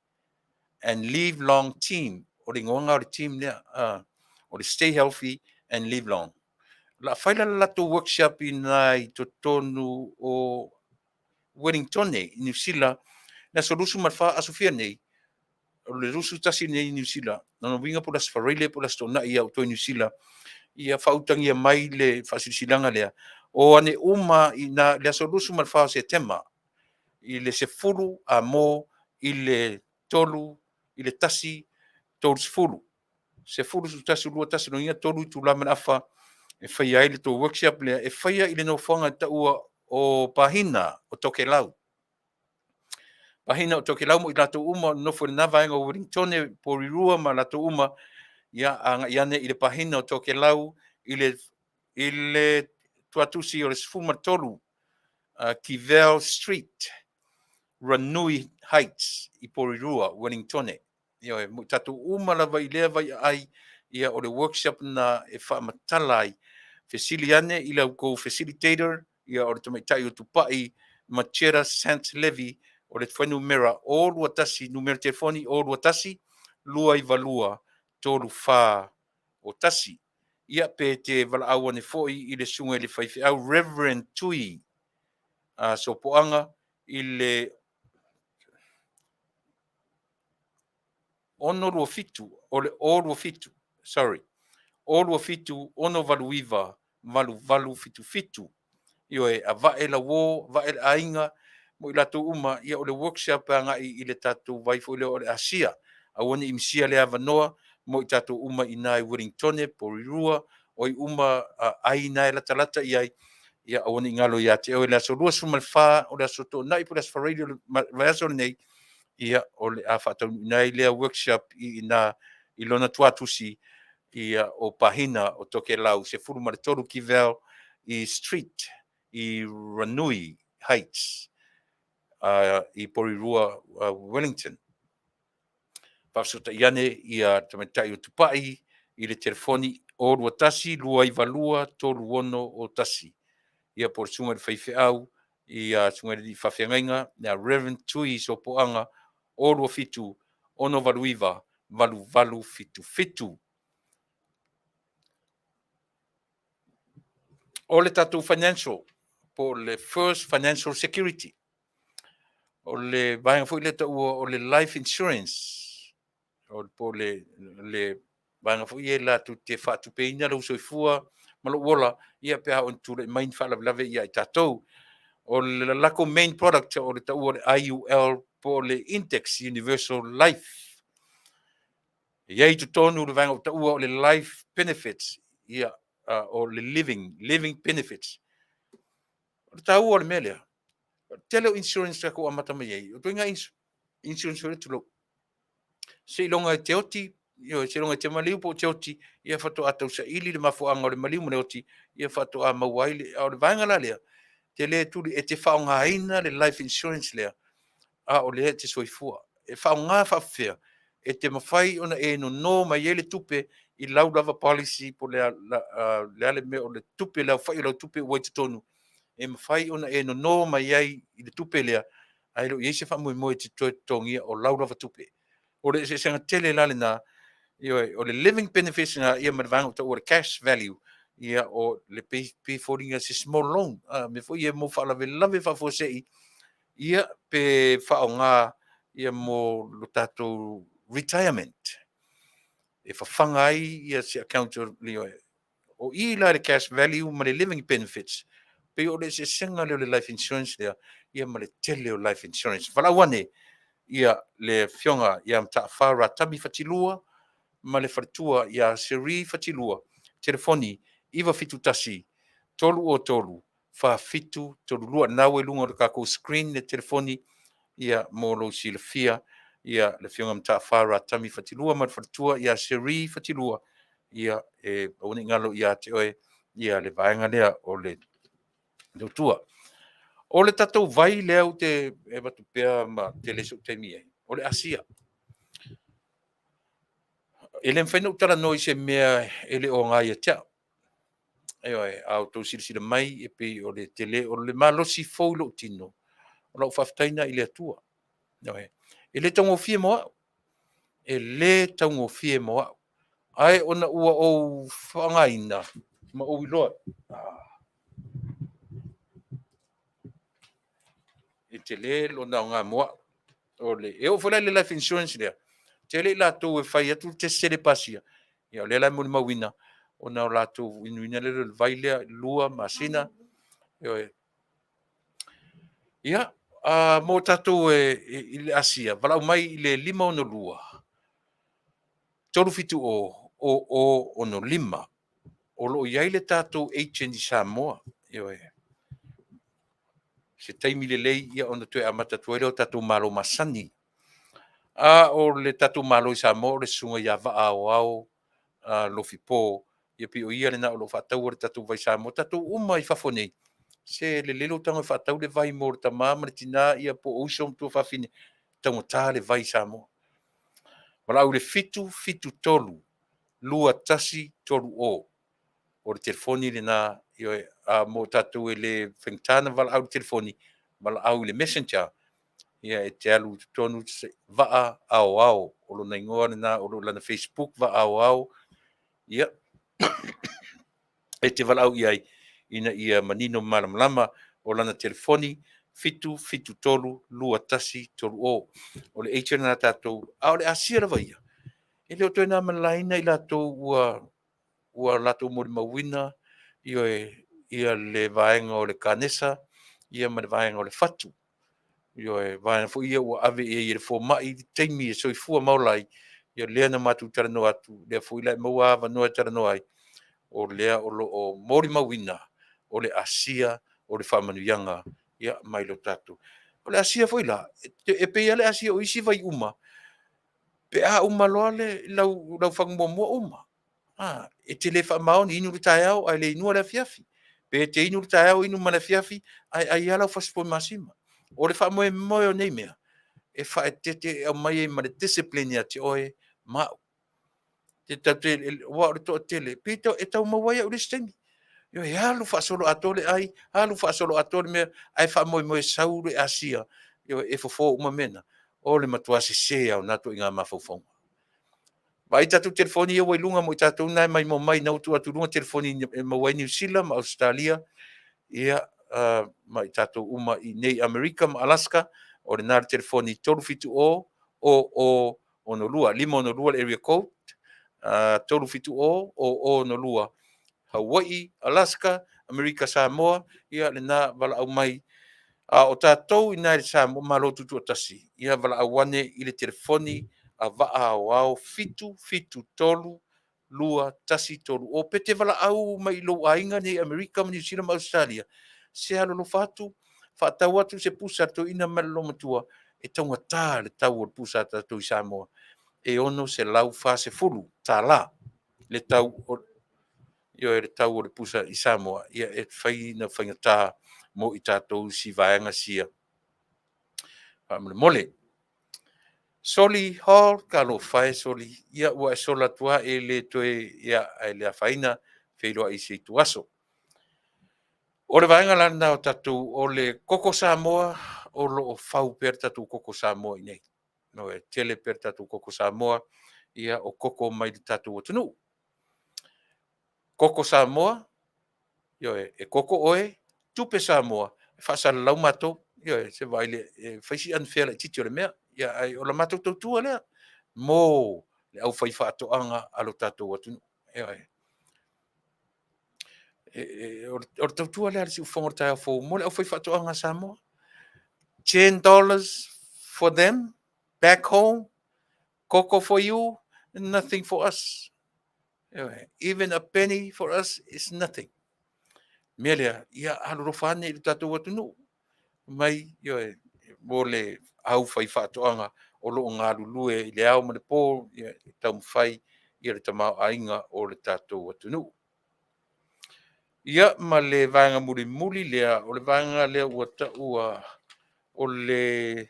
Speaker 2: and Live Long Team. O le igoa o le team lea, o le Stay Healthy and Live Long. O le a fai la le latou workshop i na i totonu o Wellington i Niu Sila, le aso 24 aso fia nei, o le 21 nei i Niu Sila. Lona uiga po o le aso Faraile po o le aso Toonai ia outou i Niu Sila. Ia faautagia mai le faasilasilaga lea, o ane uma i ina i le aso 24 o Setema i le 10 amo i le 3 i le 1 30, 10, 11, 2, 1, lona uiga 3 itula ma le afa e faia ai le tou workshop lea, e faia i le nofoaga e taua o Pahina o Tokelau. Pahina o Tokelau mo i latou uma o nonofo i lena vaega o Wellingtone, Porirua ma latou uma, ia agai ane i le Pahina o Tokelau i le i le tuatusi o le 13 Kivell Street, Ranui Heights i Porirua, Wellingtone. Ioe, mo i tatou uma lava i lea vaiaai, ia o le workshop na e faamatala ai. Fesili ane i la outou facilitator, ia o le tamaitai o Tupai Macheta Sant Levy, o le fuainumera 021, numera telefoni 021 292 341. Ia pe te valaau ane foi i le susuga i le faifeau Reverend Tui Sopoaga i le 627, o le 027, sorry, 027 689 8877. Ioe, avae lauo, avae le aiga, mo i latou uma, ia o le workshop e agai i le tatou vai foi lea o le Asia. Aua ne i misia lea avanoa mo i tatou uma i ina i Wellingtone, Porirua, o ai uma ai ina e latalata i ai, ia aua ne i galo ia te oe le aso 24 o le aso Toonai po o le aso Faraile o le vaiaso lenei, ia o le a faataunuuina ai lea workshop i ina i lona tuatusi ia o Pahina o Tokelau 13 Kivell i Street i Ranui Heights i Porirua, Wellington. Faafesootai ane ia tamaitai o Tupai i le telefoni 021 292 361. Ia po o le susuga i le faifeau ia susuga i le alii faafeagaiga ia Reverend Tui Sopoaga 027 689 8877. O le tatou financial po o le First Financial Security, o le vaega foi lea taua o le life insurance, o po o le, le vaega foi ia latou te faatupeina lou soifua ma lou ola, ia pe a oo ina tulai mai ni faalavelave ia i tatou. O le latou main product o le taua o le IUL po o le Index Universal Life. E i ai i totonu le vaega o taua o le life benefits, ia, o le living, living benefits. O le taua o le mea lea, o le tele o insurance tatou amata mai ai, o ituaiga insurance foi lea tulou, seiloga e te oti, ioe, seiloga e te maliu po o te oti, ia faatoa tausaili le mafuaaga o le maliu ma le oti, ia faatoa maua ai le, a o le vaega la lea, te le tuli, e te faaaogaina le life insurance lea, a o lea e te soifua. E faaaoga faapefea, e te mafai ona e nono mai ai le tupe i lau lava policy po o le a, le a le mea o le tupe, le aofai o lau tupe ua i totonu, e mafai ona e nono mai ai i le tupe lea, ae le o i ai se faamoemoe e te toe totogia o lau lava tupe. O le eseesega tele la lena, ioe, o le living benefits na ia ma le vaega o taua o le cash value, ia o le pei, pei foliga se small loan, a mea foi ia mo faalavelave faafuasei, ia pe faaaoga ia mo lo tatou retirement e fafaga ai ia se account o, ioe, o i la le cash value ma le living benefits, pei o le eseesega lea o le life insurance lea ia ma le tele o life insurance. Valaau ane ia le afioga ia Mataafa Ratami Fatilua ma le faletua ia Cherie Fatilua, telefoni 971 303 4732. Lena ua i luga o le tatou screen le telefoni ia mo lou silafia ia le afioga Mataafa Ratami Fatilua ma le faletua ia Cherie Fatilua, ia e aua ne i galo ia te oe ia le vaega lea o le tautua. O le tatou vai lea ou te avatu pea ma tele sou taimi ai, o le Asia. E le mafai ona ou talanoa i se mea e le o aoga ia te au. Ioe, a outou silasila mai e pei o le tele o le malosi fou i lou tino, o lau faafetai lena i le Atua. Ioe, e le taugofie mo au. E le taugofie mo au. Ae ona ua ou faaaogaina ma ou iloa e tele lona aoga mo au. O le, e oo foi la i le life insurance lea, tele i latou e fai atu le test e le pasia, ia o lea la e molimauina, ona o latou inuina lea o le vai lea, 2 masina. Ioe. Ia, mo tatou e, i le Asia, valaau mai i le 562 370 0065. O lo o i ai le tatou agent i Samoa. Ioe. Se taimi lelei ia ona toe amata atu ai lea o tatou malo masani. A o le tatou Malo i Samoa o le susuga ia Vaa Aoao Lofipo, ia pei o ia lena o lo o faataua le tatou vai Samoa. Tatou uma i fafo nei, se lelei lou tago e faatau le vai mo le tama ma le tina, ia po o uso ma tuafafine, taugata le vai i Samoa. Valaau i le 773 2130. O le telefoni lena, ioe, mo tatou e le faigata ona valaau i le telefoni, valaau i le messenger, ia e te alu i totonu Vaa Aoao, o lona igoa lena o lo o i lana Facebook Vaa Aoao, ia e te valaau i ai ina ia manino ma malamalama. O lana telefoni 773 2130. O le agent lena a tatou, a o le Asia lava ia, e le o toe na ma le laina i latou ua latou molimauina, ioe, ia le vaega o le kanesa, ia ma le vaega o le fatu. Ioe, vaega foi ia ua ave i ai e le fomai i le taimi e soifua ma ola ai, ia lea na matou talanoa atu, lea foi la e maua avanoa e talanoa ai, o lea o lo o molimauina o le asia o le faamanuiaga ia mai lo tatou. O le asia foi la, e pei lava le asia o isi vai uma, pe a uma loa le lau fagu muamua uma. E te le faamaoni, inu i le taeao ae le inua le afiafi. Pe te inu i le taeao inu ma le afiafi, ae ai lava lau fasipovi masima. O le faamoemoe o nei mea, e faaeteete e aumai ai ma le discipline ia te oe ma au. Aua o le toatele, pei e tau maua ai au i le isi taimi. E alu faasoloatoa le ai, alu faasoloatoa le mea, ae faamoemoe e sau le asia e fofo uma mea na. O le matua sese lava o na ituaiga mafaufauga. Vaai tatou telefoni ia ua i luga mo i tatou na e maimoa mai na ua tuu atu i luga telefoni e maua ai Niu Sila ma Ausetalia, ia, ma i tatou uma i nei Amerika ma Alaska. O lena le telefoni 370 0062, 562 le area code, 370 0062, Hawaii, Alaska, Amerika Samoa, ia lena valaau mai. A o tatou i ina i Samoa, Malo Tutoatasi, ia valaau ane i le telefoni a Vaa Aoao 773 2130. Pe te valaau mai i lou aiga nei i Amerika ma Niu Sila ma Ausetalia, se alolofa atu, faatau atu se pusa a le toeaina ma le olomatua, e taugata le tau o le pusa a tatou i Samoa, e $640 le tau o, ioe, le tau o le pusa i Samoa, ia e fai na faigata mo i tatou si vaega sia. Faamolemole. Soli Hall, talofa e Soli, ia ua e sola atu lava e le toe, ia, ae le afaina, feiloai i se ituaso. O le vaega la lena o tatou, o le koko Samoa, o lo o fau pea le tatou koko Samoa i inei. No, e tele pea le tatou koko Samoa, ia o koko mai le tatou atunuu. Koko Samoa, ioe, e koko oe, tupe Samoa, e faasalalau matou. Ioe, se vaai le, e fai si unfair laitiiti o le mea. Ia, ai o la matou tautua lea mo le aufaifaatoaga a lo tatou atunuu. Ioe. O le tautua lea a le siufofoga o le taeao fou mo le aufaifaatoaga a Samoa. $10 for them back home, coco for you, nothing for us. Ioe. Even a penny for us is nothing. Mea lea, ia alolofa ane i le tatou atunuu mai, ioe, mo le aufaifaatoaga o lo o galulue i le ao ma le po, ia, e taumafai ia le tamaoaiga o le tatou atunuu. Ia, ma le vaega mulimuli lea, o le vaega lea ua taua o le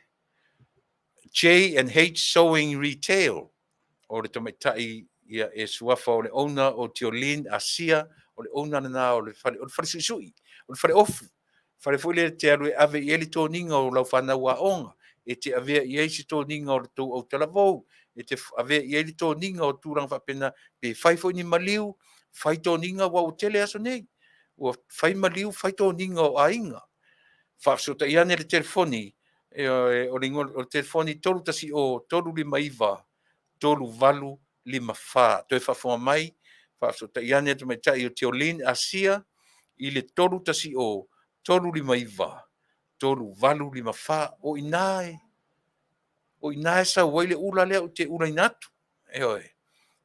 Speaker 2: J&H Sewing Retail, o le tamaitai ia e suafa o le owner o Tiolin Asia, o le owner lena o le fale, o le fale suisui, o le fale ofu, fale foi lea e te alu e ave i ai le toniga o lau fanau aoga, e te avea i ai se toniga o le tou autalavou, e te avea i ai le toniga o tulaga faapena, pe fai foi ni maliu, fai toniga, aua ua tele aso nei, ua fai maliu, fai toniga o aiga. Faafesootai ane le telefoni, o le igoa o le telefoni 310 359 3854. Toe faafofoga mai, Faafesootai ane le tamaitai o Tiolin Asia i le 310 359 3854. O i ina e, o i ina e sau ai le ula lea ou te ulaina atu. Ioe.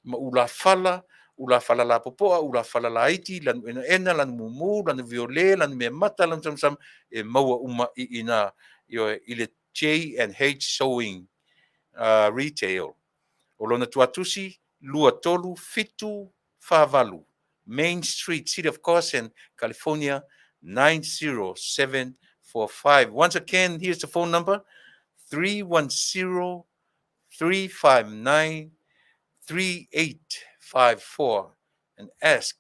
Speaker 2: Ma ulafala, ulafala lapopoa, ulafala laiti, lanu enaena, lanu mumu, lanu viole, lanu meamata, lanu samasama, e maua uma i ina, ioe, i le J&H Sewing Retail. O lona tuatusi, 23748 Main Street, City of Carson, California, 90745. Once again, here's the phone number, 310 359 3854 and ask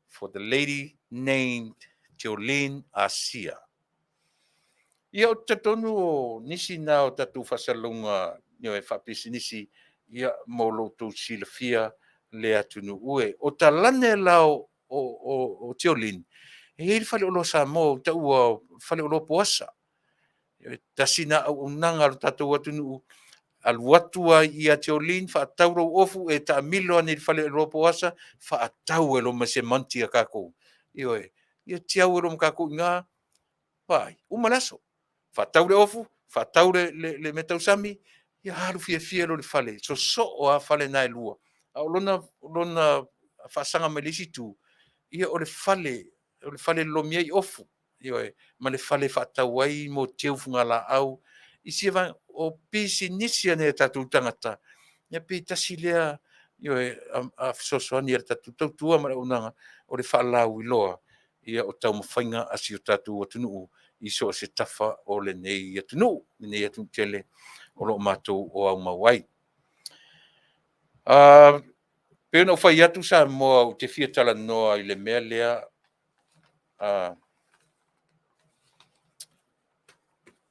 Speaker 2: for the lady named Jolene Asia. Ia, ou te talitonu o nisi na o tatou faasalalauga e faapisinisi ia mo lo outou silafia le atunuu e. O talane la o, o, o, o Tiolin, e i ai le faleoloa Samoa ua taua o faleoloa Poasa. E tasi na auaunaga a lo tatou atunuu, alu atu ai ia Tiolin, faatau lou ofu, e taamilo ane i le faleoloa Poasa, faatau e lo ma se monti a kakou. Ioe, ia tiau e lo ma kakou i ina, vaai, uma le aso. Faatau le ofu, faatau le, le, le meatausami, ia alu fiafia loa i le fale, sosoo lava fale na e lua. A o lona, lona faasaga mai le isi itu, ia o le fale, o le fale e lolomi ai ofu, ioe, ma le fale e faatau ai mo teu fugalaau, i sia vaega, o pisinisi a nai o tatou tagata, ia pe tasi lea, ioe, a fesoasoani i le tatou tautua ma le auaunaga o le faalauiloa ia o taumafaiga a si o tatou atunuu i so o se tafa o lenei atunuu, lenei atunuu tele o lo o matou o aumau ai. Pei ona ou fai atu Samoa, ou te fia talanoa i le mea lea,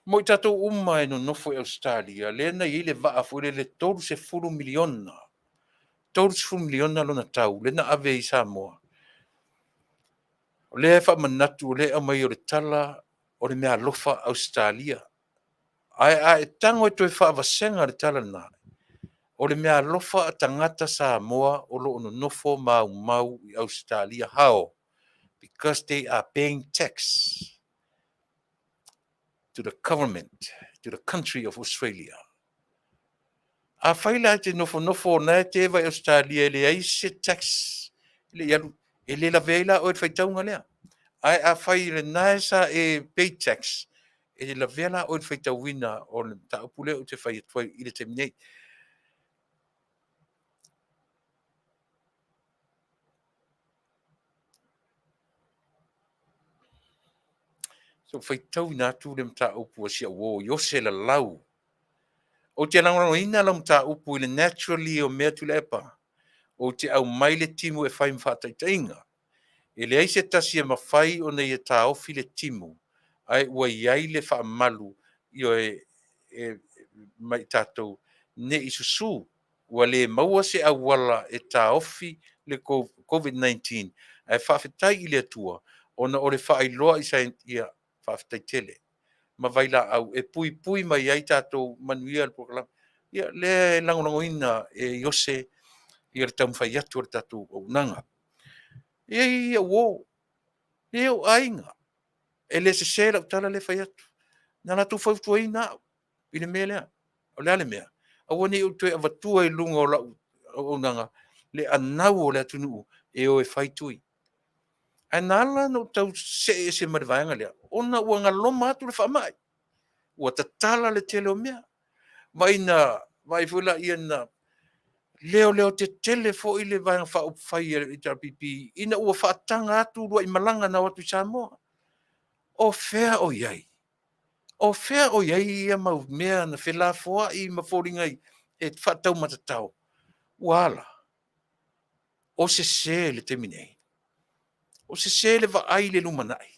Speaker 2: mo i tatou uma e nonofo i Ausetalia, lea na i ai le vaa foi lele 30 miliona, 30 miliona lona tau, lea na ave i Samoa. O lea e faamanatu, o lea e aumai o le tala o le meaalofa Ausetalia. Ae a e tago e toe faavasega le tala lena, o le meaalofa a tagata Samoa o lo o nonofo ma aumau i Ausetalia. How? Because they are paying tax to the government, to the country of Australia. Afai la e te nofonofo o na e te eva i Ausetalia e leai se tax e le i alu, e le lavea ai la oe i le faitauga lea. Ae afai lena e sa e pay tax, e lavea la oe i le faitauina o le mataupu lea ou te fai atu ai i le taimi nei. So faitauina atu le mataupu a si au uo Iose Lalau. Ou te lagolagoina lau mataupu i le naturally o mea Tuilaepa. Ou te aumai le timu e fai ma faataitaiga. E leai se tasi e mafai ona ia taofi le timu, ae ua i ai le faamalu, ioe, e mai i tatou ne i susu. Ua le maua se auala e taofi le COVID-19, ae faafetai i le Atua ona o le faailoa i ia, faafetai tele ma vailaau e puipui mai ai tatou manuia le polokalame. Ia, lea e lagolagoina e Iose ia le taumafai atu o le tatou auaunaga. E i ai au uo, e i ai ou aiga, e le sese lau tala lea e fai atu. Na latou fautuaina au i le mea lea. O le a le mea? Aua ne i ou toe avatua i luga o lau auaunaga le anau o le atunuu e o e fai tui. Ae na ala ona ou tau see ese ma le vaega lea, ona ua galoma atu le faamai. Ua tatala le tele o mea. Vaai na, vaai foi laia na leoleo tetele foi le Vaega Faaupufai a le HRPP ina ua faataga atu uluai malaga na o atu i Samoa. O fea o i ai? O fea o i ai ia mau mea na felafoai ma foliga e faataumatatao? Ua ala. O sese le taimi nei. O sese le vaai i le lumanai.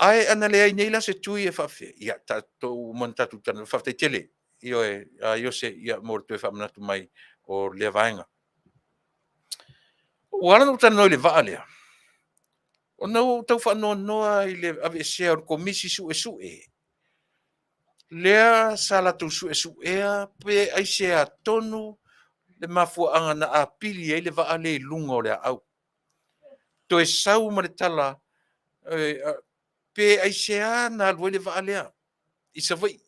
Speaker 2: Ae ana leai nei la se tui e faafefea, ia, tatou uma ona tatou talanoa. Faafetai tele, ioe, a Iose, ia, mo le toe faamanatu mai o lea vaega. Ua ala ona ou talanoa i le vaa lea, ona ua ou tau faanoanoa i le aveesea o le Komisi Suesue lea sa latou suesuea pe aisea tonu. le mafuaaga na apili ai le vaa lea i luga o le aau. Toe sau ma le tala, pe aisea na alu ai le vaa lea i Savaii.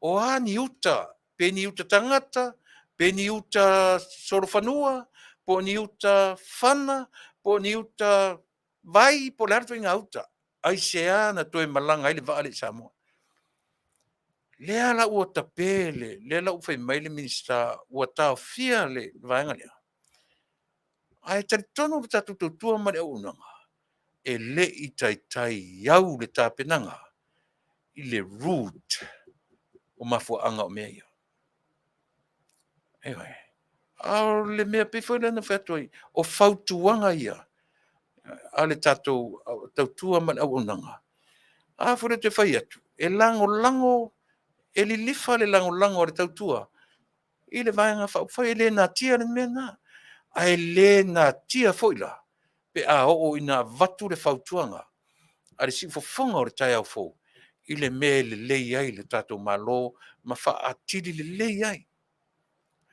Speaker 2: O a ni uta, pe ni uta tagata, pe ni uta solofanua, po o ni uta fana, po o ni uta vai, po o le a le ituaiga uta. Aisea na toe malaga ai le vaa lea i Samoa. Lea la ua tape le, lea la ua fai mai le Minisita ua taofia le vaega lea. Ae talitonu le tatou tautua ma le auaunaga, e le i taitai au le tapenaga i le root o mafuaaga o mea ia. Ioe. A o le mea pei foi lea na fai atu ai, o fautuaga ia a le tatou tautua ma le auaunaga. A foi lea ou te fai atu, e lagolago, e lilifa le lagolago a le tautua i le Vaega Faaupufai, e le natia le mea lena. Ae le natia foi la pe a oo ina avatu le fautuaga a le siufofoga o le taeao fou i le mea e lelei ai le tatou Malo ma faaatili lelei ai.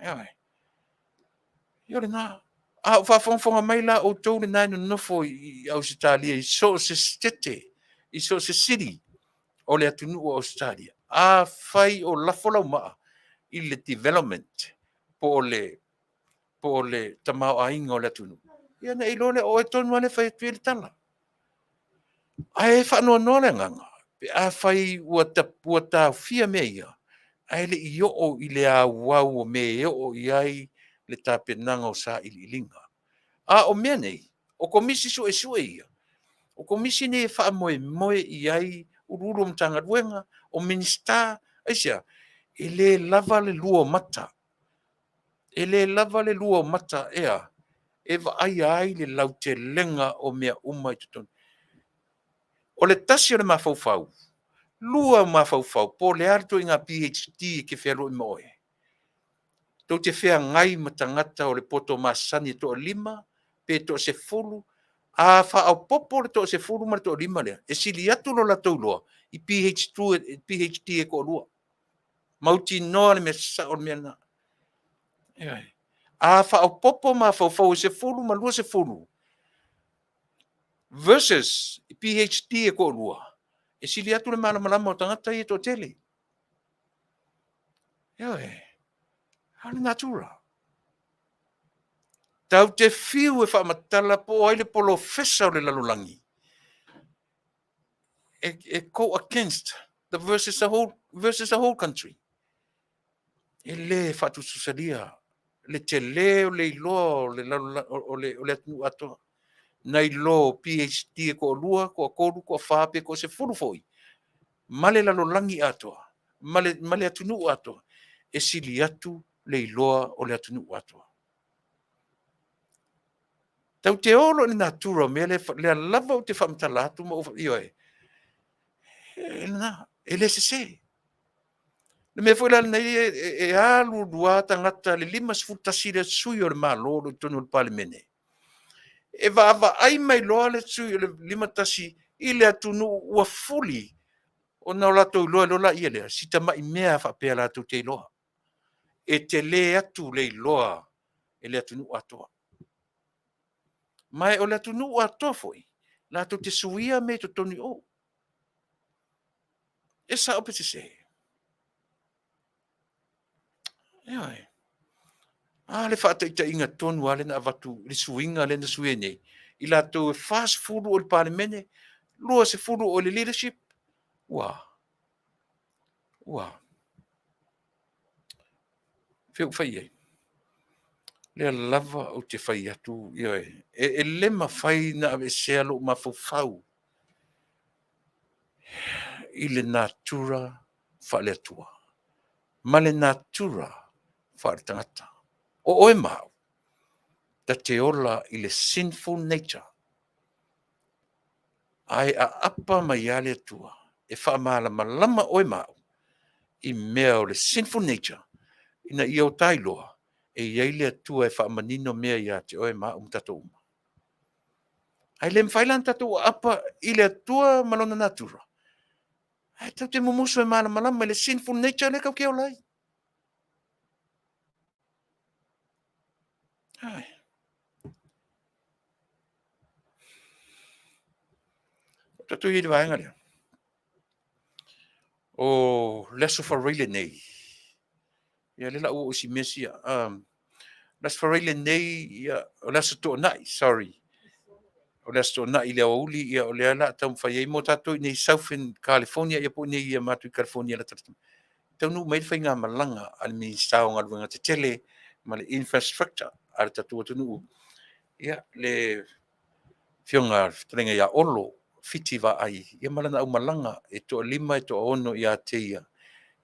Speaker 2: Ioe. Ia o lena. A o faafogafoga mai la outou lena e nonofo i Ausetalia i so o se Setete, i so o se city o le atunuu o Ausetalia, afai o lafo lau maa i le development po o le tamaoaiga o le atunuu, ia ona e iloa lea o oe tonu lava lea e fai atu ai le tala. Ae faanoanoa le agaga pe afai ua taofia mea ia, ae le i oo i le auau o mea e oo i ai le tapenaga o sailiiliga. A o mea nei, o Komisi Suesue ia, o Komisi nei e faamoemoe i ai Ofisa Sili o Pulega o Matagaluega, o Minisita. Aisea? E le lava le lua o mata. E le lava le lua o mata e a? E vaaia ai le lautelega o mea uma i totonu. O le tasi o le mafaufau, lua o mafaufau, po o le a le ituaiga PhD e te fealuai ma oe, tou te feagai ma tagata o le poto masani e toalima pe toasefulu. A faaopoopo le toasefulu ma le toalima lea, e sili atu lo latou iloa i PhD e toalua. Mautinoa le mea sao le mea lena. Ioe. A faaopoopo mafaufau e 10 ma 20 versus PhD e toalua, e sili atu le malamalama o tagata ia e toatele. Ioe. A o le natura. Tatou te fiu e faamatala po o ai le polofesa o le lalolagi e go against the versus the whole, versus the whole country. E le faatusatusalia le tele o le iloa o le, o le, o le atunuu atoa nai lo PhD e toalua, toatolu, toafa pe toasefulu foi ma le lalolagi atoa, ma le atunuu atoa, e sili atu le iloa o le atunuu atoa. Tatou te o loa i le natura o mea lea, lea lava ou te faamatala atu ma ou, ioe, e lena, e le sese. Le mea foi la lenei e alu alu lava tagata le 51 lea sui o le Malo o lo o i totonu o le Palemene, e vaavaai mai loa le sui o le 51 i le atunuu ua fuli, ona o latou iloa loa laia lea, si tamai mea faapea latou te iloa. E tele atu le iloa e le atunuu atoa. Ma o le atunuu atoa foi, latou te suia mea i totonu i o. E sao pe sese? Ioe. A le faataitaiga tonu lava lea na avatu i le suiga lea na sui ai nei, i latou e 40 o le Palemene, 20 o le leadership, ua, ua, fea ua fai i ai? Lea lava ou te fai atu, ioe, e le mafai ona aveesea lou mafaufau i le natura faale-Atua ma le natura faale-tagata. O oe ma au, ta te ola i le sinful nature, ae aapa mai lava le Atua e faamalamalama oe ma au i mea o le sinful nature, ina ia o ta iloa e i ai le Atua e faamanino mea ia te oe ma au ma tatou uma. Ae le mafai la ona tatou aapa i le Atua ma lona natura, ae tatou te mumusu e malamalama i le sinful nature lea tatou te ola ai. Ai. O tatou i ai i le vaega lea. O le Aso Faraile nei, ia lea la ua oo i si mea sia. Le Aso Faraile nei, ia, o le Aso Toonai, sorry. O le Aso Toonai i le aoauli, ia o lea la taumafai ai mo tatou i nei Southern California, ia po o nei ia matou i California latalata. Taunuu mai le faigamalaga a le Minisita o Galuega Tetele ma le Infrastructure a le tatou atunuu, ia, le Afioga le Fetalaiga ia Olo Fiti Vaai, ia ma lana aumalaga e toalima e toaono ia te ia.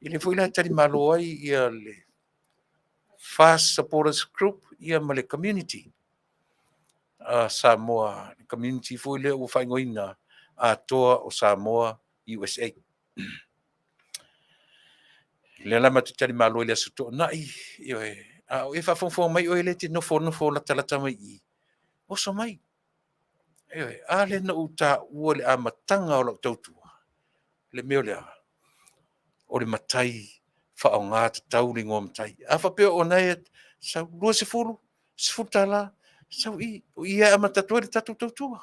Speaker 2: Ia lea foi la e talimalo ai ia le FAST Supporters Group ia ma le community a Samoa, le community foi lea ua faaigoaina Atoa o Samoa USA. Lea la matou te talimalo i le Aso Toonai, ioe, a o e faafogafoga mai oe lea e te nofonofo latalata mai i i, oso mai. Ioe, a lea na ou taua i le amataga o lau tautua, le mea o le a? O le matai faaaoga tatau le igoa matai. A faapea o na e sau 20, $10, sau i, o i lava e amata atu ai le tatou tautua.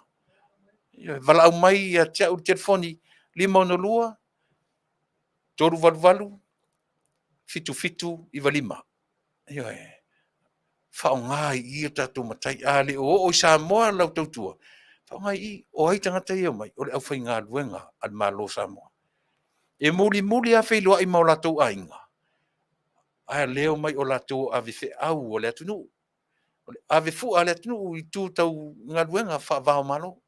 Speaker 2: Ioe, valaau mai ia te au i le telefoni 562 388 7795. Ioe, faaaoga i i o tatou matai. A le o oo i Samoa lau tautua, faaaoga i i. O ai tagata ia e omai? O le aufaigaluega a le Malo o Samoa. E mulimuli lava feiloai ma o latou aiga, a o lea e omai o latou o avefeau a le atunuu, o le avefua a le atunuu i itu tau galuega faava o Malo.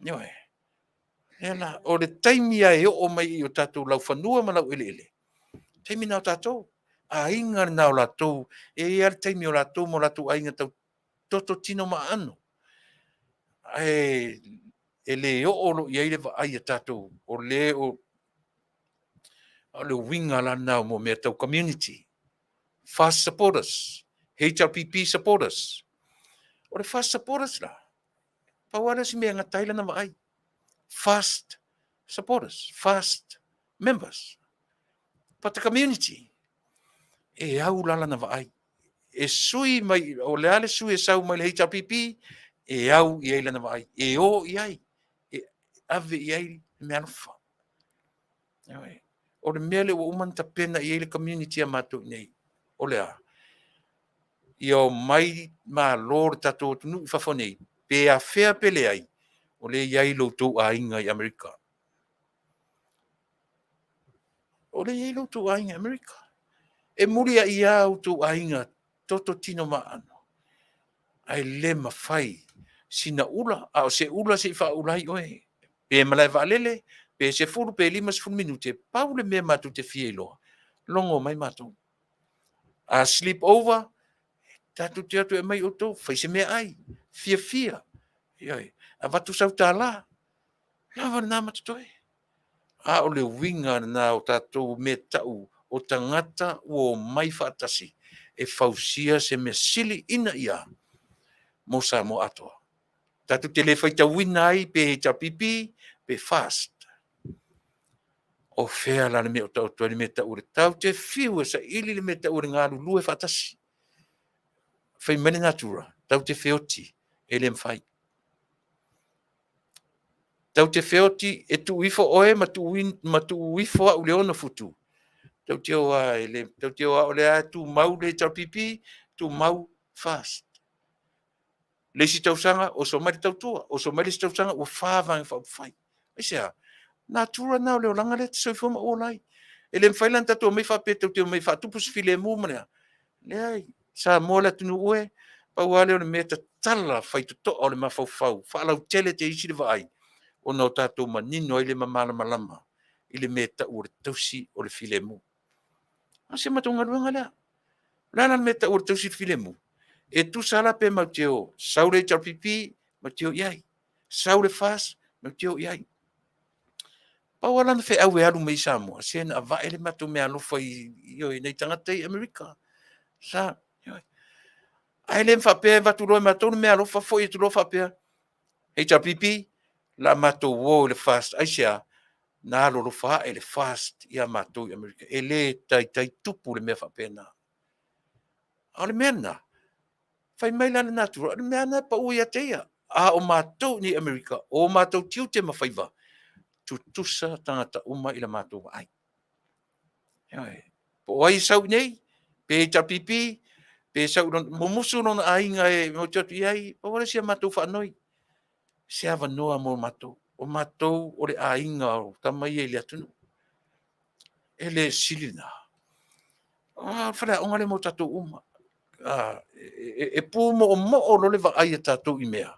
Speaker 2: Ioe. O lea la, o le taimi lava e oo mai i o tatou laufanua ma laueleele, o le taimi lena o tatou, aiga lena o latou, e i ai lava le taimi o latou ma o latou aiga tau toto tino ma aano. Ae e le oo loa i ai le vaai a tatou o le o le uiga la lena o mea tau community, FAST supporters, HRPP supporters. O le FAST supporters la, pau lava lea o si mea e gata ai lana vaai. FAST supporters, FAST members. But the community, e au la lana vaai. E sui mai, o le a le sui e sau mai le HRPP, e au i ai lana vaai. E o i ai, e ave i ai le mea alofa. O le mea lea ua uma ona tapena i ai le community a matou i inei, o le a? Ia omai malo le tatou atunuu i fafo nei, pe afea pe leai, o lea e i ai lo outou aiga i Amerika. O lea e i ai lo outou aiga i Amerika. E muliai lava outou aiga toto tino ma aano, ae le mafai sina ula, a o se ula se i faaula ai oe, pe malae vaalele, pe 10 pe 50 minute, pau le mea matou te fia iloa, logo mai matou. A sleep over, tatou te o atu e aumai outou, fai se meaai, fiafia, ioe, avatu sau tala, lava lena ma totoe. A o le uiga lena o tatou mea tau o tagata ua omai faatasi e fausia se mea sili ina ia mo Samoa atoa. Tatou te le faitauina ai pe HRPP pe FAST. O fea la le mea o taoto ai le mea tau o le tatou te fiu e saili le mea tau o le galulue faatasi. Fai mai le natura, tatou te feoti, e le mafai. Tatou te feoti e tuu ifo oe ma tuu ifo au i le 6 futu, tatou te o lava, e le, tatou te o lava o lea e tumau le HRPP, tumau FAST. Le isi tausaga, oso mai le tautua, oso mai le isi tausaga, ua 4 Vaega Faaupufai. Aisea? Natura lena o le olaga lea e te soifua ma ou ola ai. E le mafai la ona tatou omai faapea tatou te omai e faatupu se filemu ma le a. Leai, Samoa le atunuu e, pau lava lea o le mea tatala faitotoa o le mafaufau, faalautele te isi le vaai, ona o tatou manino ai le malamalama i le mea e tau o le tausi o le filemu. A o si a matou galuega lea. O le a la le mea e tau o le tausi o le filemu? E tusa la pe matou te o, sau le HRPP, matou te o i ai. Sau le FAST, matou te o i ai. Pau lava lana feau e alu mai i Samoa, se na avae le matou meaalofa i nai tagata i Amerika. Sa, ae le faapea e avatu loa e matou le meaalofa foi atu loa faapea, HRPP, la matou o i le FAST. Aisea? Na alolofa ae le FAST ia matou i Amerika. E le taitai tupu le mea faapena. A o le mea lena, Fai mai la le natura, o le mea lena e pau ia te ia. A o matou i Amerika, o matou tiute ma faiva, tutusa tagata uma i la matou vaai. Ioe. Po o ai e sau i nei, pe HRPP, pe sau i lona, mumusu lona aiga e motu atu i ai, pau lea o si a matou faanoi, se avanoa mo matou. O matou o le aiga o tama ia i le atunuu. E le sili lena. O le faleaoga lea mo tatou uma. E pumoomoo loa le vaai a tatou i mea,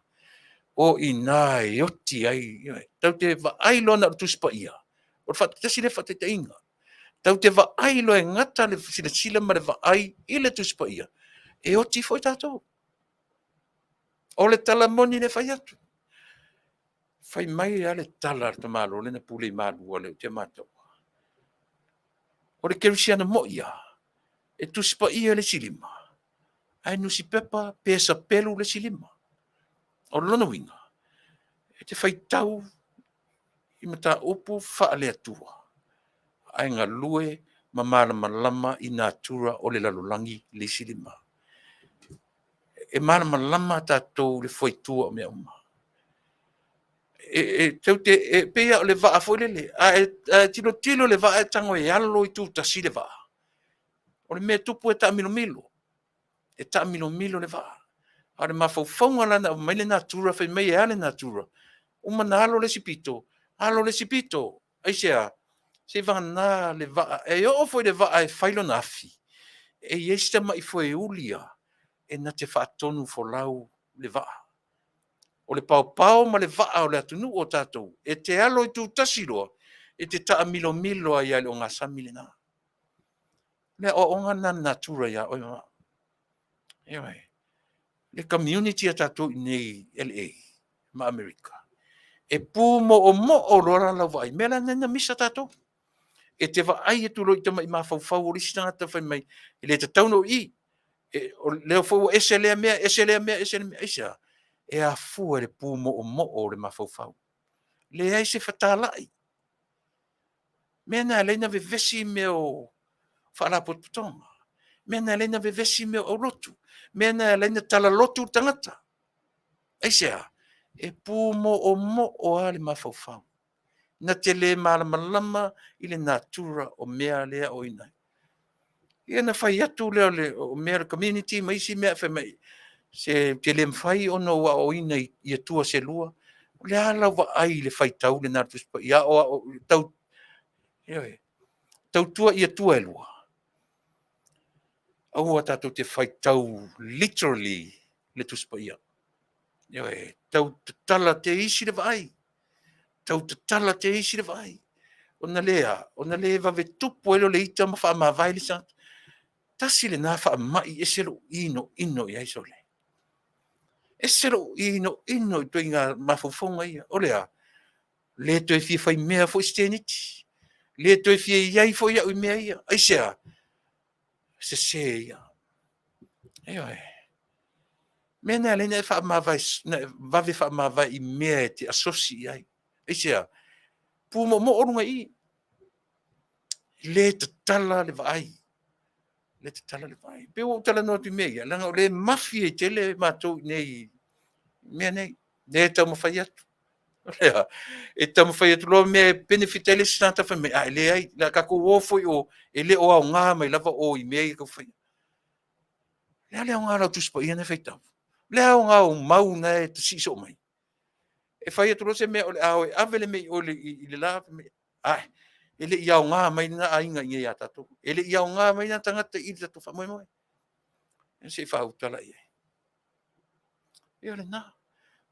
Speaker 2: o i ina e oti ai. Tatou te vaai loa na o le Tusi Paia, o le tasi lea faataitaiga. Tatou te vaai loa e gata le silasila ma le vaai i le Tusi Paia, e oti foi tatou. O le tala moni lea e fai atu. Fai mai lava le tala a le tamaloa lea na pule i Malua lea ou te mataua. O le kerisiano moi lava, e Tusi Paia le isi lima, ae nusipepa pe sapelu le isi lima. O lona uiga, e te faitau i mataupu faale-Atua, ae galue ma malamalama i natura o le lalolagi le isi lima. E malamalama tatou i le fuaitua o mea uma. E pei lava o le vaa foi lele, a e tilotilo i le vaa e tago e alo itutasi le vaa, o le mea e tupu e taamilomilo, e taamilomilo le vaa. A o le mafaufauga la na aumai le natura fai mai e a le natura? Uma ona alo le isi pito, alo le isi pito. Aisea? Seivagana le vaa, e oo foi i le vaa e fai lona afi, e i ai si tamai foeuli lava e na te faatonufolau le vaa. O le paopao ma le vaa o le atunuu o tatou, e te alo itutasi loa, e te taamilomilo ai lava i le ogasami lena. O le aoaoga lena a le natura ia oe ma au. Ioe. Le community a tatou i inei i LA ma Amerika, e pumoomoo loa lau vaai, o le mea la lena na misa tatou. E te vaai atu loa i tamai mafaufau o le isi tagata fai mai, e le tatau ona oo i i. O lea foi ua ese lea mea, ese lea mea, ese lea mea. Aisea? E afua i le pumoomoo o le mafaufau. Leai se fetalai. Mea na e ala ai ona vevesi mea o faalapotopotoga, mea na e ala ai ona vevesi mea o aulotu, mea na e ala ai ona talalotu le tagata. Aisea? E pumoomoo lava le mafaufau. Na te le malamalama i le natura o mea lea e aoaoina ai. Ia ona fai atu lea o mea o le community ma isi mea fai mai, se ou te le mafai ona ou aoaoina i atua se lua. O le a lau vaai i le faitau lena a le Tusi Paia, ioe, tautua i atua e lua. Aua tatou te faitau literally le Tusi Paia. Ioe, tau tatala teisi le vaai, tau tatala teisi le vaai. Ona le a? Ona le vave tupu ai lea o le ita ma faamavae le isi tagata. Tasi lena faamai e ese lou inoino i ai sole. Ese lou inoino i ituaiga mafaufauga ia. O le a? Le toe fia faimea foi si teineiti. Le toe fia i ai foi au i mea ia. Aisea? Sese ia. Ioe. Mea na e ala ai ona e faamavae, na e vave faamavae i mea e te asosi i ai. Aisea? Pumoomoo luga i i. Le tatala le vaai. Le tatala le vaai. Pei ua ou talanoa atu i mea ia, leaga o lea e mafi ai tele matou i inei i mea nei. Lea e taumafai atu. E taumafai atu loa mea e benefit ai le isi tagata fai mai, a e leai, o le a tatou o foi o, e le o aoga mai lava o i mea ia e tau fai. O le a le aoga o lau Tusi Paia na e faitau? O le a le aoga o mau na e tasii soo mai? E fai atu loa se mea o le a o e ave le mea i o i le la, ae, e le i aoga mai lena aiga i inei ia tatou. E le i aoga mai lena tagata i le tatou faamoemoe. Se i faauta la i ai. Ia o lena.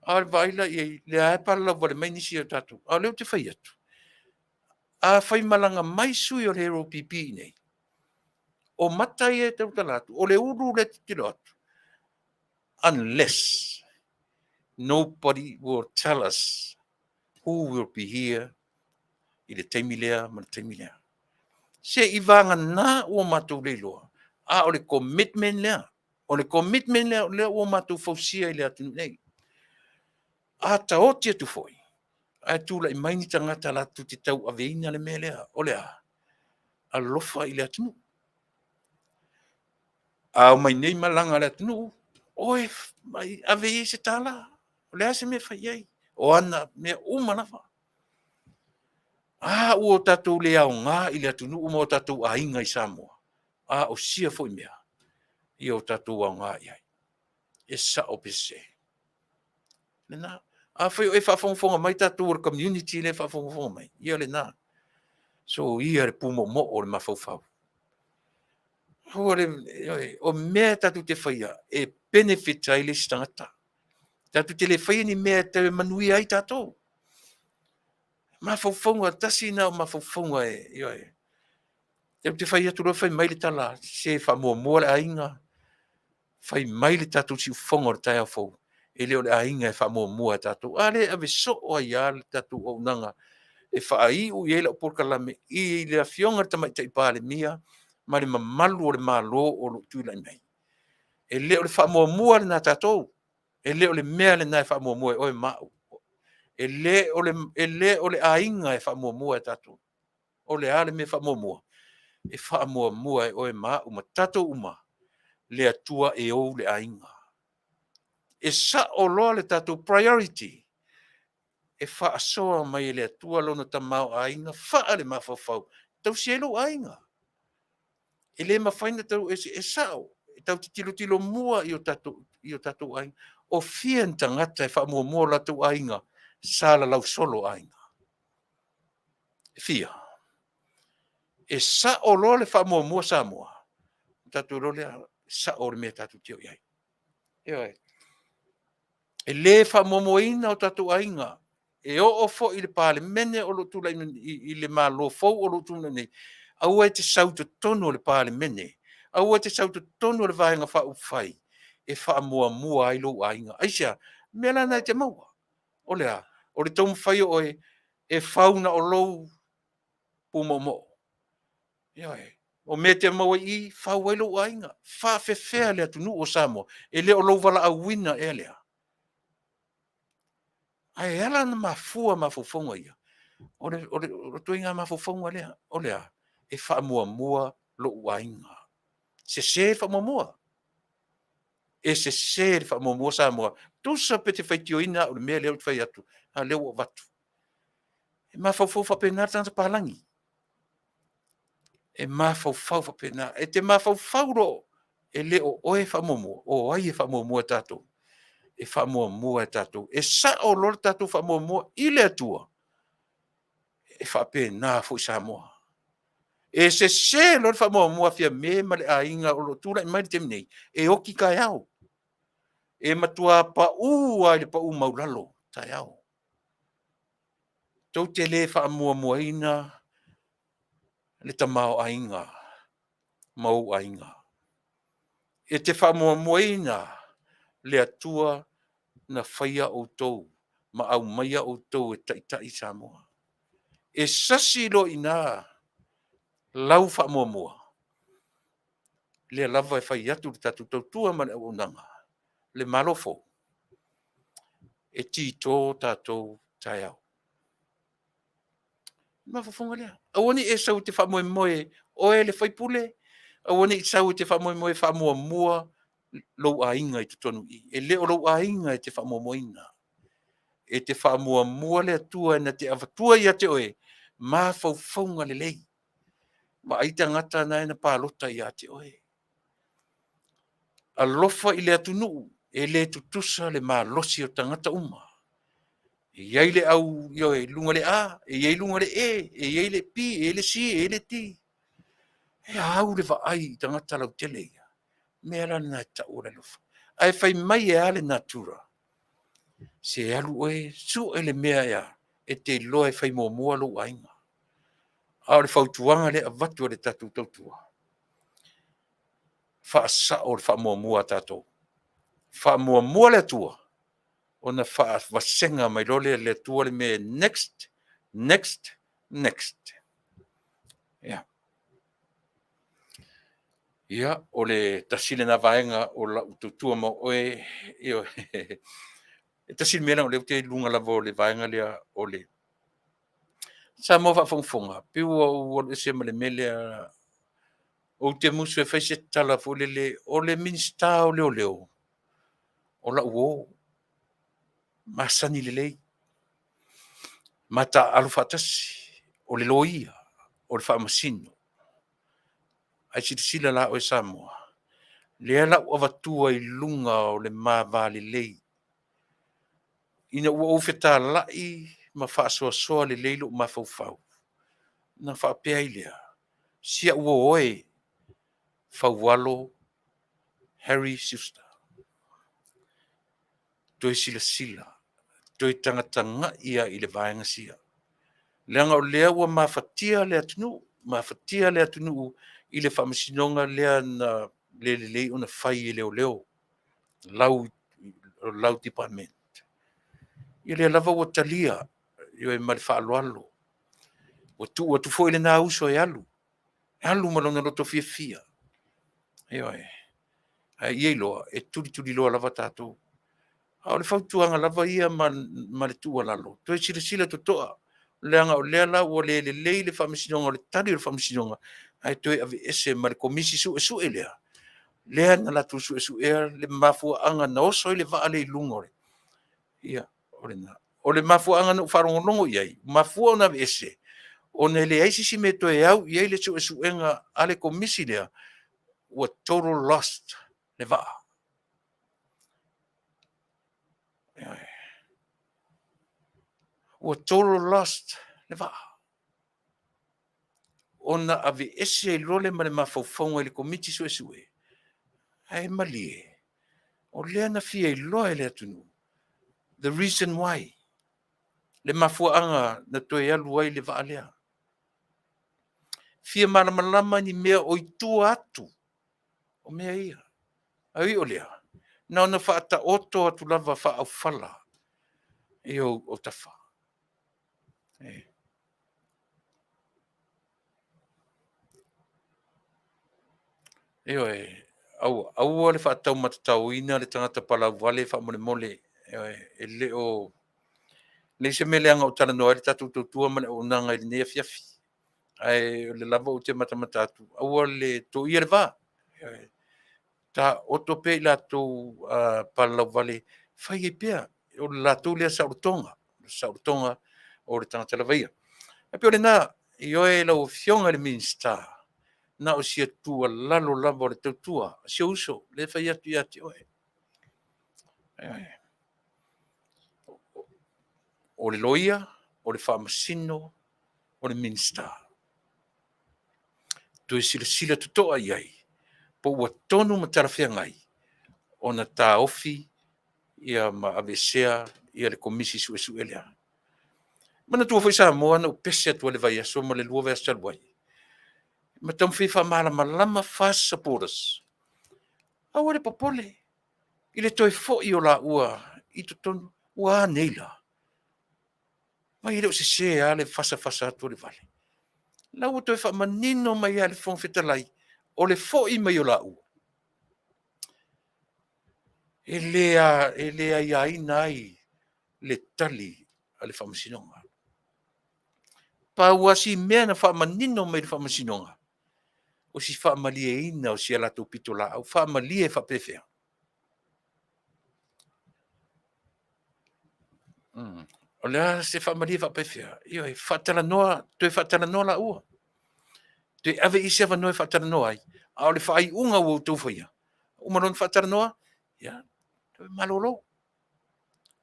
Speaker 2: A o le vaai la i ai, lea e palalau wale mai nisi o tatou. A o lea ou te fai atu, a faimalaga mai sui o le HRPP i inei, o mata ia e tautala atu, o le ulu lea e tilotilo atu, unless nobody will tell us who will be here i le taimi lea ma le taimi lea. Se i vagana ua matou le iloa, a o le commitment lea, o le commitment lea, lea ua matou fausia i le atunuu nei. A taoti atu foi, ae tulai mai ni tagata latou te tauaveina le mea lea, o le a? Alofa i le atunuu. A omai nei malaga a le atunuu, Oe mai ave i ai se tala, o le a se mea e fai i ai? O ana mea uma lava. A ua o tatou le aoga i le atunuu ma o tatou aiga i Samoa, a o sia foi mea, ia o tatou aoga i ai. E sao pe sese? Lena. Afai o e faafogafoga mai tatou o le community lea e faafogafoga mai, ia lena. Soia le pumoomoo o le mafaufau. Aua le, o mea tatou te faia e benefit ai le isi tagata. Tatou te le faia ni mea e toe manuia ai tatou. Mafaufauga, tasi lena o mafaufauga e, ioe. Ou te fai atu loa fai mai le tala, se faamuamua le aiga, fai mai le tatou siufofoga o le taeao fou, e le o le aiga e faamuamua e tatou. A lea e ave soo ai lava le tatou auaunaga e faaiu i ai lau polokalame i le Afioga i le Tamaitai Palemia ma le mamalu o le Malo o lo o tulai mai. E le o le faamuamua lena a tatou. E le o le mea lena e faamuamua e oe ma au. E le o le aiga e faamuamua e tatou. O le a le mea e faamuamua? E faamuamua e oe ma au ma tatou uma le Atua e ou le aiga. E sao loa le tatou priority e faasoa mai e le Atua lona tamaoaiga faalemafaufau e tausi ai lou aiga. E le mafai ona tau ese, e sao, e tatou te tilotilo mua i o tatou aiga. O fia ni tagata e faamuamua o latou aiga salalau solo aiga? E fia? E sao loa le faamuamua Samoa, ona tatou iloa lea, sao le mea tatou te o i ai. Ioe. E le faamuamuaina o tatou aiga. E oo foi i le Palemene o lo o tulai i le Malo fou o lo o tulai nei, aua e te sau i totonu o le Palemene, aua e te sau i totonu o le Vaega Faaupufai e faamuamua ai lou aiga. Aisea? O le mea la lena e te maua. O le a? O le taumafai o oe e fau na o lou pumoomoo. Ioe. O mea e te maua i i, fau ai lou aiga. Faafefea le atunuu o Samoa? E le o lou valaauina ea lea? Ae ala ona mafua mafaufauga ia, o le ituaiga mafaufauga lea. O le a? E faamuamua lou aiga. Sese le faamuamua. E sese le faamuamua Samoa. Tusa pe te faitioina au i le mea lea ou te fai atu, a o lea ua avatu. E mafaufau faapena le tagata palagi. E mafaufau faapena. E te mafaufau loa e le o oe e faamuamua, o ai e faamuamua e tatou? E faamuamua e tatou. E sao loa le tatou faamuamua i le Atua, e faapena foi Samoa. E sese loa le faamuamua a Fiame ma le aiga o lo o tulai mai i le taimi nei, e oti taeao. E matua pau lava i le pau maualalo taeao. Tou te le faamuamuaina le tamaoaiga ma ou aiga. E te faamuamuaina le Atua na faia outou ma aumaia outou e taitai Samoa. E sasi loa i ina lau faamuamua, lea lava e fai atu le tatou tautua ma le auaunaga, le Malo fou, e tito tatou taeao. Mafaufauga lea. Aua ne i e sau e te faamoemoe oe le sui usufono, aua ne i sau e te faamoemoe e faamuamua lou aiga i totonu i i. E le o lou aiga e te faamuamuaina. E te faamuamua le Atua na te avatua ia te oe mafaufauga lelei. Vaai tagata na e palota ia te oe. Alofa i le atunuu, e le tutusa le malosi o tagata uma. E i ai le au ioe, i luga le A, e i ai luga le E, e i ai le B, e i ai le C, e i ai le D. E au le vaai i tagata lautele ia. Mea la lena e tau o le alofa. Ae fai mai e a le natura? Se alu oe sue le mea ea e te iloa e fai muamua lou aiga. A o le fautuaga lea e avatu e le tatou tautua, faasao le faamuamua a tatou. Faamuamua le Atua, ona faavasega mai loa lea e le Atua le mea e next, next, next. Ia. Ia, o le tasi lena vaega o lau tautua ma oe, ioe. E tasi le mea leaga o lea ou te i luga lava o le vaega lea o le Samoa faafogafoga, pei ua ou alu ese ma le mea lea, ou te musu e fai se tala foi lele, o le Minisita o Leoleo. O la'u uō, masani lelei, ma taaalo faatasi, o le loia, o le faamasino. Ae silasila la oe Samoa, lea la ua avatua i luga o le ma va lelei, ina ua ou fetala'i ma faasoasoa lelei lou mafaufau, ona faapea ai lea, si au uo e, Faualo Harry Schuster, toe silasila, toe tagatagai lava i le vaega sia. Leaga o lea ua mafatia le atunuu, mafatia le atunuu i le faamasinoga lea na le lelei ona fai e leoleo, lau department. Ia lea lava ua talia, ioe, ma le faaaloalo. Ua tuu atu foi lena uso e alu, e alu ma lona loto fiafia. Ioe. Ae ia iloa, e tulituliloa lava tatou. A o le fautuaga lava ia ma le tuualalo, toe silasila totoa, leaga o lea la ua le lelei le faamasinoga, o le tali o le faamasinoga, ae toe aveese ma le Komisi Suesue lea, lea na latou suesuea le mafuaaga na oso ai le vaa lea i luga o le… Ia, o lena. O le mafuaaga na ou faalogologo i ai, mafua ona aveese, ona e leai se isi mea e toe au i ai le suesuega a le Komisi lea, ua total lost le vaa. Ioe. Ua total lost le vaa. Ona aveese ai loa lea ma le mafaufauga i le Komiti Suesue, ae malie, o lea na fia iloa e le atunuu the reason why, le mafuaaga na toe alu ai le vaa lea. Fia malamalama ni mea o i tua atu o mea ia. Ae ui o lea, na ona faataoto atu lava faaaufala i ou autafa. Ioe, aua, aua le faataumatataoina le tagata palauvale faamolemole. Ioe, e le o leai se mea leaga o talanoa ai le tatou tautua ma le auaunaga i lenei afiafi. Ae o lea lava ou te matamata atu, aua le toia le va. Ioe, taoto pea i latou palalauvale, fai ai pea. O le latou lea saolotoga, saolotoga o le tagata lava ia. E pei o lena, ioe lau Afioga i le Minisita, na o sia tuualalo lava o le tautua a si ou uso lea e fai atu ia te oe. Ioe. O le loia, o le faamasino, o le Minisita. Toe silasila totoa i ai, po ua tonu ma talafeagai ona taofi ia ma aveesea ia le Komisi Suesue lea. Manatua foi Samoa na ou pese atu ai i le vaiaso ma le 2 vaiaso talu ai, ma taumafai e faamalamalama FAST supporters, aua le popole i le toe foi o laua i totonu. Ua a nei la? Vaai e le o sese lava le fasafasa atu o le vale. O la ua toe faamanino mai lava e le Fofoga Fetalai, o le foi mai o laua, e le aiaina ai le tali a le Faamasinoga. Pau lava si mea na faamanino mai e le Faamasinoga, o si faamalieina o si a latou pitolaau. Faamalie faapefea? O le a se faamalie faapefea? Ioe, faatalanoa, toe faatalanoa laua. Toe ave i ai se avanoa e faatalanoa ai, a o le faaiuga ua outou faia, uma loa ona faatalanoa, ia, toe malolo.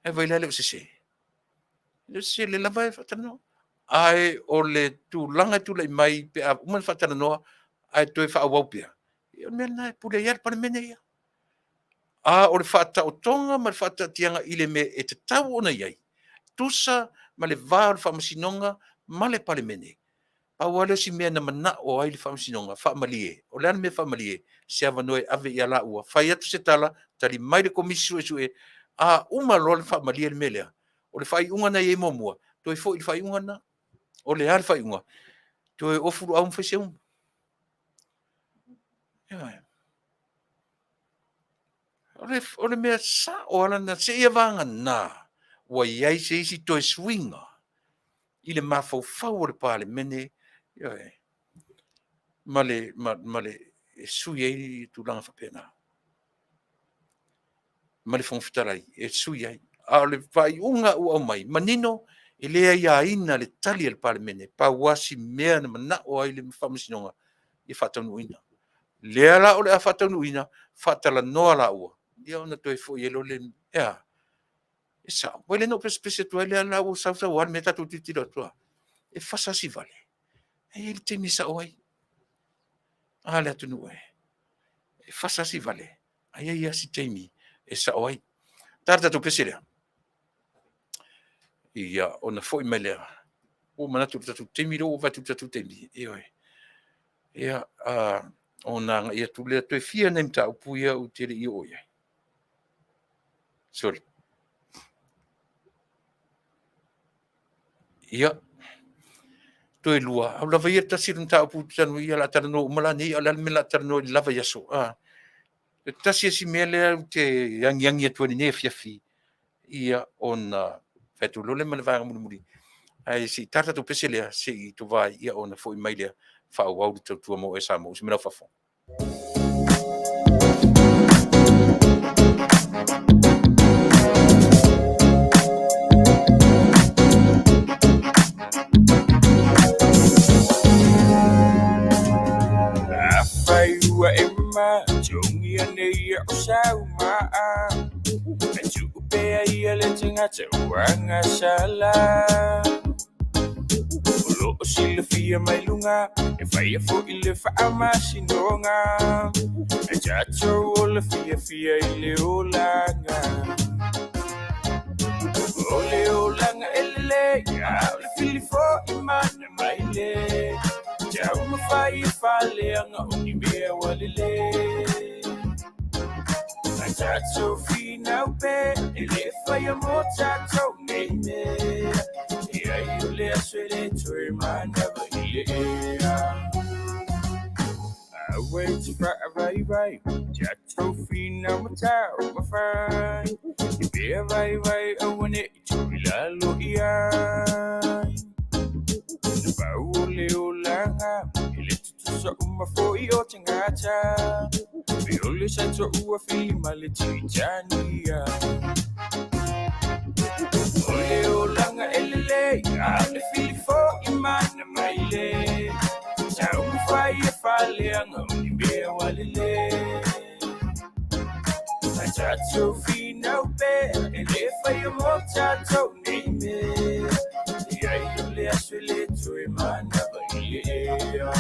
Speaker 2: Ae vaai la e le o sese? E le o sese, o lea lava e faatalanoa. Ae o le tulaga e tulai mai pe a uma ona faatalanoa ae toe faaauau pea, ia o le mea lena e pule ai lava le Palemene ia. A o le faataotoga ma le faataatiaga i le mea e tatau ona i ai, tusa ma le va o le Faamasinoga ma le Palemene, pau lava lea o si mea na manao ai le Faamasinoga, faamalie. O le a le mea faamalie? Se avanoa e ave ia laua, fai atu se tala, tali mai le Komisi Suesue, a uma loa ona faamalie le mea lea, o le faaiuga na i ai muamua, toe foi i le faaiuga lena. O le a le faaiuga? Toe ofu luau ma fai se umu. Ioe. O le mea sao lava lena, seiavagana ua i ai se isi toe suiga i le mafaufau o le Palemene, ioe, ma le, e sui ai tulaga faapena. ma le Fofoga Fetalai e sui ai. A o le faaiuga ua aumai, manino, e le aiaina le tali a le Palemene, pau lava si mea na manao ai le Faamasinoga ia faataunuuina. Lea la o le a faataunuuina, faatalanoa laua, ia ona toe foi ai loa lea. E a? E sao. Aua o lea na ou pesepese atu ai lea la ua sau sau lava le mea tatou tilotilo atu lava, e fasa vale, ae i ai le taimi e sao ai. A le atunuu e, e fasa vale, ae i ai lava si taimi e sao ai. Ta le tatou pese lea. Ia, ona foi mai lea, ua ou manatu i le tatou taimi lea ua ou vaai atu i le tatou taimi, ioe. Ia, ona agai atu lea, toe fia nai mataupu ia ou te le i oo i ai. Sorry. Ia, toe lua, au lava ia tasi le mataupu ou te talanoa, ia o le a talanoa uma la nei, a o le a le mea o le a talanoa i le la vaiaso? A? E tasi lava si mea lea ou te agiagi atu ai i lenei afiafi, ia ona fai atu loa lea ma le vaega mulimuli. Ae se i ta le tatou pese lea se i tovai ona foi mai lea faaauau le tautua mo oe Samoa. Usu mai lau faafofoga.
Speaker 5: Afai ua e matogia nei e o sau maa, E tuu pea ia le tagata ua gasala. O lo o silafia mai luga, e faia foi le faamasinoga, E tatou ola fiafia i le olaga. O le olaga e lelei, a o le fili foi mana mai le taumafai e faaleaga o ni mea ua lelei. A tatou finau pea e le faia mo tatou nei mea, e ai o le aso e le toe manava i le ea. Aua e te faavaivai, tatou finau ma taumafai, i mea vaivai aua ne i tuu i lalo i ai. Na pau o le olaga, e le tutusa uma foi o tagata, pe o le sa ua fili ma le Titania. O le olaga e lelei, a o le fili foi mana mai le taumafai e faaleaga o ni mea ua lelei. A tatou finau pea e le faia mo tatou nei mea, e ai o le aso e le toe manava i le ea.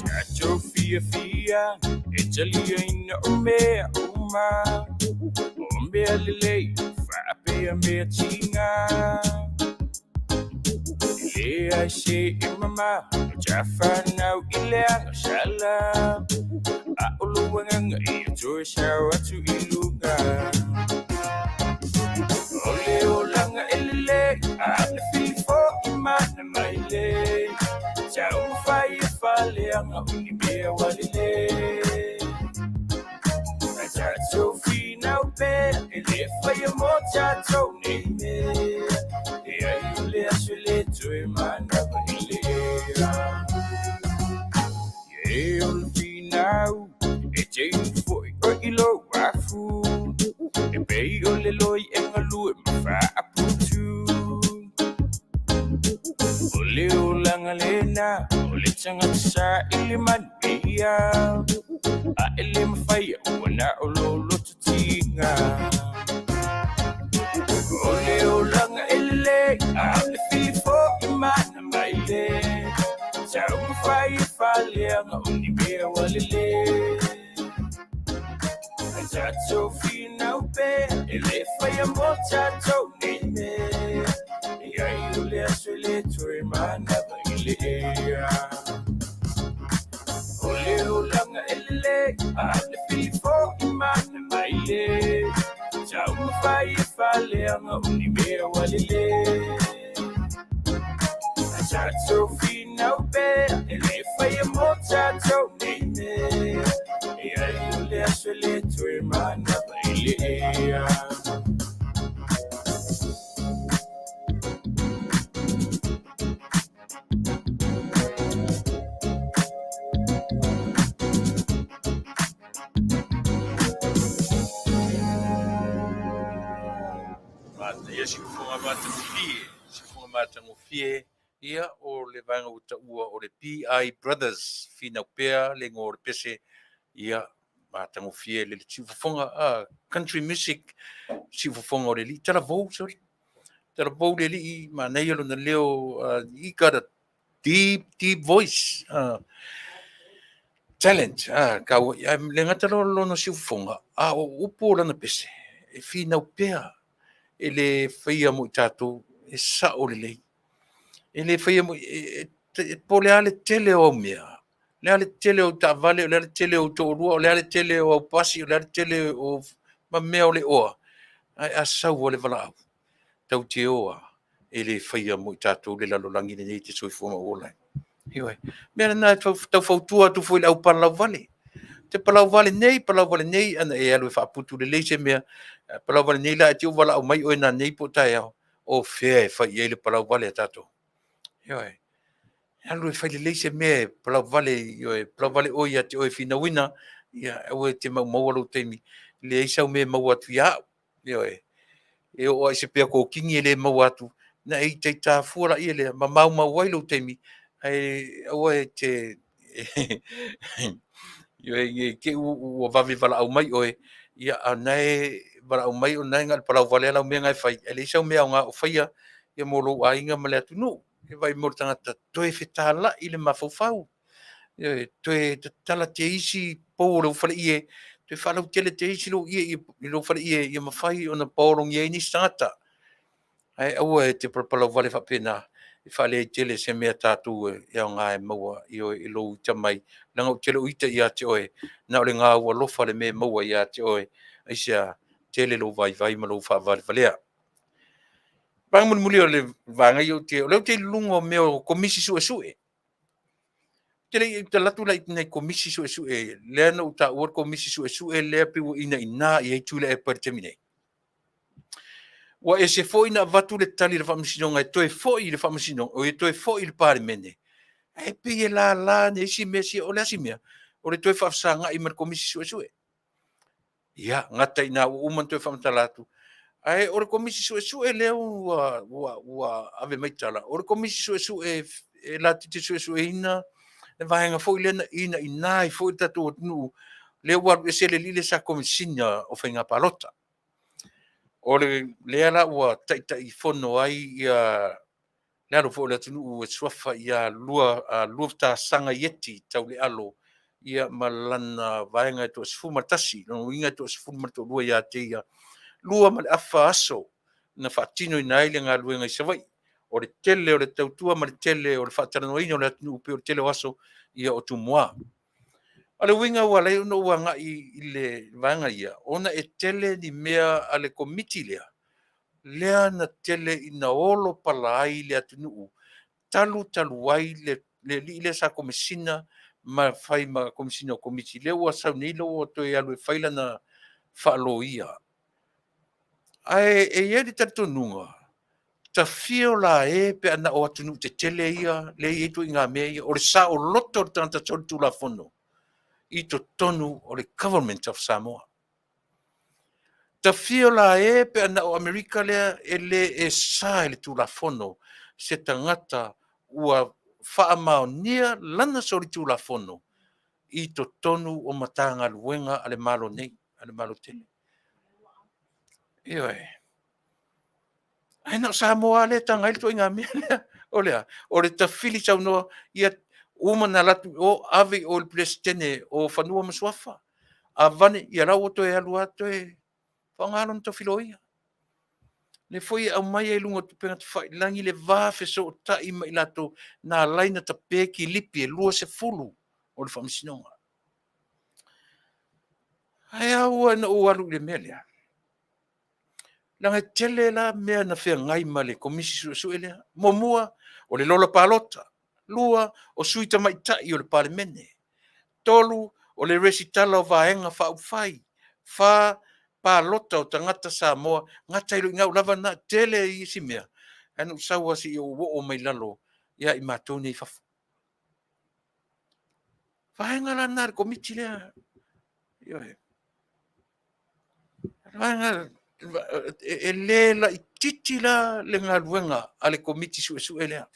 Speaker 5: Tatou fiafia e taliaina o mea uma, o mea lelei faapea mea tiga. E leai se e mama o tafanau i le agasala, a o lou agaga ia toe sao atu i luga. O le olaga e lelei, a o le fili foi mana mai le taumafai e faaleaga o ni mea ua lelei. A tatou finau pea e le faia mo tatou nei mea, e ai o le aso e le toe manava i le ea. E o le finau e te inu foi oe i lou afu, e pei o le loi e galue ma faaputu. O le olaga lena o le tagata saili manuia, a e le mafaia ua na o lou loto tiga. O le olaga e lelei, a o le fili foi mana mai le taumafai e faaleaga o ni mea ua lelei. A tatou finau pea e le faia mo tatou nei mea, e ai o le aso e le toe manava i le ea. O le olaga e lelei, a o le fili foi mana mai le taumafai e faaleaga o ni mea ua lelei. A tatou finau pea e le faia mo tatou nei mea, e ai o le aso e le toe manava i le ea.
Speaker 2: Manaia siufofoga matagofie, siufofoga matagofie, ia o le vaega ua taua o le PI Brothers, finau pea le igoa o le pese, ia matagofie le siufofoga, country music, siufofoga o le alii, talavou, sorry, talavou le alii, manaia lona leo, he got a deep, deep voice, talent, ka ua, le gata loa lona siufofoga, a o upu o lana pese, e finau pea, e le faia mo i tatou, e sao lelei. E le faia mo, e, po o le a le tele o au mea, o le a le tele o au taavale, o le a le tele o au toalua, o le a le tele o au pasi, o le a le tele o ma mea o le oa, ae a sau le valaau, tau te oa, e le faia mo i tatou le lalolagi lenei te soifua ma ou ola ai. Ioe. Mea lena e tau fautua atu foi i le au palauvale. Te palauvale nei, palauvale nei, ana e alu e faaputu lelei se mea, palauvale nei la e te uvalaau mai oe nanei po o taeao, o fea e fai i ai le palauvale a tatou. Ioe. Alu e fai lelei se mea e palauvale, ioe, palauvale oe ia te oe finauina, ia aua e te maumaua lou taimi, leai sau mea e maua atu ia au. Ioe. E oo lava i se pea kokini e le maua atu, na e itaita fua laia lea ma maumau ai lou taimi, ae aua e te ioe, ne i te i ua vave valaau mai oe, ia a o lena e valaau mai o lena e na o le palauvale lava lau mea na e fai, ae leai sau mea aoga o faia ia mo lou aiga ma le atunuu. E vaai mo le tagata toe fetalai le mafaufau. Ioe, toe tatala te isi pou o lou faleie, toe faalautele te isi lou ie i lou faleie ia mafai ona paologia ai nisi tagata. Ae aua e te palapalauvale faapena, e faaleai tele se mea tatou e aoga e maua ioe i lou ita mai, leaga ou te le o ita ia te oe, na o le gau alofa le mea e maua ia te oe, aisea, tele lou vaivai ma lou faavalevalea. Vaega mulimuli o le vaega ia ou te, o lea ou te i luga o mea o komisi suesue. Te le i alu atu la i nai komisi suesue, lea na ou taua le komisi suesue lea pei ua inaina i ai Tuilaepa i le taimi nei. Ua ese foi na avatu le tali a le Faamasinoga e toe foi i le Faamasinoga, oi e toe foi i le Palemene, ae pei e lala nei isi mea sia, o le a si mea? O le toe faafesagai ma le Komisi Suesue. Ia, gata i ina ua uma ona toe faamatala atu. Ae o le Komisi Suesue lea ua, ua, ua ave mai tala, o le Komisi Suesue e latou te suesueina le vaega foi lea na inaina ai foi le tatou atunuu, lea ua alu ese le alii lea sa Komesina o Faiga Palota. O le lea la ua Taitaifono ai ia le alo foi o le atunuu e suafa ia Luafatasaga Ieti Taulealo ia ma lana vaega e toa-11, lona uiga e toa-12 ia te ia, lua ma le afa aso na faatinoina ai le galuega i Savaii. O le tele o le tautua ma le tele o le faatalanoaina o le atunuu pei o le tele o aso ia o Tumua. O le uiga ua ala ai ona ou agai i le vaega ia, ona e tele ni mea a le Komiti lea, lea na tele ina olo pala ai le atunuu, talu talu ai le alii lea sa Komesina ma fai ma Komesina o Komiti, lea ua sau nei la ua toe alu e fai lana faaloia. Ae e i ai le talitonuga, tafio la e pe a na o atunuu tetele ia lea e i ai ituaiga mea ia, o le saoloto o le tagata solitulafono i totonu o le Government of Samoa. Tafio la e pe a na o Amerika lea e le e sa i le Tulafono se tagata ua faamaonia lana solitulafono i totonu o Matagaluega a le Malo nei, a le Malo tele. Ioe. Ae na o Samoa lava lea e taga ai le ituaiga mea lea. O le a? O le tafili saunoa ia uma ona alu atu i o ave i o i le Peresetene o Fanua ma Suafa. Avane, ia la ua toe alu lava toe faaaoga lona tofi loia. Lea foi e aumai ai i luga o upega tafailagi le va fesootai ma i latou na ala ai ona tape kilipi e 20 o le Faamasinoga. Ae ao ina ou alu i le mea lea, leaga e tele la mea na feagai ma le Komisi Suesue lea. Muamua, o le lola palota. Lua, o sui tamaitai o le Palemene. Tolu, o le resitala o Vaega Faaupufai. Fa, palota o tagata Samoa, gata i lou igoa lava lena, tele isi mea, ae na ou sau lava seia ou oo mai lalo ia i matou nei i fafo. Vaega la lena a le Komiti lea. Ioe. Vaega e le laitiiti la le galuega a le Komiti Suesue lea.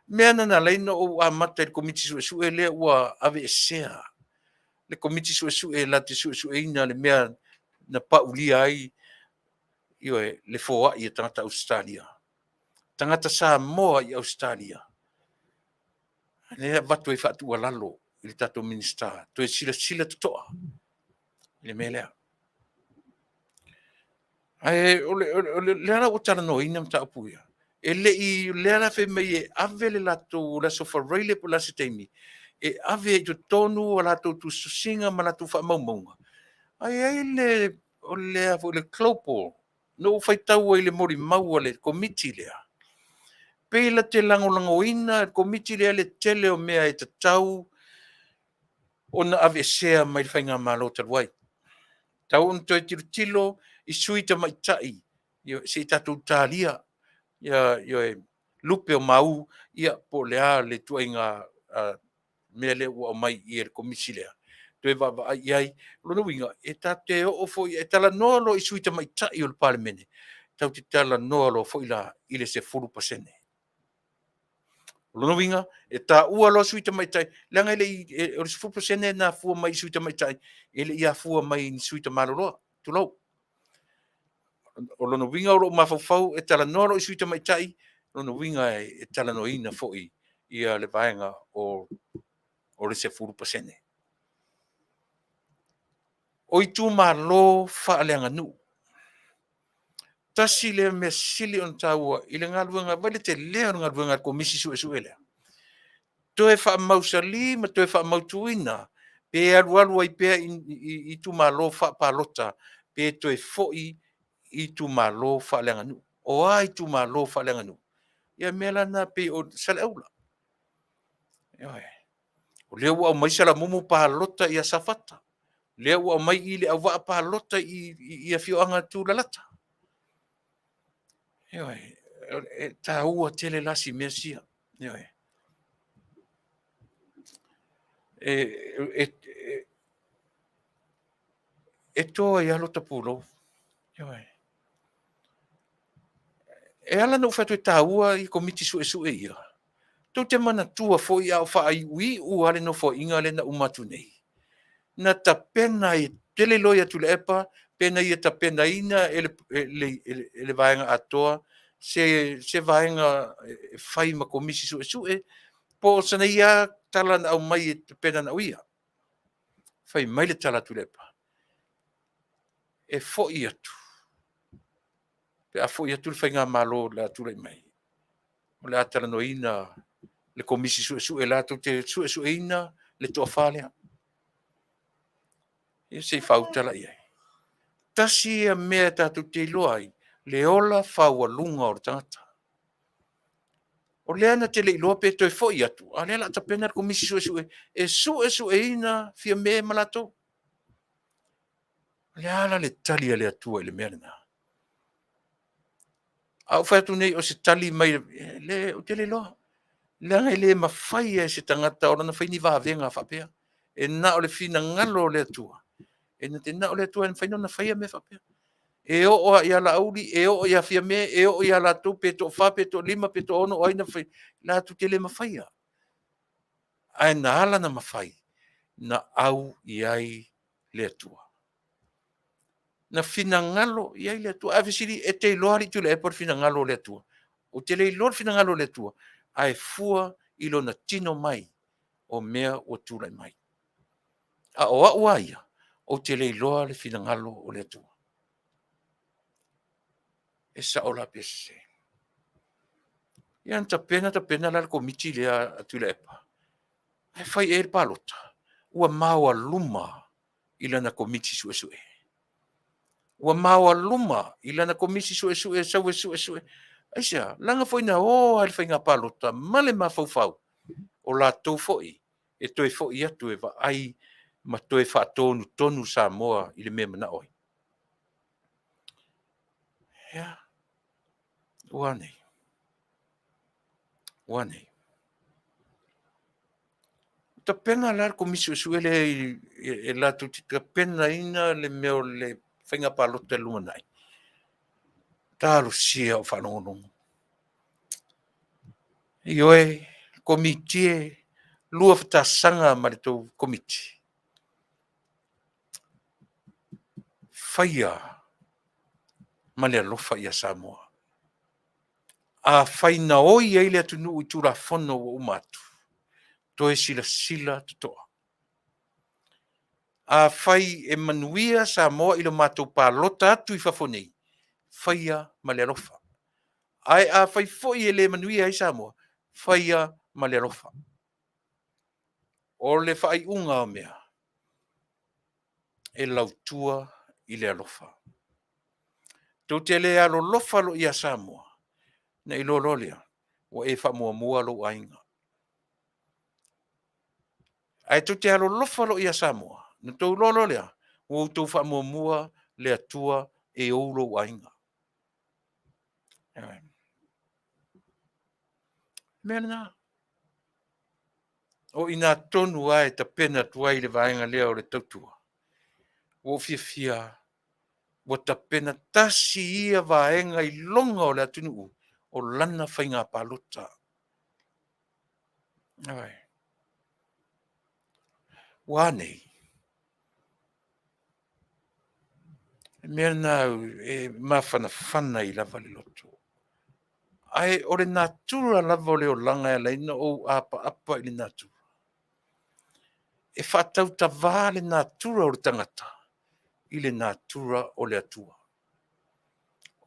Speaker 2: Mea na ala ai ona ou amata i le Komiti Suesue lea ua aveesea, le Komiti Suesue latou te suesueina le mea na paulia ai, ioe, le foai a tagata Ausetalia, tagata Samoa i Ausetalia. Lea e avatu ai faatuualalo i le tatou Minisita, toe silasila totoa i le mea lea. Ae o lea la ua talanoaina mataupu ia, e le i, o lea la e fai mai e ave le latou, o le Aso Faraile po o le a se taimi, e ave ai i totonu a latou tusitusiga ma latou faamaumauga. Ae i ai le, o le global, na ou faitau ai i le molimau a le Komiti lea, pei na te lagolagoina e le Komiti lea le tele o mea e tatau ona aveesea mai le faigamalo talu ai. E tatau ona toe tilotilo i sui tamaitai, se i tatou talia lupe o mau, ia po o le a le ituaiga mea lea ua aumai i e le Komisi lea, toe vaavaai i ai. O lona uiga, e ta te oo foi, e talanoa loa i sui tamaitai o le Palemene, tatou te talanoa loa foi la i le 10%. O lona uiga, e taua loa sui tamaitai, leaga e le i, o le 10% na afua mai i sui tamaitai, e le i afua mai i ni sui tamaloloa, tulou. O lona uiga o lou mafaufau e talanoa loa i sui tamaitai, o lona uiga e talanoaina foi le vaega o le 10%. O itumalo faaleaganuu. Tasi lea mea sili ona taua i le galuega, vaai i le tele o le galuega a le Komisi Suesue lea, toe faamausali ma toe faamautuina pe alualu ai pea i itumalo faapalota pe toe foi i itumalo faaleaganuu. O a itumalo faaleaganuu? Ia o mea la na pei o Saleaula. Ioe. O lea ua aumai Salamumu palota ia Safata. O lea ua aumai i i Leauvaa palota i afioaga tulalata. Ioe. E taua tele la si mea sia. Ioe. E to ai lava lota pulou. Ioe. E ala ona ou fai atu e taua Komiti Suesue ia, tou te manatua foi a o faaiuiu lava le Nofoaiga lea na uma atu nei, na tapena ai, ou te le iloa ia Tuilaepa pe na ia tapenaina e le vaega atoa se vaega e fai ma Komisi Suesue, po o sana ia lava tala na aumai e tapena na o ia. Fai mai le tala a Tuilaepa, e foi atu pe a foi atu le faigamalo o le a tulai mai, o le a talanoaina le Komisi Suesue latou te suesueina le toa-fa lea. Ia se i faauta la i ai. Tasi ia mea tatou te iloa ai le ola faualuga o le tagata. O lea na te le iloa pe toe foi atu, a o lea o le a tapena le Komisi Suesue e suesueina Fiame ma latou. O le a la le tali a le Atua i le mea lena? A ou fai atu nei o se tali mai le, ou te le iloa. Leaga e le mafai lava e se tagata ona fai ni vavega faapea. E na o le finagalo o le Atua, e na o le Atua e mafai ona faia mea faapea. E oo lava ia Laauli, e oo ia Fiame, e oo ia latou pe toa-4 pe toa-5 pe toa-6 o ai na faia, latou te le mafaia. Ae na ala ona mafai, na au i ai le Atua. Na finagalo i ai le Atua. Ae fesili, e te iloa alii Tuilaepa le finagalo o le Atua? Ou te le iloa le finagalo o le Atua, ae fua i lona tino mai o mea ua tulai mai. A o au lava ia, ou te le iloa le finagalo o le Atua. E sao la pe sese? Ia na tapena tapena la le Komiti lea a Tuilaepa, ae fai ea le palota? Ua maoaluma i lana Komiti Suesue. Ua maoaluma i lana Komisi Suesue e sau e suesue. Aisea? Leaga foi na o lava i le faiga palota ma le mafaufau o latou foi e toe foi atu e vaai ma toe faatonutonu Samoa i le mea e manao ai. Ia, ua nei. Ua nei. Tapena la le Komisi Suesue lea e latou te tapenaina le mea o le faiga palota i le lumanai. Talosia o faalogologo. Ioe, Komiti e, lua fatasaga ma le tou Komiti. Faia ma le alofa ia Samoa. Afai na oi ai le atunuu i Tulafono ua uma atu, toe silasila totoa. Afai e manuia Samoa i le matou palota atu i fafo nei, faia ma le alofa. Ae afai foi e le manuia ai Samoa, faia ma le alofa. O le faaiuga o mea, e lautua i le alofa. Tou te le alolofa loa ia Samoa, na iloa loa lea, ua e faamuamua lou aiga. Ae tou te alolofa loa ia Samoa, na tou iloa loa lea, ua outou faamuamua le Atua e ou lou aiga. Mea lena. O i ina tonu lava e tapena atu ai le vaega lea o le tautua. Ua ou fiafia ua tapena tasi ia vaega iloga o le atunuu o lana faiga palota. Ua a nei? O le mea lena e mafanafana ai lava le loto. Ae o le natura lava o le olaga e ala ai ona ou apaapa i le natura. E faatautava le natura o le tagata i le natura o le Atua.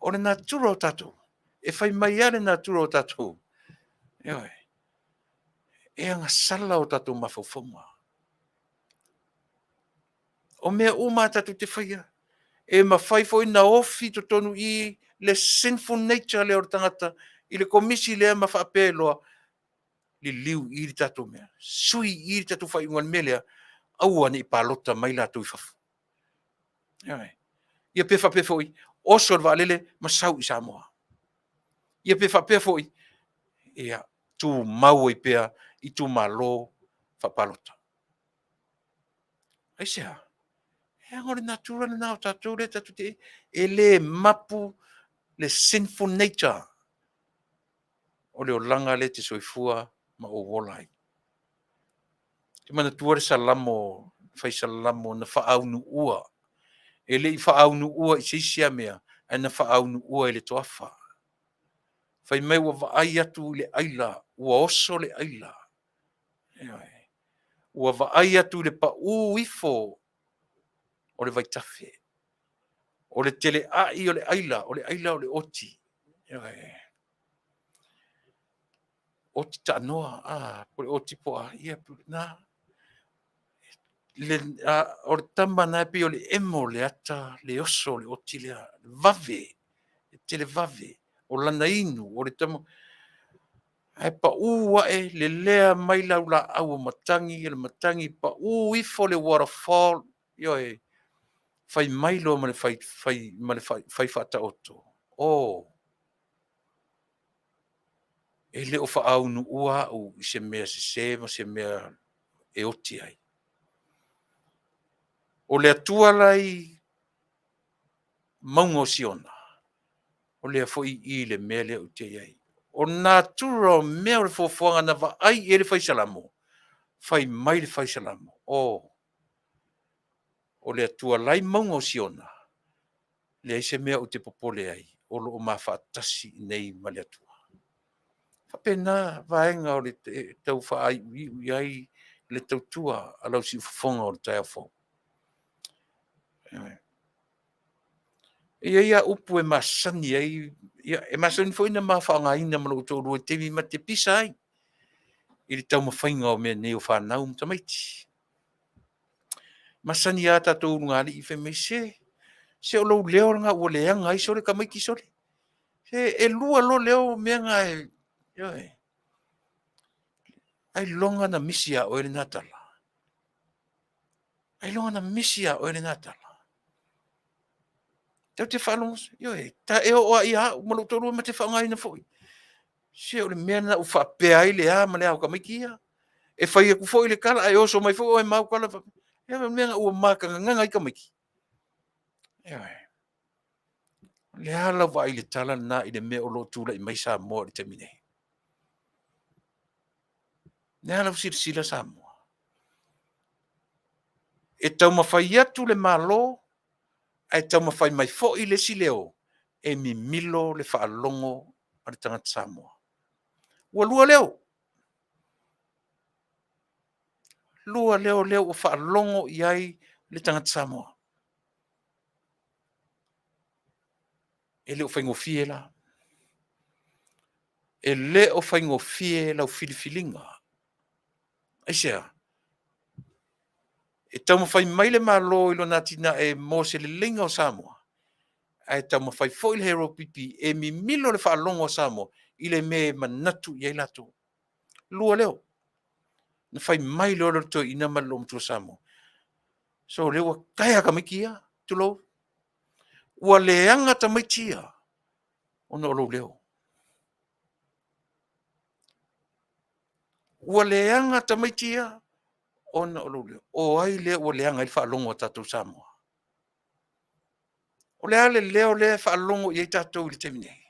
Speaker 2: O le natura o tatou, e fai mai lava le natura o tatou, ioe, e agasala o tatou mafaufauga. O mea uma lava tatou te faia, e mafai foi ona ofi i totonu i i le sinful nature lea o le tagata i le komisi lea ma faapea loa, liliu i i le tatou mea, sui i i le tatou faaiuga i le mea lea, aua ne i palota mai latou i fafo. Ioe. Ia pe faapea foi, oso i le vaalele ma sau i Samoa. Ia pe faapea foi, ia tumau ai pea itumalo faapalota. Aisea? Leaga o le natura lena o tatou lea tatou te i ai. E le mapu le sinful nature o le olaga lea e te soifua ma ou ola ai. Ou te manatua le Salamo, fai Salamo na faaunuua. E le i faaunuua i se isi lava mea, ae na faaunuua i le toafa. Fai mai ua vaai atu i le aila, ua oso le aila. Ioe. Ua vaai atu i le pau ifo o le vaitafe. O le teleai o le aila, o le aila o le oti. Ioe. Oti taanoa, a, po o le oti po o a, ia na. O le tama lena e pei o le emo o le ata le oso o le oti lea, vave, e televave. O lana inu, o le tama. Ae pau ae lelea mai laulaau o matagi, le matagi pau ifo le waterfall, ioe, fai mai loa ma le fai faataoto, o, e le o faaunuua au i se mea sese ma se mea e oti ai. O le Atua la e i mauga o Siona, o lea foi e i i le mea lea ou te i ai. O natura o mea o le foafoaga na vaai i ai le Fai Salamo, fai mai le Fai Salamo, o, o le Atua la e i mauga o Siona, leai se mea ou te popole ai, o lo o ma faatasi i inei ma le Atua. E faapena vaega o le tau faaiuiu i ai le tautua a lau siufofoga o le taeao fou. E i ai lava upu e masani ai, e masani foi ona ma faaaogaina ma lou toalua i taimi ma te pisa ai i le taumafaiga o mea nei o fanau ma tamaiti. Masani lava tatou ulugalii fai mai, se, se o lou leo lena ua leaga ai sole tamaiti sole. Se e lua loa leo mea na e, ioe. Ailoga na misi ia oe lena tala. Ailoga na misi ia oe lena tala. Tatou te faalogo, ioe, ta e oo lava ia au ma lou toalua ma te faaaogaina foi. Se o le mea lena ua faapea ai le a ma le a o tamaiti ia. E fai atu foi le tala ae oso mai foi oe ma au tala. Ia o le mea lena ua matagagaga ai tamaiti. Ioe. O le a lau vaai i le tala lena i le mea o lo o tulai mai Samoa i le taimi nei? O le a lau silasila Samoa? E taumafai atu le Malo ae taumafai mai foi le isi leo e mimilo le faalogo a le tagata Samoa. Ua lua leo. Lua leo lea ua faalogo i ai le tagata Samoa. E le o faigofie la. E le o faigofie lau filifiliga. Aisea? E taumafai mai le Malo i lona atinae mo se leleiga o Samoa, ae taumafai foi le HRPP e mimilo le faalogo a Samoa i le mea e manatu i ai latou. Lua leo. Na fai mai loa lea o le toeaina ma le loomatua Samoa, so o lea ua taea tamaiti ia, tulou. Ua leaga tamaiti ia ona o lou leo. Ua leaga tamaiti ia ona o lou leo. O ai lea ua leaga ai le faalogo a tatou Samoa? O le a le leo lea e faalogo i ai tatou i le taimi nei?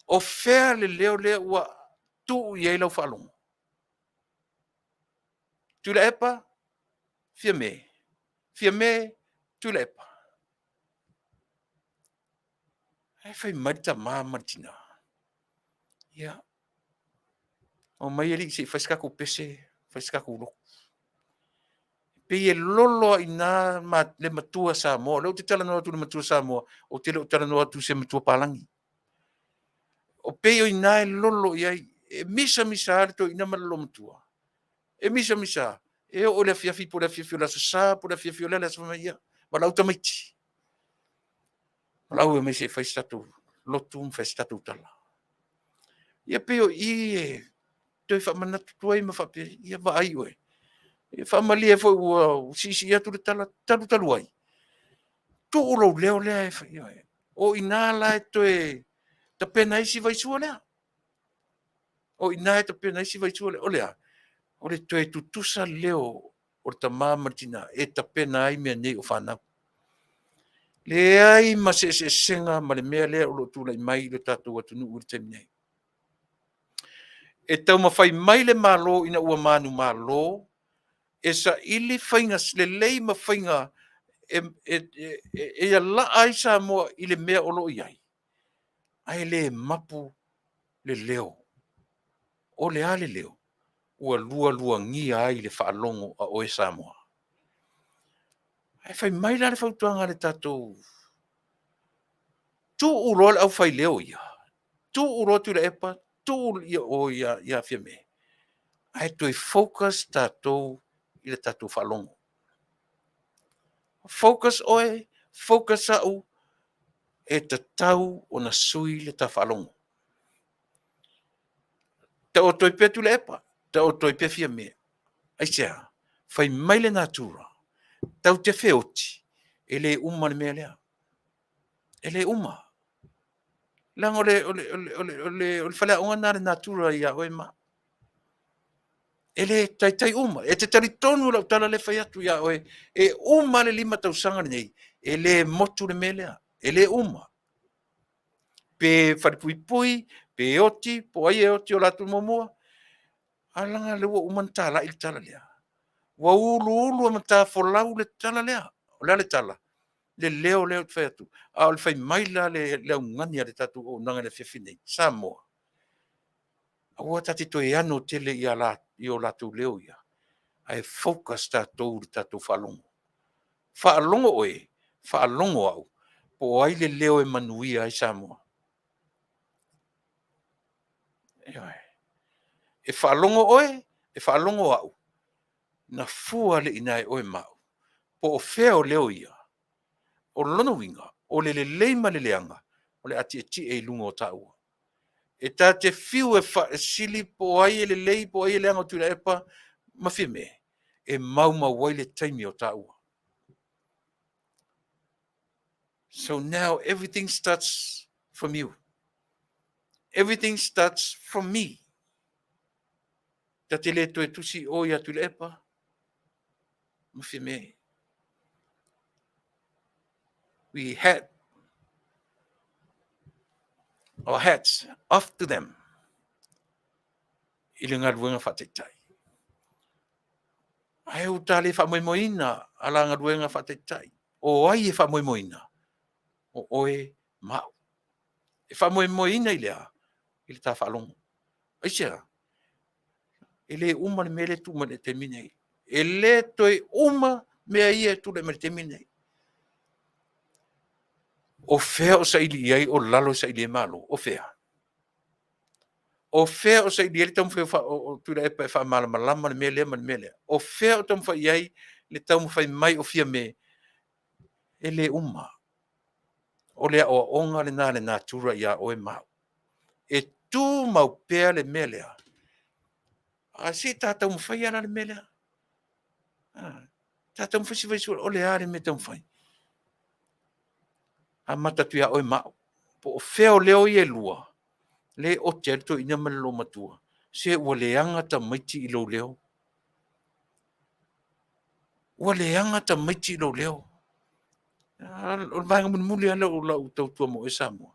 Speaker 2: O fea le leo lea ua tuu i ai lau faalogo? Tuilaepa, Fiame. Fiame, Tuilaepa. Ae fai mai le tama ma le tina, ia, omai alii se i fai se tatou pese, fai se tatou lotu. E pei e lolo lava i ina le matua Samoa. O lea ou te talanoa atu i le matua Samoa, ou te le o talanoa atu i se matua palagi. O pei o i ina e lolo i ai, e misamisa lava le toeaina ma le loomatua. E misamisa lava. E oo i le afiafi po o le afiafi o le Aso Sa po o le afiafi o le a le aso, fai mai, ia, valaau tamaiti. Valaau e omai se i fai se tatou lotu ma fai se tatou tala. Ia pei o i e toe faamanatu atu ai ma faapea, ia vaai oe. E faamalie foi ua siisii atu le tala talu talu ai, tuu lou leo lea e fai ai. O i ina la e toe tapena ai si vaisua lea. O i ina e tapena ai si vaisua lea. O le a? O le toe tutusa leo o le tama ma le tina e tapena ai mea nei o fanau. Leai ma se eseesega ma le mea lea o lo o tulai mai i le tatou atunuu i le taimi nei. E taumafai mai le Malo ina ua manumalo e saili faiga lelei ma faiga e alaa ai Samoa i le mea o lo o i ai, ae le mapu le leo. O le a le leo? Ua lualuagia ai le faalogo a oe Samoa. Ae fai mai la le fautuaga a le tatou, tuu loa le aufaileo ia, tuu loa Tuilaepa, tuu o ia Fiame, ae toe focus tatou i le tatou faalogo. Focus oe, focus au, e tatau ona sui le ta faalogo. Taoto ai pea Tuilaepa, taoto ai pea Fiame. Aisea? Fai mai le natura, tatou te feoti, e le uma le mea lea. E le uma. Leaga o le faleaoga lena a le natura ia oe ma au. E le taitai uma. E te talitonu i lau tala lea e fai atu ia oe, e uma le 5 tausaga lenei, e le motu le mea lea. E le uma. Pe falepuipui, pe oti, po o ai e oti o latou muamua, ae leaga o lea ua uma ona talai le tala lea. Ua uluulu matafolau le tala lea. O le a le tala? Le leo lea ou te fai atu. A o le fai mai la le augani a le tatou auaunaga i le afiafi lenei, Samoa, aua ta te toe ano tele i o latou leo ia, ae focus tatou i le tatou faalogo. Faalogo oe, faalogo au, po o ai le leo e manuia ai Samoa. Ioe. E faalogo oe, e faalogo au, na fua lea i ina e oe ma au, po o fea o leo ia. O lona uiga, o le lelei ma le leaga, o le a tietie i luga o taua. E ta te fiu e sili po o ai e lelei po o ai e leaga o Tuilaepa ma Fiame, e maumau ai le taimi o taua. So now everything starts from you. Everything starts from me. Ta te le toe tusi o ia Tuilaepa ma Fiame. We had our hats off to them i le galuega faataitai. Ae ua ta le faamoemoeina a la galuega faataitai. O ai e faamoemoeina? O oe ma au. E faamoemoeina i le a? I le ta faalogo. Aisea? E le uma le mea lea e tuu mai i le taimi lenei. E le toe uma mea ia e tulai mai i le taimi lenei. O fea o saili i ai o lalo e saili ai Malo? O fea? O fea o saili ai le taumafai o Tuilaepa e faamalamalama le mea lea ma le mea lea? O fea o taumafai i ai le taumafai mai o Fiame? E le uma. O le aoaoga lena a le natura ia oe ma au. E tumau pea le mea lea. A se i ta taumafai lava la le mea lea. Ta taumafai se vaisua, o le a le mea e taumafai? Amata atu ia oe ma au. Po o fea o leo ia e lua, lea e ote ai le toeaina ma le olomatua, se ua leaga tamaiti i lou leo. Ua leaga tamaiti i lou leo. O le vaega mulimuli lava lea o lau tautua mo oe Samoa,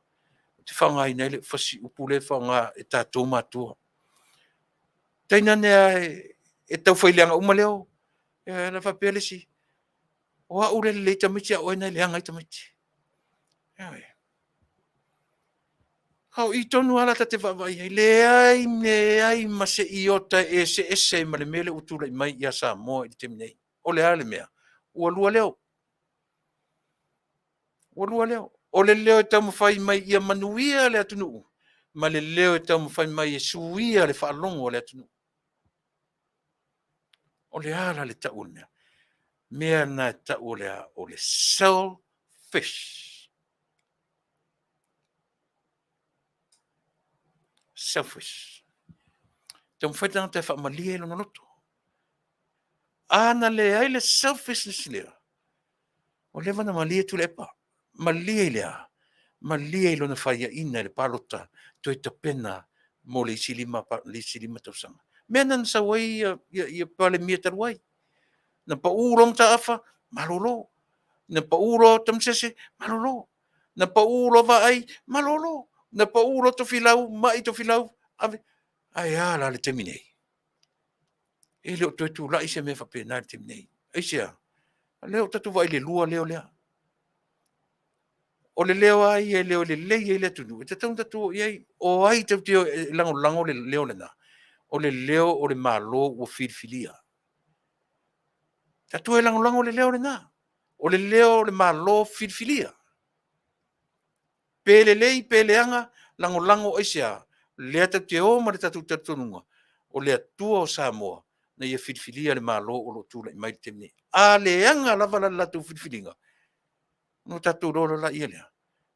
Speaker 2: ou te faaaogaina ai le fasiupu lea e faaaoga e tatou matua. Tainane lava e tau fai leaga uma leo, ona faapea le isi, o au lea e lelei tamaiti a o oe lena e leaga ai tamaiti. Ioe. A o i tonu lava la ta te vaavaai i ai, leai leai ma se iota e eseese ai ma le mea lea ua tulai mai ia Samoa i le taimi nei. O le a le mea? Ua lua leo. Ua lua leo. O le leo e taumafai mai ia manuia le atunuu ma le leo e taumafai mai e suia le faalogo a le atunuu. O le a la le tau o le mea? Mea lena e tau o le a? O le selfish. Selfish. Taumafai le tagata e faamalie lona loto. A na leai le selfishness lea, ua leva ona malie Tuilaepa. Malie i le a? Malie i lona faiaina i le palota toe tapena mo le isi 5 tausaga. Mea na na sau ai ia Palemia talu ai. Na pau loa Mataafa, malolo. Na pau loa Tamasese, malolo. Na pau loa Vaai, malolo. Na pau loa Tofilau, mai Tofilau, ave. Ae a la le taimi nei? E le o toe tulai se mea faapena i le taimi nei. Aisea? O lea ua tatou vaai i le lua leo lea. O le leo lava ia e leo lelei ai le atunuu, e tatau ona tatou o i ai. O ai tatou te o e lagolago le leo lena? O le leo o le Malo ua filifilia. Tatou e lagolago le leo lena. O le leo o le Malo filifilia. Pe lelei pe leaga, lagolago aisea? Lea tatou te o ma le tatou talitonuga, o le Atua o Samoa na ia filifilia le Malo o lo o tulai mai i le taimi nei. A leaga lava la le latou filifiliga, ona tatou iloa loa lea,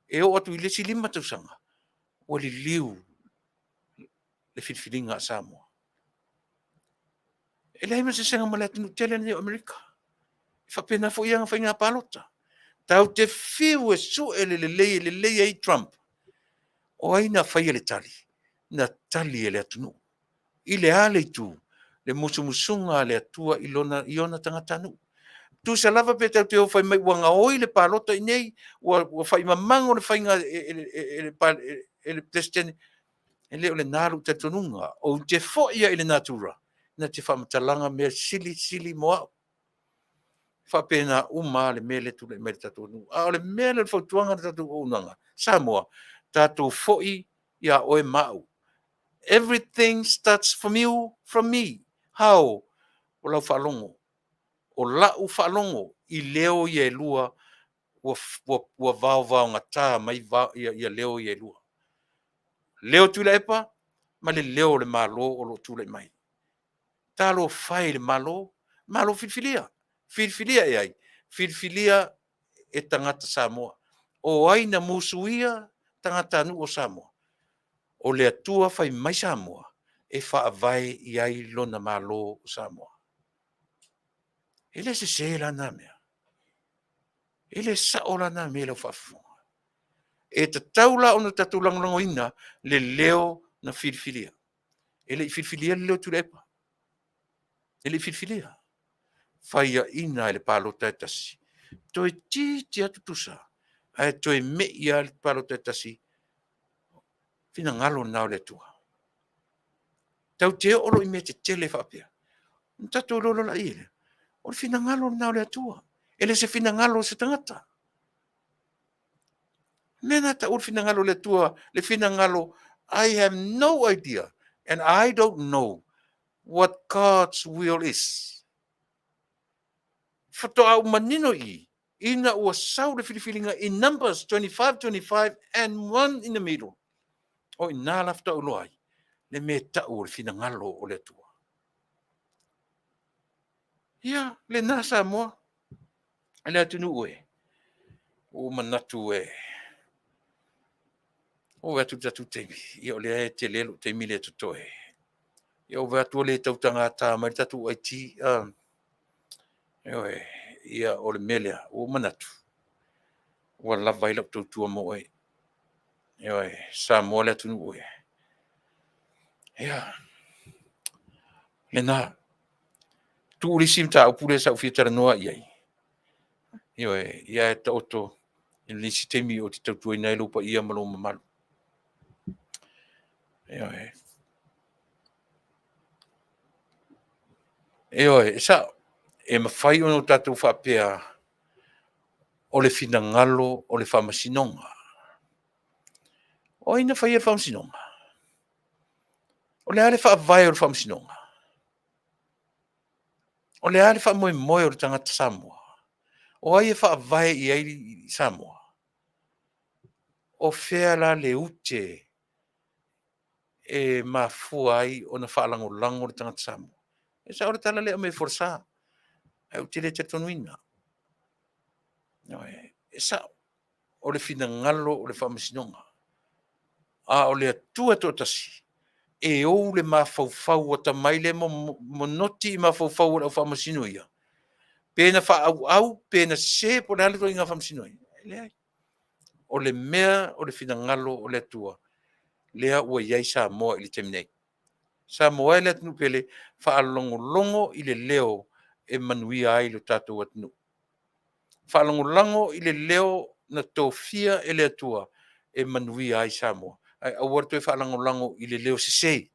Speaker 2: e oo atu i le isi 5 tausaga, ua liliu le filifiliga a Samoa. E leai ma se eseesega ma le atunuu tele lenei o Amerika. E faapena foi ana faiga palota. Tatou te fiu e sue le lelei e lelei ai Trump. O ai na faia le tali? Na tali e le atunuu. I le a le itu? Le musumusuga a le Atua i ona tagatanuu. Tusa lava pe tatou te o fai mai ua gaoi le palota i inei, ua faimamago le faiga e le Peresetene, e le o lena lou talitonuga. Ou te foi lava i le natura na te faamatalaga mea silisili mo au. E faapena uma lava le mea lea e tulai mai i le tatou atunuu. A o le mea lea o le fautuaga i le tatou auaunaga, Samoa, tatou foi ia oe ma au. Everything starts from you, from me. How? O lau faalogo. O lau faalogo i leo ia e lua ua vaovaogata mai ia leo ia e lua. Leo Tuilaepa ma le leo o le Malo o lo o tulai mai. Talofa e i le Malo, Malo filifilia. Filifilia e ai? Filifilia e tagata Samoa. O ai na musuia tagatanuu o Samoa? O le Atua fai mai Samoa e faavae i ai lona Malo o Samoa. E le sese la na mea. E le sao la na mea i lau faafofoga. E tatau la ona tatou lagolagoina le leo na filifilia. E le i filifilia le leo o Tuilaepa. E le i filifilia. Faiaina e le palota e tasi. Toeitiiti lava tutusa, ae toe me i lava le palota e tasi, finagalo lena o le Atua. Tatou te oo loa i mea tetele faapea, ona tatou iloa loa lea, o le finagalo lena o le Atua, e le o se finagalo o se tagata. O le mea lena e tau o le finagalo o le Atua, le finagalo, I have no idea and I don't know what God's will is. Faatoa ou manino i i, ina ua sau le filifiliga in numbers 25, 25 and one in the middle. O i ina la faatoa ou iloa ai le mea e tau o le finagalo o le Atua. Ia, lena Samoa, le atunuu e, ua ou manatu e, oo atu i le tatou taimi, ia o lea e tele lou taimi lea e totoe. Ia ou vaai atu ua le tautagata mai le tatou IT, ioe, ia o le mea lea, ua ou manatu, ua lava ai lau tautua mo oe. Ioe, Samoa le atunuu e. Ia, lena. Tuu le isi mataupu lea sa ou fia talanoa i ai. Ioe, ia ae taoto i le isi taimi ou te tautuaina ai lou paia ma lou mamalu. Ioe. Ioe, e sao, e mafai ona tatou faapea o le finagalo o le Faamasinoga. O ai na faia le Faamasinoga? O le a le faavae o le Faamasinoga? O le a le faamoemoe o le tagata Samoa? O ai e faavae i ai Samoa? O fea la le ute e mafua ai ona faalagolago le tagata Samoa? E sao le tala lea e aumai e folasa, ae ou te le talitonuina. E sao, o le finagalo o le Faamasinoga, a o le Atua e toatasi e ou le mafaufau atamai lea e monoti i mafaufau o le au faamasino ia, pe na faaauau pe na sese po o le a le ituaiga faamasino ai. E leai. O le mea o le finagalo o le Atua lea ua i ai Samoa i le taimi nei. Samoa e le atunuu pele, faalogologo i le leo e manuia ai lo tatou atunuu. Faalagolago i le leo na tofia e le Atua e manuia ai Samoa, ae aua le toe faalagolago i le leo sese,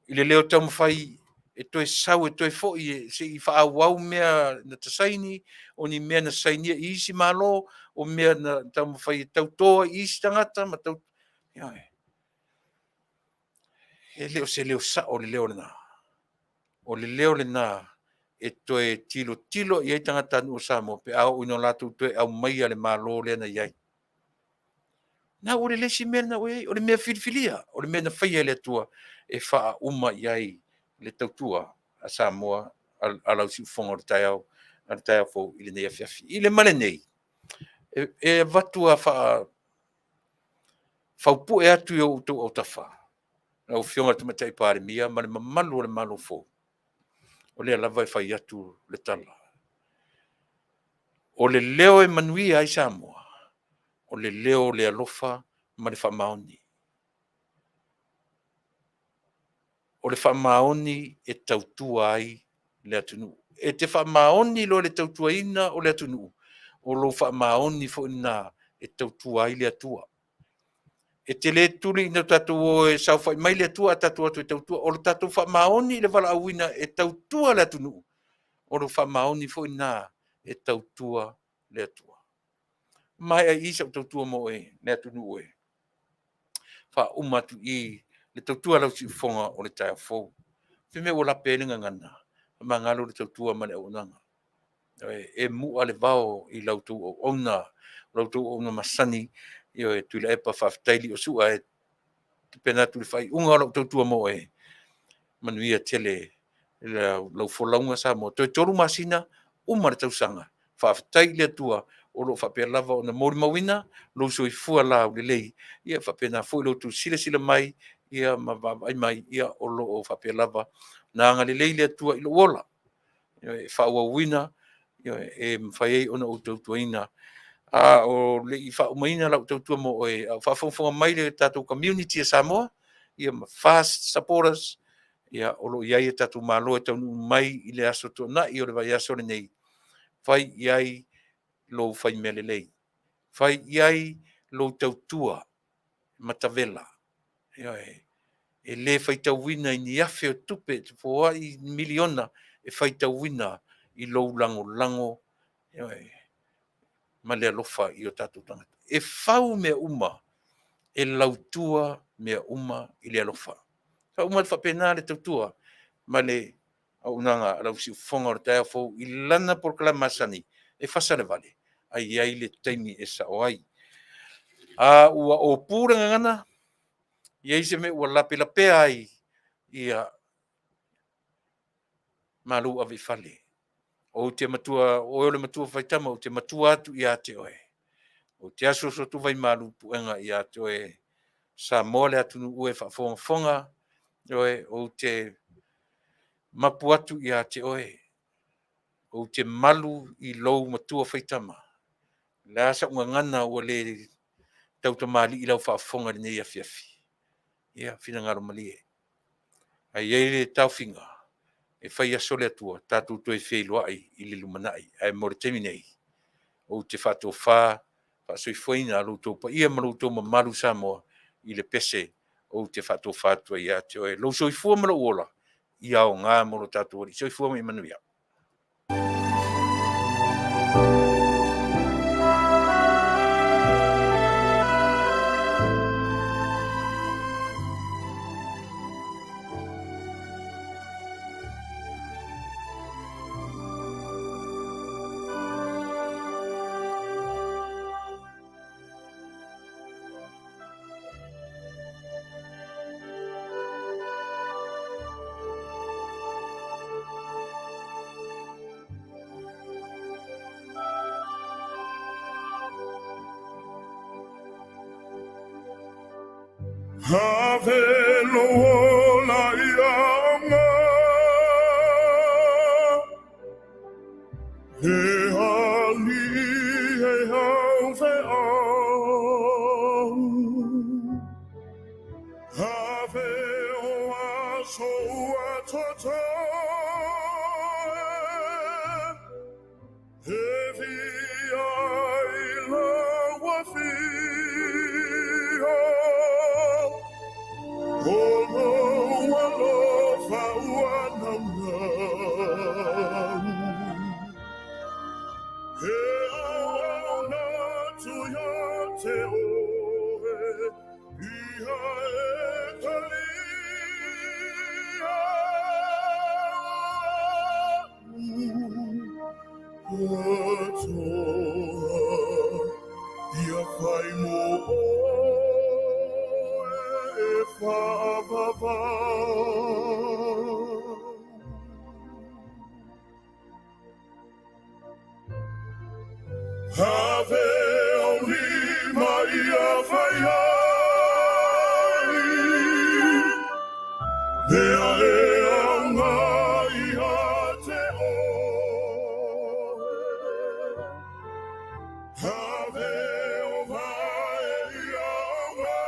Speaker 2: i le leo taumafai e toe sau e toe foi se i faaauau mea na ta saini, o ni mea na sainia i isi Malo, o mea na taumafai e tauto ai i isi tagata ma tau... Ioe. E le o se leo sao le leo lena. O le leo lena e toe tilotilo i ai tagatanuu o Samoa pe a oo ina latou toe aumaia le Malo lea na i ai. Na ua lelei si mea lena ua i ai, o le mea filifilia, o le mea na faia e le Atua e faauma i ai le tautua a Samoa, a lau siufofoga o le taeao, a le taeao fou i lenei afiafi. I le ma lenei, e avatu lava faafaupue atu i outou autafa, lau Afioga i le Tamaitai Palemia ma le mamalu o le Malo fou, o lea lava e fai atu le tala, o le leo e manuia ai Samoa, o le leo o le alofa ma le faamaoni. O le faamaoni e tautua ai le atunuu. E te faamaoni loa i le tautuaina o le atunuu, o lou faamaoni foi lena e tautua ai le Atua. E te le tuli ina tatou o e saofai mai le Atua ae tatou o atu e tautua. O le tatou faamaoni i le valaauina e tautua le atunuu, o le faamaoni foi lena e tautua le Atua. Maea i i sau tautua mo oe le atunuu e. Faauma atu i i le tautua a lau siufofoga o le taeao fou. I mea ua lape ai le gagana, faamagalo le tautua ma le auaunaga. E mu'a le vao i la outou auauna, la outou auauna masani. Ioe, Tuilaepa faafetai Liosua, e tapena atu i le faaiuga o lau tautua mo oe, manuia tele lau folauga Samoa. Toe 3 masina uma le tausaga. Faafetai i le Atua o lo o faapea lava ona molimauina lou soifua laulelei, ia faapena foi lo outou silasila mai ma vaavaai mai, o lo o faapea lava ona agalelei le Atua i lou ola e faaauauina. Ioe, e mafai ai ona ou tautuaina. A o le i faaumaina lau tautua mo oe, a o faafogafoga mai le tatou community a Samoa, ia ma FAST supporters, ia o lo o i ai a tatou Malo e taunuu mai i le aso Toonai o le vaiaso lenei, fai i ai lou fai mea lelei, fai i ai lou tautua matavela. Ioe, e le faitauina i ni afe o tupe, e foai miliona, e faitauina i lou lagolago, ioe, ma le alofa i o tatou tagata. E fau mea uma, e lautua mea uma i le alofa. Faauma atu faapena le tautua ma le auaunaga a lau siufofoga o le taeao fou i lana polokalame masani e fasa le vale, ae i ai le taimi e sao ai. A ua opu le gagana, i ai se mea ua lapelapea ai, ia malu ave i fale. Ou te matua, o oe o le matua faitama, ou te matua atu ia te oe. Ou te asuasu atu vai malu puega ia te oe Samoa le atunuu e faafogafoga, ioe, ou te mapu atu ia te oe, ou te malu i lou matua faitama. O le a sau gagana ua le tautamalii i lau faafofoga i lenei afiafi? Ia finagalo malie. Ae i ai le taofiga, e fai aso le Atua tatou toe feiloai i le lumanai. Ae mo le taimi nei, ou te faatofa faasoifuaina lo outou paia ma lo outou mamalu Samoa i le pese ou te faatofa atu ai ia te oe. Lou soifua ma lou ola, ia aoga mo lo tatou Alii. Soifua ma ia manuia.
Speaker 3: Ave lou ola ia aoga, Le alii e au feau. Ave o aso ua totoe, E via i lau afio, O lou alofa ua naunau. E auauna atu ia te oe, Ia e talia atoa, Ia fai mo oe e faavavau. Ave ou lima ia fai ai, Mea e aoga ia te oe. Ave o vae ia aoga,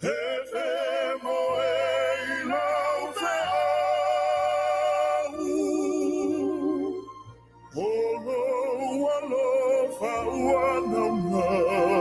Speaker 3: E femoe i lau feau, O lou alofa ua naunau.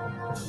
Speaker 5: Amen.